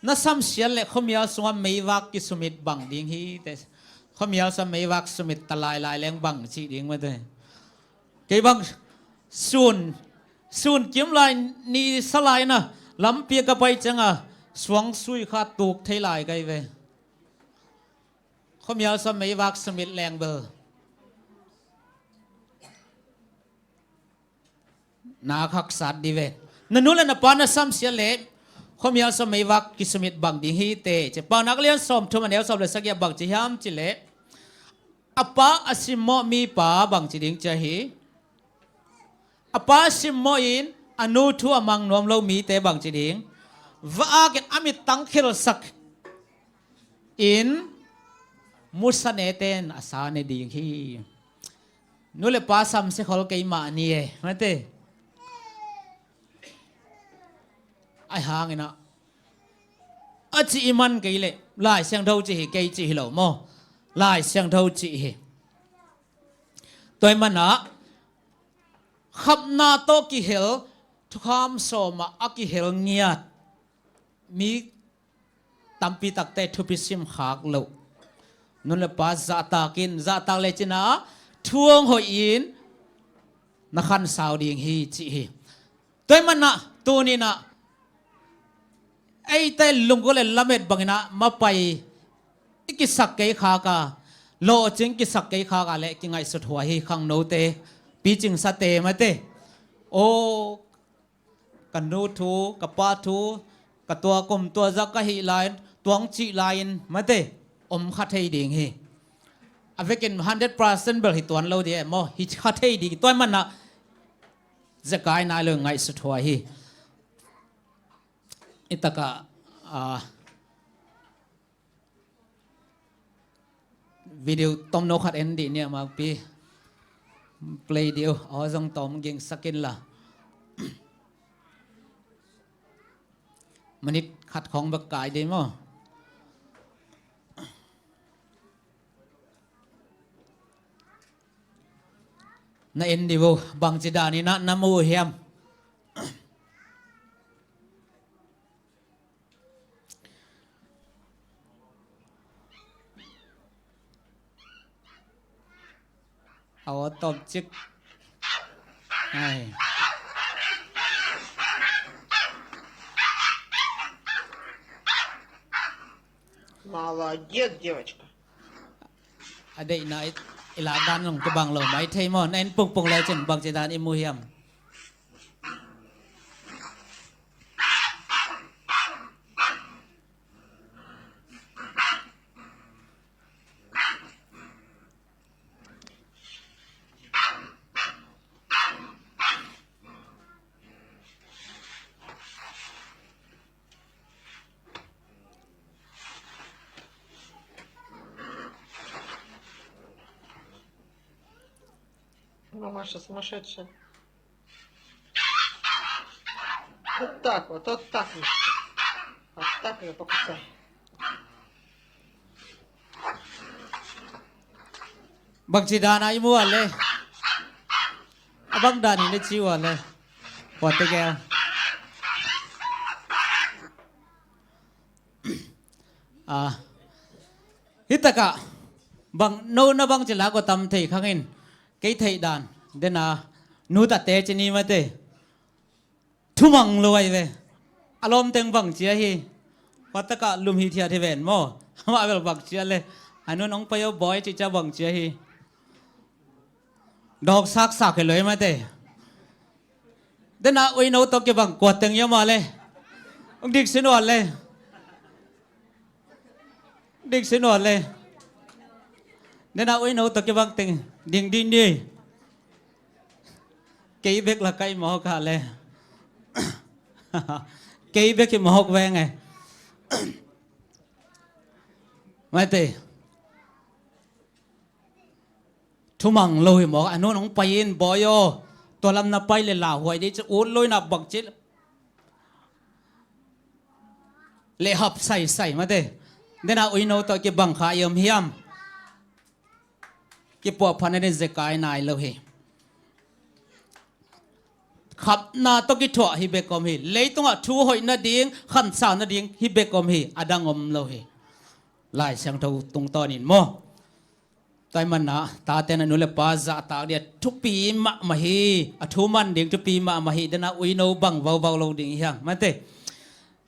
na samsiat leh khuamial sungah meivak kisumit bang ding hi teh. Khuamial sungah meivak sumit ta lailai leng bang cih ding mate. Kei bang sun, sun kim lai, ni sa lai in ah lampi ah ka pai ciangin suang sui kha tuk thei lai ka hi ve. Khuamial sungah meivak sumit leng bel na khak sat ding ve. Na nu le na pa na samsiat leh khuamial sungah meivak kisumit bang ding hi teh ci. Paunak a lian sawm thum a neu sawm le sagih ah bang ci hiam ci leh, a pa a simmawh mipa bang ci ding ci ahi. A pa simmawh in a nu thu a mang nuam lo mite bang ci ding. Va-ak in a mittang khelsak, in musa neten a sa ne ding hi. Nu le pa samsia khol kei mah ni e, mate. Ahi hangin ah, a cih i man kei leh Lai Siangtho cih hi, kei cih hi lo maw. Lai Siangtho cih hi. Tua ahih manin ah, khapna tawh kihel, thukham sawm ah a kihel ngiat mi tampi takte thupi sim khak loh. Nu le pa zahtak in, zahtak lecin ah thu hong hoih in na khansau ding hi, cih hi. Tua ahih manin ah tuni-in ah eite lunggulh le lamet bangin ah mapai i kisak kei khak a, lawhcing kisak kei khak a leh kingaihsut huai hi. Khangnote, picingsate, mate. Aw, ka nu thu, ka pa thu, ka tua kum tua zah ka hih lai-in, tua hong cih lai-in, mate, om kha thei ding hi. A vekin hundred percent bel hi tuan lo ding e maw, hi kha thei ding. Tua ahih manin ah zekai nai lo, ngaihsut huai hi. I takah, ah, video tomno khat en dih ni a, makpi. Play dih uh, aw zong tom gingsak inla. Minute khat khawng bek kai dih maw. Na en dih uh, bangci danin ah na mu uh hiam? Aw, tawm cik. Ai. Молодец, девочка. A deihna i, i lak dan zong kibang lo mai thei maw. Na en pungpung lecin bangci dan i mu hiam? Мамаша сумасшедшая. Вот так вот, вот так вот. Вот так вот покусай. Bangci dan a i mu a le. A bang dan in le ci uh a le. Kua tegel. Ah, hi takah bang, no na bangci lak uh tam thei khang in, kei theih dan dena nu tate ci ni mate. Thumang lo ai ve. A lawm teng bangci ahi. Kua takah lum hithiat hi ven maw. Amah bel bangci a le. A nun ong pai aw boy cih ciang bangci ahi. Dawk saksak hi lo i mate. Dena uino tawh kibang kua teng i om a le. Ong dik sin uh a le. Dik sin uh a le. Dena uino tawh kibang teng ding ding ni. Kei bek la kai mawk a le. Kei bek hi mawk veng e. Mate. Thumang lo hi mawk a, a nun hong pai in, bawi aw, tua lam na pai le lauhuai dih ci, ut lo in a bangci le hap saisai mate. Dena uino tawh kibang kha i om hiam? Kipuahphat nading zekai nai lo hi. Khapna tawh kithuah hi bek om hi. Leitungah thu hoih nading, khansau nading hi bek om hi. A dang om lo hi. Lai Siangtho tungtawnin maw. Tua ahih manin ah, tate in a nu le pa zahtak ding a thupi mahmah hi. A thu man ding thupi mahmah hi. Dena uino bang vauvau lo ding hi hang mate.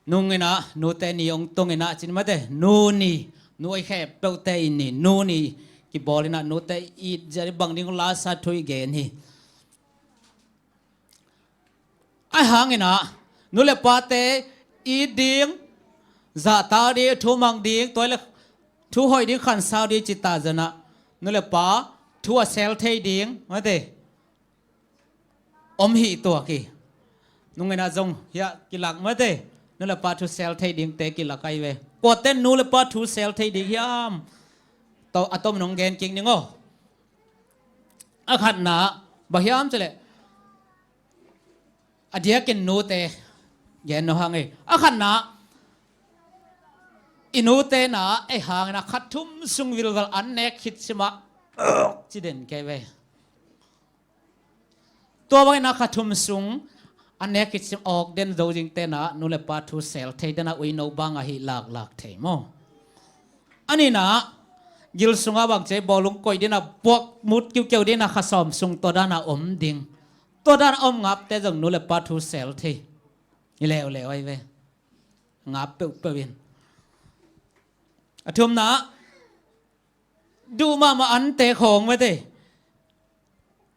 Nung in ah, nute ni ong tung in ah, cin mate. Nu ni, nu i khempeuhte i ni, nu ni kibawl in ah, nute it zia ding bang ding lasa thu i gen hi. Ahi hangin ah, nu le pate it ding, zahtak ding, thu mang ding, tua le thu hoih ding, khansau ding cih tak zan ah, nu le pa thu a sel thei ding mate. Om hi tuak hi. Nung in ah zong hiah kilak mate. Nu le pa thu sel thei dingte kilak ai ve. Tuate nu le pa thu sel thei ding hiam? To, a tom nong gen kik ning aw. A khatna, bang hiam cileh, a diakin nute gen no hang ei. A khatna, i nute na ei hangin a khat thum sung vilvel an nek khit simah ci den kei ve. Tua bangin a khat thum sung a nek khit sim awk den zo ding tena nu le pa thu sel thei dena uino bang ahi laklak thei maw? A nina, gil sunga bang cei bawlung koih dina puak mut kiukeu dina kha sawm sung tua dana om ding. Tua dana om ngapte zong nu le pa thu sel thei. I leuleu ai ve. Ngap peuhpeuh in. A thumna, duh mahmah ante khawng mate.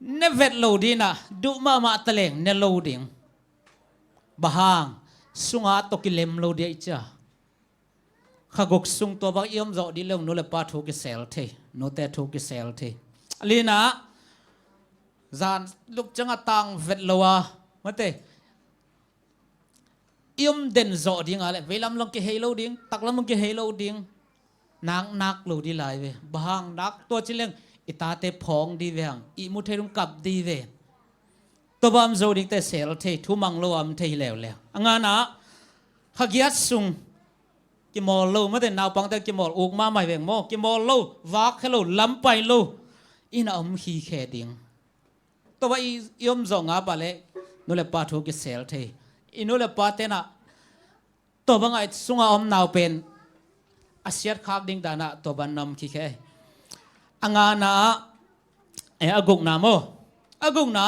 Ne vet lo dina, duh mahmah taleng ne lo ding. Bahang, sunga tawh kilem lo dia i cia. Kha guk sung tua bang i om zawh dih leung nu le pa thu kisel thei, nute thu kisel thei. A lina, zan lup cianga tang vet lo a, mate. I om den zawh dinga le veilam long kihei lo ding, taklam long kihei lo ding. Nak nak lo dih lai ve. Bahang nak tua ci leng i tate phawng dih ve hang, i mu thei dong kap dih ve. Tua bang om zo dingte sel thei, thu mang lo a om thei leuleu. A ngana, kha giat sung kimawl lo, mate naupangte kimawl uk mahmah veng maw, kimawl lo, vak khe lo, lampai lo. Ina om khikhe ding. Tua bang i, i om zawh ngap a le nu le pa thu kisel thei. I nu le pa tena tua banga i sunga om nau pen a siat khak ding dana tua bang na om khikhe. A ngana, eh, a gukna maw? A gukna,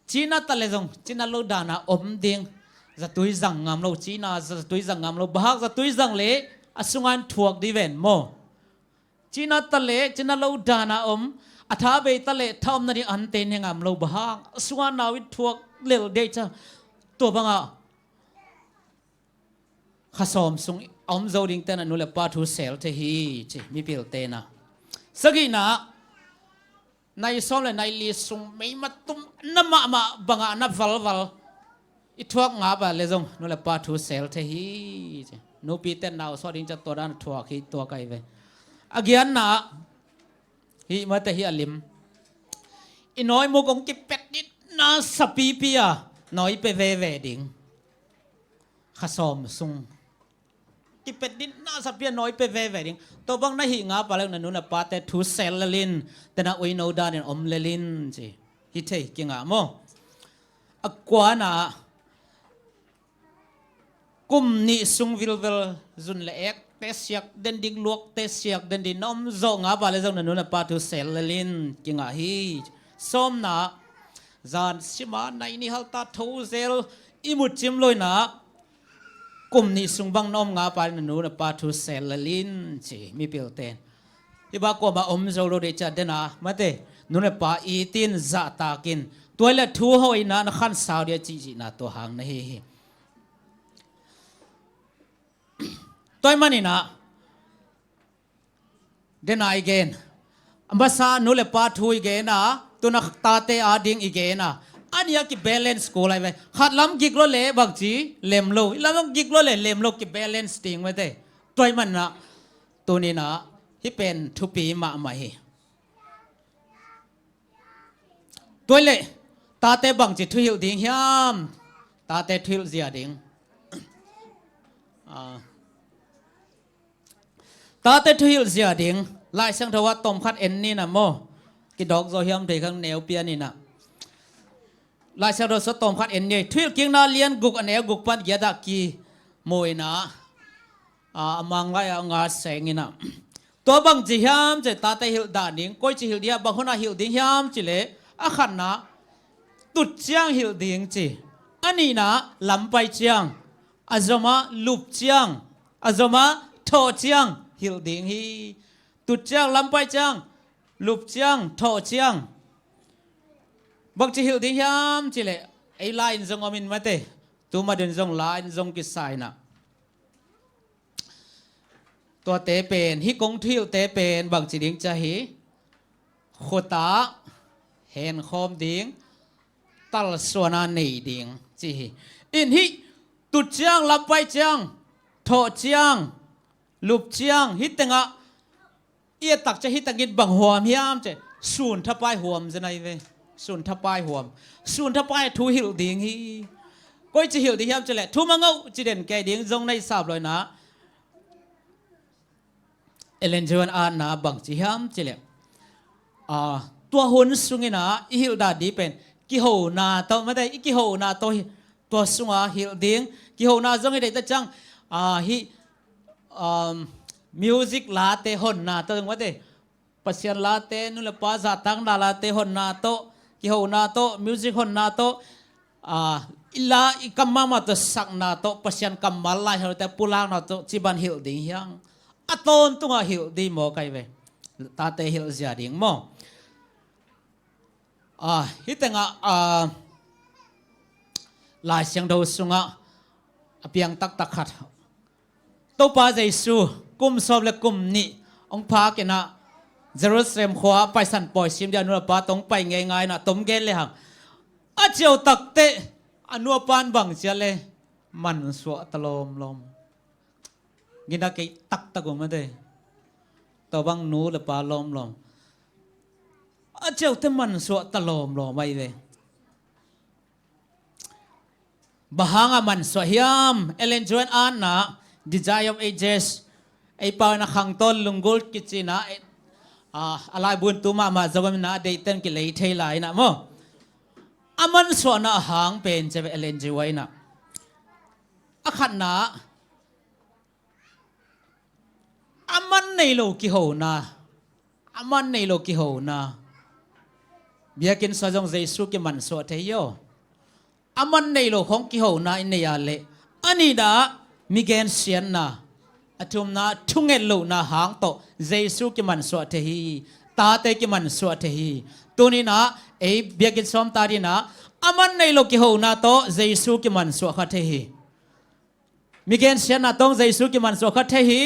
cina ta le zong cina lo dana om ding. Zatui zang ngam lo, cina zatui zang ngam lo, bahak zatui zang le a sunga in thuak dih ven maw? Cina ta le cina lo dana om, a tha bei ta le tha om nading ante ne ngam lo, bahang a sunga nau in thuak lel dei ca. Tua banga kha sawm sung a om zo ding tena nu le pa thu sel thei hi ci, mipil tena. Sagihna, nai sawm le nai li sung mei matum na mahmah banga na valval i thuak ngap a le zong nu le pa thu sel thei hi ci. Nupi ten nau sawh ding ca tua dan thuak hi, tua kai ve. A giatna, hi mate hi a lim. I nawi muk ong kipet dih na sapipi a nawi pe veve ding. Kha sawm sung kipet dih na sapi a nawi pe veve ding. Tua bang na hih ngap a le na nu na pate thu sel lelin, tena uino danin om lelin ci. Hi thei kingah maw? A kuana, kum nih sung vilvel zun le ekte siak den ding, luakte siak den ding na om zawh ngap a le zong na nu na pa thu sel lelin kingah hi. Sawmna, zan sima nai ni halta tho zel i mut cim loina, kum nih sung bang na om ngap a le na nu na pa thu sel lelin ci, mipil ten. Hi ba kuama om zo lo dei ca dena mate, nu le pa itin zahtakin, tuai le thu hoihna na khan sau dia cihcihna tua hang na hi hi. Tuai manina, dena i gen. Masa nu le pa thu i gen a, tuna tate a ding i gen a. A nia ki balance ko lai ve. Khat lam gik lo le bang ci lem lo. I lam gik lo le lem lo ki balance ding mate. Tuai manina, tunina, hi pen thupi mahmah hi. Tuai le, tate bangci thuhilh ding hiam? Tate thuhilh zia ding. Ah. Tate thuhilh zia ding. Lai Siangtho ah tawmkhat en nina maw? Kidawk zaw hiam thei khang neu pia nina. Lai Siangtho sua tawmkhat en ni. Thuhilh kikna lian guk a neu guk pan giat ah kimu ina. A, a mang lai a nga seng ina. Tua bangci hiam ci tate hilh dan ding, koici hilh ding hiam, bang hun a hilh ding hiam ci le, a khatna, tut ciang hilh ding ci. A nihna, lampai ciang. A zoma, lup ciang. A zoma, thawh ciang hilh ding hi. Tut ciang, lampai ciang, lup ciang, thawh ciang. Bangci hilh ding hiam ci le, ei la in zong om in mate. Tuma dun zong la in zong kisa ina. Tuate pen, hih kong thuhilhte pen bangci ding cia hi. Khuta henkhawm ding, talsuana nei ding ci hi. In hih tut ciang, lampai ciang, thawh ciang, Lup ciang hih tengah i et tak ciang hih tengin bang huam hiam ci leh, sun thapai huam zen ahi ve. Sun thapai huam. Sun thapai thu hilh ding hi. Koici hilh ding hiam ci leh, thu mangauh ci den kei ding zong na hi sap lo in ah, Ellen G. White in ah bangci hiam ci leh, ah, tua hun sungin ah i hilh dan ding pen kihona tawh, mate, i kihona tawh hi, tua sungah hilh ding. Kihona zong i deih tak ciang, ah, hih, um, music late honna tawh, mate, Pasian late, nu le pa zahtakna late honna tawh, kihona tawh, music honna tawh, ah, i la, i kam mahmah tawh sakna tawh, Pasian kammal, Lai Siangtho te pulakna tawh, ci bang hilh ding hi hang. A tawntungah hilh ding maw kai ve. Tate hilh zia ding maw. Ah, hih tengah, ah, Lai Siangtho sungah a piang taktak khat. Topa Jesu kum sawm le kum nih hong phak in ah, Jerusalem khua Paisan pawi sim ding a nu le pa tawh hong pai ngeingai in ah, tom gen le hang. A ciau takteh a nu a pan bang ci a leh, mansuah ta lawmlawm. Gina kei taktak uh, mate. Tua bang nu le pa lawmlawm. A ciau teh mansuah ta lawmlawm ahi ve. Bang hangah mansuah hiam? Ellen G. White in ah, Desire of Ages, ei pau in ah Khangtawn Lunggulh kici in ah, eh, ah, a laibu in tu mahmah zong om in ah, deihte in kilei thei lai in ah maw. A mansuahna a hang pen ci a ve Ellen G. White in ah. A khatna, a man nei lo kihona. A man nei lo kihona. Biakinn sungah zong Jesu kimansuah thei hi aw. A man nei lo khawng kihona i neih a leh. A nihna, mi gensiatna. A thumna, thunget lohna hang tawh Jesu kimansuah thei hi. Tate kimansuah thei hi. Tuni in ah, ei biakinn sawm ta ding in ah, a man nei lo kihona tawh Jesu kimansuah kha thei hi. Mi gensiatna tawh Jesu kimansuah kha thei hi.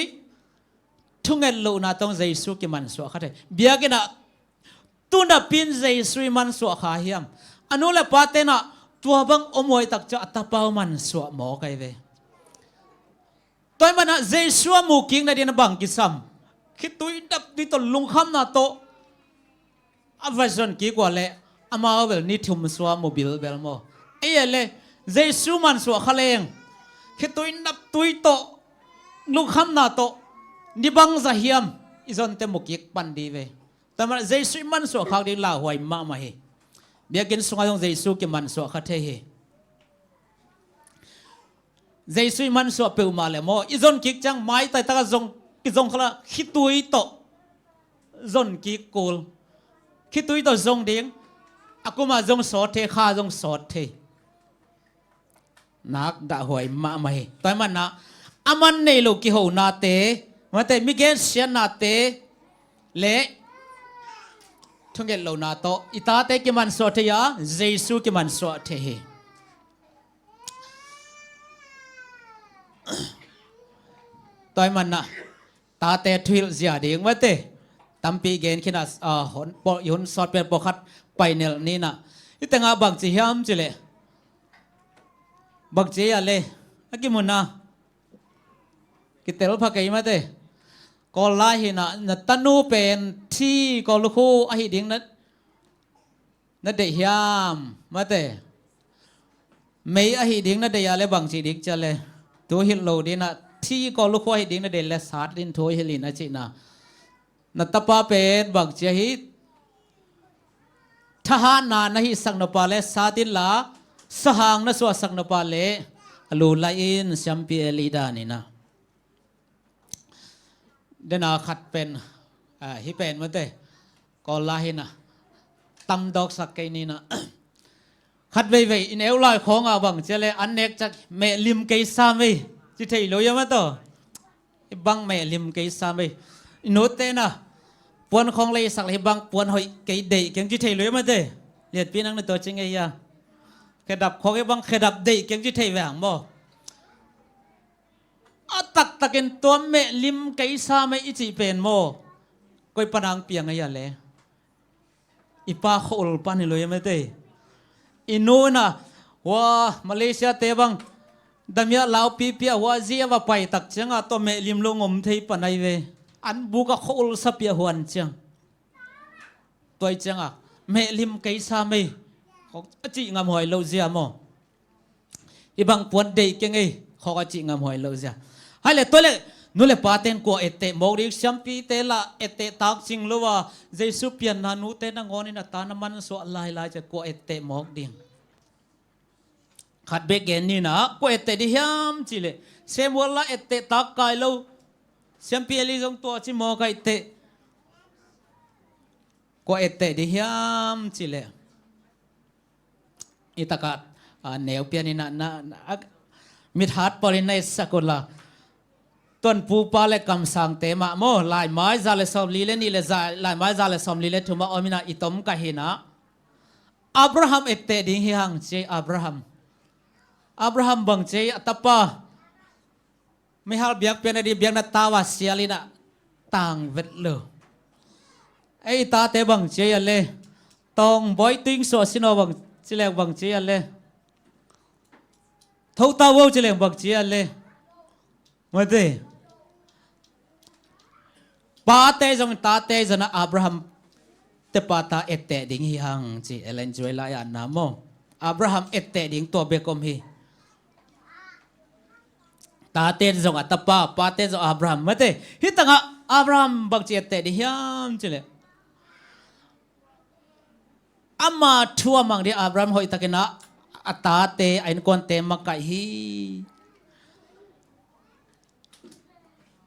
Thunget lohna tawh Jesu kimansuah kha thei. Biakinn ah tu napi in Jesu i mansuah kha hiam? A nu le pate in ah tua bang om huai tak ciang a tapa uh mansuah maw kai ve. Tua ahih manin ah Jesu a mu kik nading in ah bang kisam? Khitui dap tui tawh lungkhamna tawh a va zon kik uh a leh, amau bel ni thum sua mu bilbel maw. Ei a leh, Jesu mansuah kha leng, khitui dap tui tawh, lungkhamna tawh, ni bangzah hiam i zon teh mu kik pan ding ve. Tua ahih manin ah Jesu i mansuah khak ding lauhuai mahmah hi. Biakinn sungah zong Jesu kimansuah kha thei hi. Jesu i mansuah peuhmah leh maw, i zon kik ciang maitai takah zong, kizong kha lah khitui tawh zon kik kul. Khitui tawh zong ding, a kumah zong sawt thei, kha zong sawt thei. Nak dahhuai mahmah hi. Tua ahih manin ah, a man nei lo kihonate, mate, mi gensiatnate, le thunget lohna tawh i tate kimansuah thei a, Jesu kimansuah thei hi. Tua ahih manin ah, tate thuhilh zia ding mate. Tampi gen khin a, ah, hon, pawl, i hun sawt pen pawlkhat painel ni in ah. Hih tengah bangci hiam ci leh, bangci a leh, a kimu in ah, kitel pha kei mate. Kawl lai hi in ah, na tanu pen thi, kawl lukhu ahi ding na, na deih hiam, mate. Mei ahi ding na deih a leh bangci ding ci a leh, tu hilh lo ding in ah, thi, kawl lukhu ahi ding na deih leh sat in thu hilh in a cihna. Na tapa pen bangci ahi, thahatna na hihsak nop a leh sat inla, sahang na suahsak nop a leh a lu lai in, siampi Eli dan in ah. Dena khat pen, ah, hih pen mate, kawl lai hi in ah, tamdawksak kei ni in ah. Khat veivei i neu lai khawng ah bangci a leh, an nek ciang meh lim kei sam ei, ci thei lo hiam a tawh. Hih bang meh lim kei sam ei. I nute in ah puan khawng leisak leh hih bang puan hoih kei deih keng ci thei lo hiam mate. Lianpi nang na tua ci ngei hia. Khedap khawng hih bang khedap deih keng ci thei veng maw. A taktakin tua meh lim kei sam ei i cih pen maw, koi pan hong piang ei a leh? I pa khua-ul pan hi lo hiam mate. I nu in ah, hua, Malaysia te bang Damiah laupipi a huahzi a va pai tak ciangah tua mehlim lo ngom thei pan ahi ve. An buk a khua-ul sapi a huan ciang. Tua ih ciangah mehlim kei sa mei. Khawk a cih ngamhuai loh zia maw? Hih bang puan deih keng ei, khawk a cih ngamhuai loh zia. Hai le tua le, nu le pa ten kua etteh mawk ding, siampite lah etteh tak cing lo a, Jesu pianna nute nangawn in a ta na mansuah lailai ciah kua etteh mawk ding. Khat bek gen ni na, kua etteh ding hiam cih leh, Samuel lah etteh tak kai lo, siampi Eli zong tua ci mawk a etteh. Kua etteh ding hiam cih leh, i takah, a, neu pian in a, na, na, a, mithat pawl in na etsak uh la. Tuan pupa le kamsangte mah maw, laimai za le sawmli le nih le za, laimai za le sawmli le thum a om in a i tom ka hi na. Abraham etteh ding hi hang ci ei, Abraham. Abraham bang ci ei, a tapa. Mihal biakpiakna ding biakna tau a sial in a tang vet lo. Ei tate bang ci ei a le. Tawng bawi ting suah sin aw bang ci leng bang ci ei a le. Tho tau vo ci leng bang ci ei a le. Mate. Pate zong tate zong a Abraham te pa ta etteh ding hi hang ci Ellen G. White lai-atna maw. Abraham etteh ding tua bek om hi. Tate zong a tapa, pate zong Abraham. Mate, hih tangah Abraham bangci etteh ding hiam cih leh, ama thu a mang ding Abraham hoihtakin a, a tate, a innkuante makaih hi.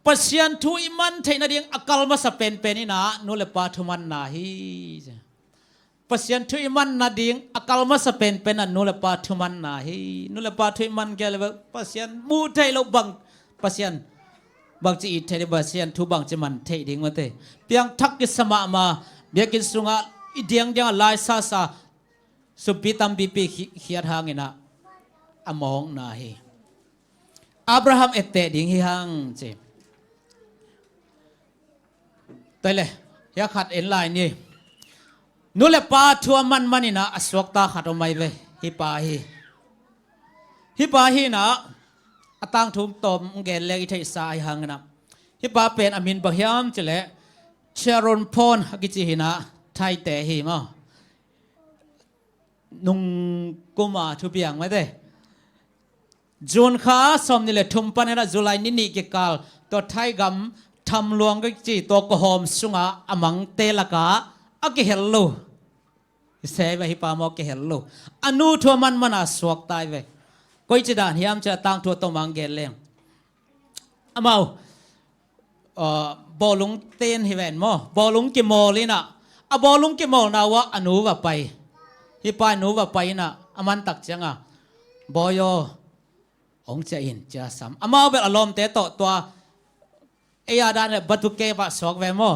Pasian thu i man theih nading a kal masa penpen in a nu le pa thumanna hi. Pasian thu i man nading a kal masa penpen a nu le pa thumanna hi. Nu le pa thu i man kei le Pasian mu thei lo bang, Pasian bangci it thei ding, Pasian thu bangci man thei ding mate. Piangthak kisa mahmah, biakinn sungah i diangdiang a laisasa sumpi tampipi khi-, khiat hangin a, a mawkna hi. Abraham etteh ding hi hang ci. Tua le, hia khat en lai ni. Nu le pa thu a manman in a, a suakta khat om ai ve. Hih pa hi. Hih pa hi in a, a tangthu tawm gen leng i theihsa ahi hangin a. Hih pa pen a min bang hiam cih leh, Sharon Phone a kici hi in a, Thaite hi maw. Nung kum a thupiang mate. June kha sawmnih le thum panin a July ni nih kikal tua Thaigam Thamluang ka ci tua kawhawm sungah a mangte lakah a kihel lo. I se ve hih pa maw kihel lo. A nu thu a manman a suakta ai ve. Koici dan hiam cih a tangthu a tawm a gen leng. Amau, ah, bawlung ten hi ven maw. Bawlung kimawl in a. A bawlung kimawlna uah a nu va pai. Hih pa a nu va pai in a. A man tak ciang a. Bawi aw. Hong ciah in, ciah sam. Amau bel a lawmte tawh tua. Ei a dan le batu ke va suak ve maw.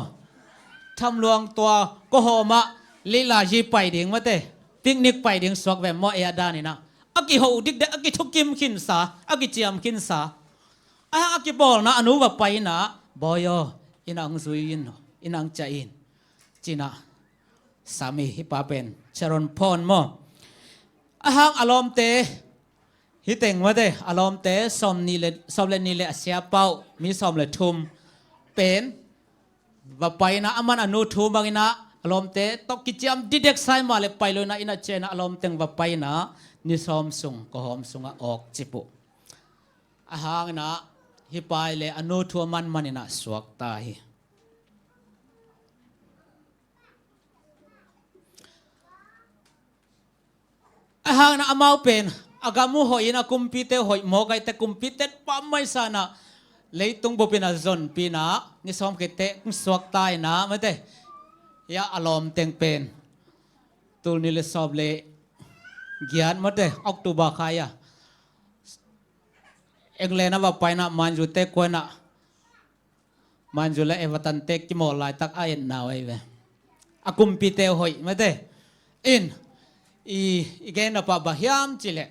Thamluang tua kawhawm ah lila ji pai ding mate. Picnic pai ding suak ve maw ei a dan in a. A kiho dikdek, a kithukim khinsa, a kiciam khinsa. A hang a kibawlna a nu va pai in a, bawi aw, inn ah hong zui in, inn ah hong ciah in. Ci in a, sam hi hih pa pen, Sharon Phone maw. A hang a lawmte, hih teng mate, a lawmte, sawm nih le, sawm le nih le a siapau, mi sawm le thum. Pen, va pai in a, a man a nu thu mang in a, a lawmte, tawh kiciam dikdek sa hi mah le pai lo in a, inn ah ciah in a, a lawmteng va pai in a, ni sawm sung, kawhawm sungah awk cip uh. A hang in a, hih pa le a nu thu a manman in a suakta hi. A hang in a amau pen, a gam uh hoih in a kumpite hoih mawk ai te kumpite pammaih sa in a, leitung bup in a zonpi in a, ni sawm khit teh, suakta in a, mate. Hia a lawmteng pen. Tul nih le sawm le giat mate, October kha hia. England ah va pai in a, Man U te kuan a. Man U le Everton te kimawl laitak a etna uh ai ve. A kumpite hoih mate. In, i, i gen a pah bang hiam cih leh.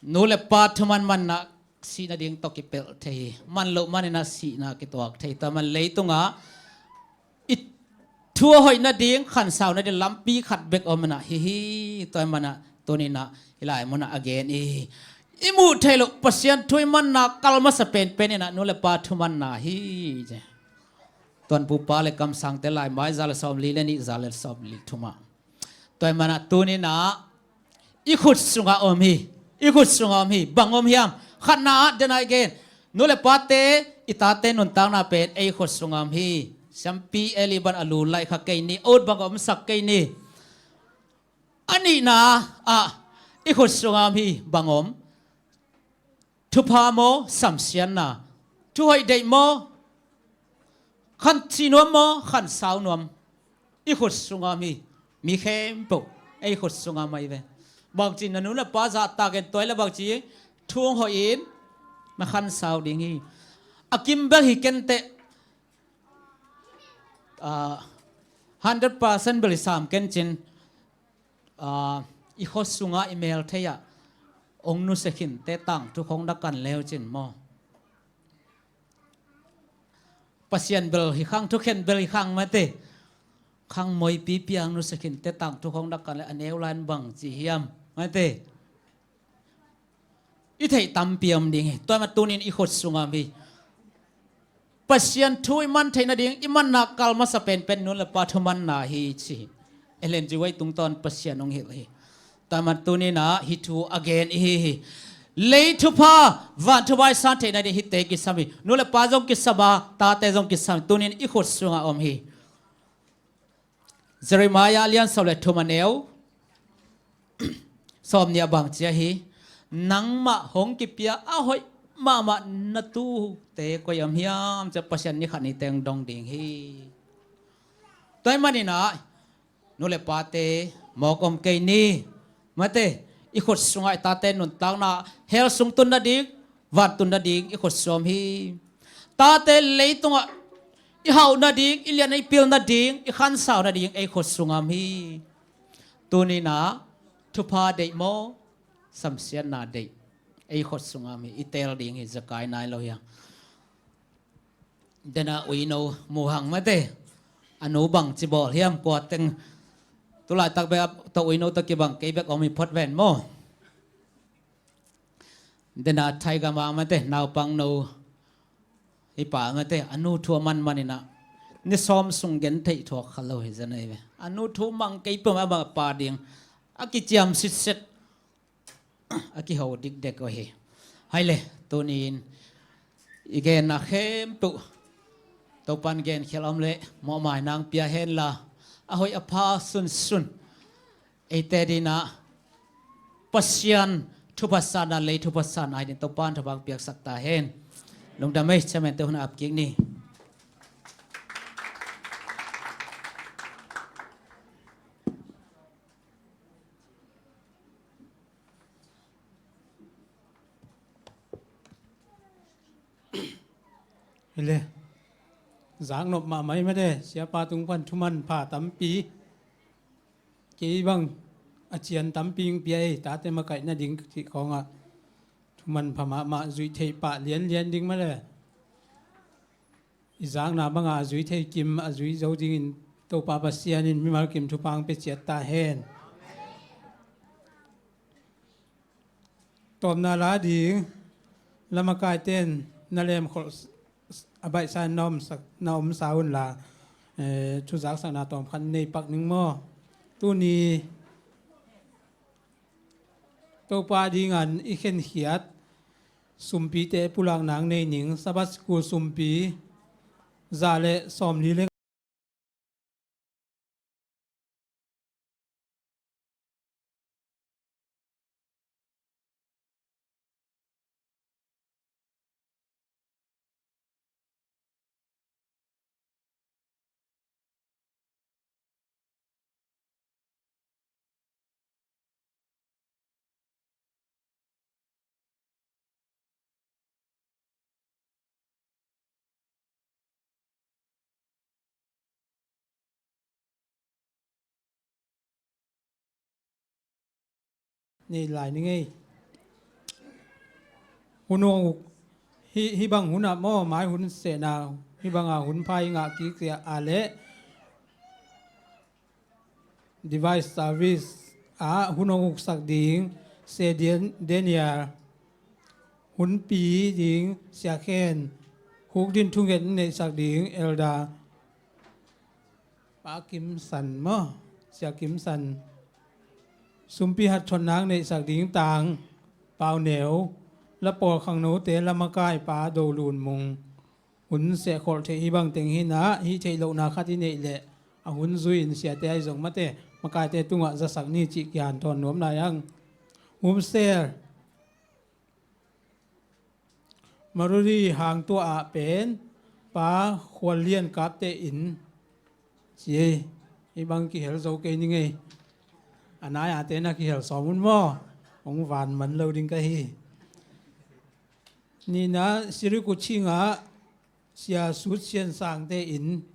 Nu le pa thu manmanna sihna ding tawh kipelh thei hi. Man loh man in a sihna kituak thei. Tua man leitung a i thu a hoih nading, khansau nading lampi khat bek om in a hi hi. Tua man a tuni in a hih lai mun ah a gen hi. i muh theih loh Pasian thu i manna kal masa penpen inah nu le pa thumanna hi. Tuanpupa le kamsangte laimai za le sawmli le nih, za le sawmli thumah. Tua i manah tuninah i khut sungah om hi. I khut sungah om hi. Bang om hiam? Khatna ah denai gen, nu le pate i tate nuntakna pen ei khut sungah om hi. Siampi Eli ban a lu laih kha kei ni. Ut bang omsak kei ni. A nihna ah i khut sungah om hi. Bang om? Thupha maw, samsiatna? Thuhoih deih maw, khansi nuam maw, khansau nuam? I khut sungah om hi. Mi khempeuh ei khut sungah om ahi ve. Bangci na nu na pa zahtak in tuai le bangci thu hong hoih in na khansau ding hi. A kim bek hi kenteh, ah, hundred percent bel i sam kencin, ah, i khut sungah i mel thei-ah hong nusia khinte tangthu khong na kan leucin maw? Pasian bel hi khang, thukhen bel hi khang mate. Khang moipi piang nusia khinte tangthu khong na kan le a neu lain bangci hiam mate. I theih tampi om ding hi. Tua mah tunin i khut sungah om hi. Pasian thu i man theih nading i manna kal masa penpen nu le pa thumanna hi ci hi. Ellen G. White tungtawn Pasian hong hilh hi. Tua mah tuninah hih thu a gen i hi hi. Lei thupha, van thupha i san theih nading hihte kisam hi. Nu le pa zong kisam a, tate zong kisam hi. Tunin i khut sungah om hi. Jeremiah lian sawm le thum a neu sawmnih ah bangci ahi. Nangmah hong kipia a hoih mahmah na tute koi om hiam? Cia Pasian ni khat ni teng dong ding hi. Tua i maninah nu le pate mawk om kei ni. Mate, i khut sungah i tate nuntakna hell sung tun nading, van tun nading i khut sungah om hi. Tate leitungah i hauh nading, i lian i pil nading, i khansau nading ei khut sungah om hi. Tuninah thupha deih maw, samsiatna deih? Ei khut sungah om hi. I teel ding hi, zakai nai lo hi a. Dena uino muhang mate. A nu bangci bawl hiam, kua teng tulaitak bek a to uino to kibang kei bek om hi phot ven maw? Dena Thai gama mate, naupang no hi pa mate, a nu thu a man maninah ni sawm sung gen theih thuak kha lo hi zen ahi ve. A nu thu mang kei peuh a bang a pa ding a kiciam sitset a kiho dikdek uh hi. Hai le, tunin i genna khempeuh Topan genkhial om le mawhmai nang pia henla, a hoih a pha sunsun eite dinah Pasian thupha sanna, lei thupha sanna hi din Topan thupha piaksak ta hen. Lungdam ei, chairman te hun a ap kik ni. Hi le, zaknop mahmah hi mate, siapa tung pan thuman pha tampi. Kei bang a cian tampi hong pia hi, tate makaih nading cih khawngah thuman pha mahmah, zuih theih pah lianlian ding mate. I zakna bangah a zui thei kim, a zui zo dingin Topa Pasian in mimal kim thupha hong pia ciat ta hen. Tawpna la ding, lamakaite in na lemkholh a baihsa in na omsak, na omsa unla, eh, thuzaksakna tawmkhat nei pak ning maw? Tuni Topa dingan i khenkhiat sumpite pulakna nei ning, Sabbath school sumpi za le sawmli le Nei lai ni ngei. Hun hong uk, hih, hih bang hun ah maw, mai hun sehna, hih banga hun pha i ngah kik zia a leh device service ah hun hong uksak ding, Se Dan-, Daniel hunpi ding Sia Khen, hukdin thunget neihsak ding Elder Pa Kim San maw, Sia Kim San. Sumpi hat thotnak neihsak ding Tang Pau Neu, la pawl khangnote la makai Pa Do Lun Mung. Hun sehkholh theih hi bang teng hi na, hih theih lohna khat i neih leh a hun zui-in siate ahi zong mate makaite tungah zasak ni cih kihanthawn nuam lai ang. Home Cell Maruri hang tuah ah pen Pa Khual Lian Kapte in ci ei. Hih bang kihel zo kei ning ei. A nai-ate na kihel sawm un maw? Hong van man lo ding ka hi. Nihna Sirikut Ching ah Sia Sut Sian Sangte in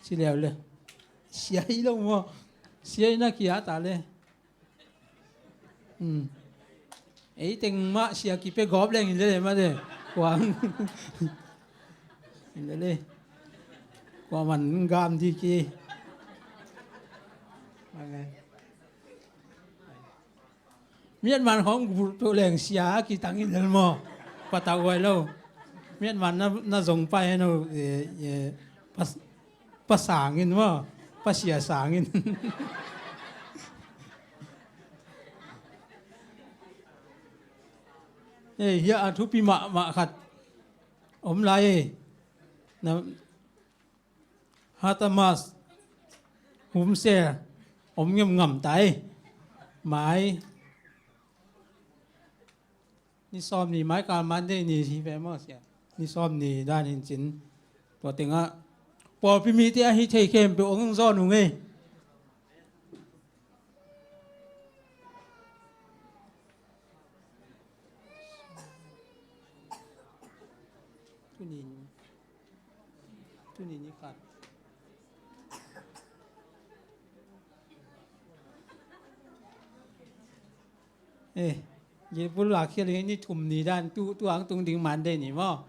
ci leuleu. Sia hi lo maw? Sia in a kia ta le. Hmm. Ei teng mah sia kipia gawp leng hi lele mah de. Kuang. Hi lele. Kuang man gam di ki. Amen. Miatman khong bulh peuh leng sia a kitang in lel maw? Patau huai lo. Miatman na, na zong pai hen o, eh, eh, pas, pasang in maw? Pasia sang in. Eh, hia a thupi mahmah khat om lai, eh. Na, Hatamas Home Cell om ngemngam tai. Mai ni sawm ni, mai kal Monday ni hi ve maw sia? Ni sawm ni dan hin cin. Tua tengah pawlpi mite ahi thei khempeuh hong zawn ung ei. Tuni ni, tuni ni khat. Eh, Gilpul la khial ni thum ni dan tu, tu ang tung ding Monday ni maw?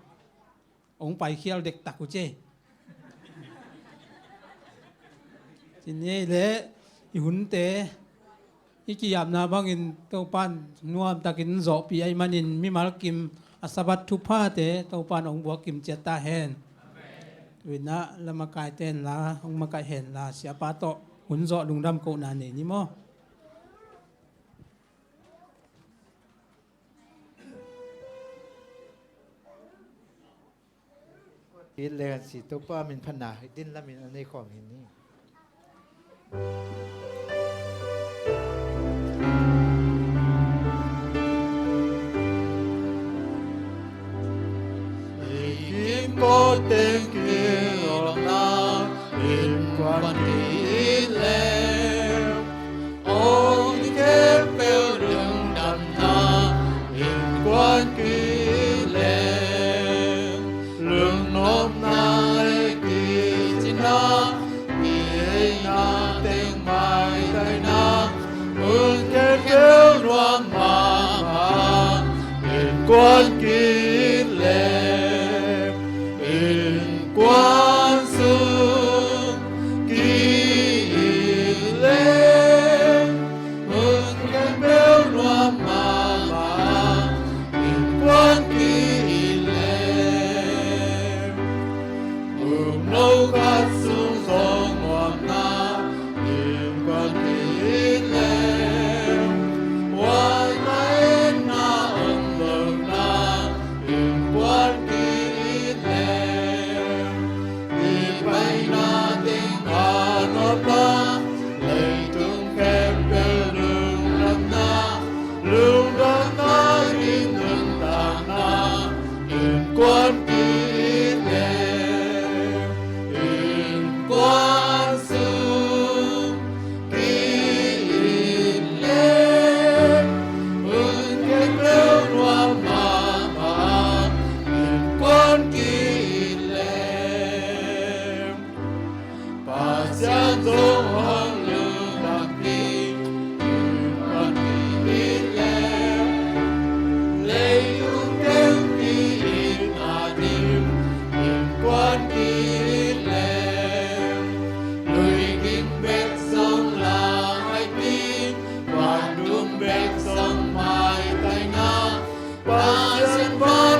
Hong paikhial dektak uh ci. Ci ni ei leh i hunte i ki-apna bangin Topan nuamtakin zawhpih ahih manin mimal kim a Sabbath thuphate Topan hong buak kim ciat ta hen. Tu-in ah la makaite in la hong makaih hen la, siapa tawh hun zawh lungdam kohna nei ni maw? It le kan si Topa min phatna din lamin a nei khawm hi ni. Kim ko teng ki lawkna in kuan ki le. Aw, i khempeuh lungdamna innkuan kik leng, lungnopna le kicinna, kihei na teng maitaina, hun khempeuh nuam mahmah, innkuan kik leng. Innkuan sung ki-it leng, hun khempeuh nuam mahmah, innkuan ki-it leng. Upno khat sung zong nuamna, innkuan ki-it leng. Huai mah en na om lohna, innkuan ki-it leng. I paina teng a nopna, leitung khempeuh lungdamna, lungdamna in nuntakna, innkuan ki-it leng. Innkuan sung ki-it leng, hun khempeuh nuam mahmah, innkuan ki-it leng. Pasian zong hong lungdam hi, innkuan ki-it leng. Leitung teng ki-itna ding, innkuan ki-it leng. Lui ging bek zong la ngaihpih, vantung bek zong maitaina, Pasian vai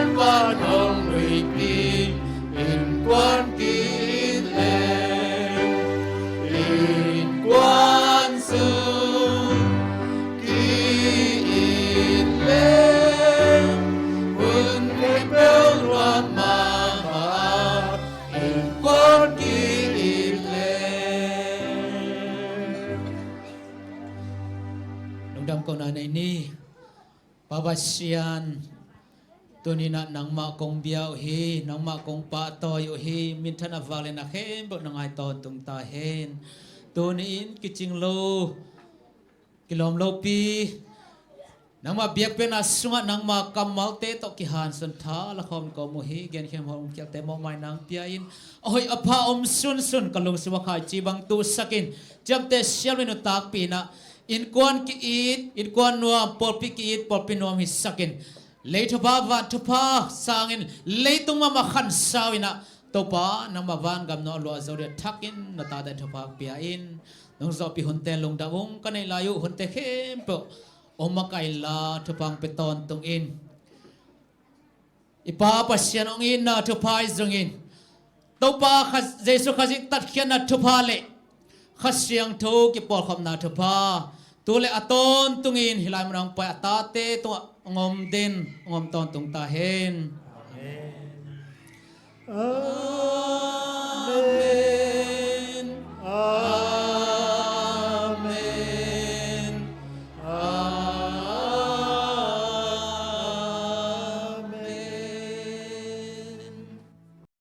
Pasian, tuni-in ah nangmah kong bia uh hi, nangmah kong pahtawi uh hi. Minthanna, vanglianna khempeuh na ngai tawntung ta hen. Tuni-in kicing lo, kilawm lopi, nangmah biakpiakna sungah nangmah kammalte tawh kihansun tha la khawm kong om uh hi. Genkhial hong khialte mawhmaina hong pia-in, a hoih a pha om sunsun ka lungsim a khaici bang tuhsak in, ciamteh siam lo-in nuntakpih in ah, innkuan ki-it innkuan nuam, pawlpi ki-it pawlpi nuam hisak in, lei thupha van thupha sangin leitung mahmah khansau in ah, Topa, nangmah vangam nong luah zo ding a thakin na tate thupha pia in. Nong zawhpih hunte lungdam ung. Ka neih lai uh hunte khempeuh om makaih inla thupha hong pia tawntung in. I Pa Pasian, hong itna thupha hi zongin, Topa Kha-, Jesu Khazih tatkhiatna thupha le Kha Siangtho kipawlkhopna thupha tu le a tawntungin hih lai munah hong pai a tate tungah hong om den, hong om tawntung ta hen. Amen.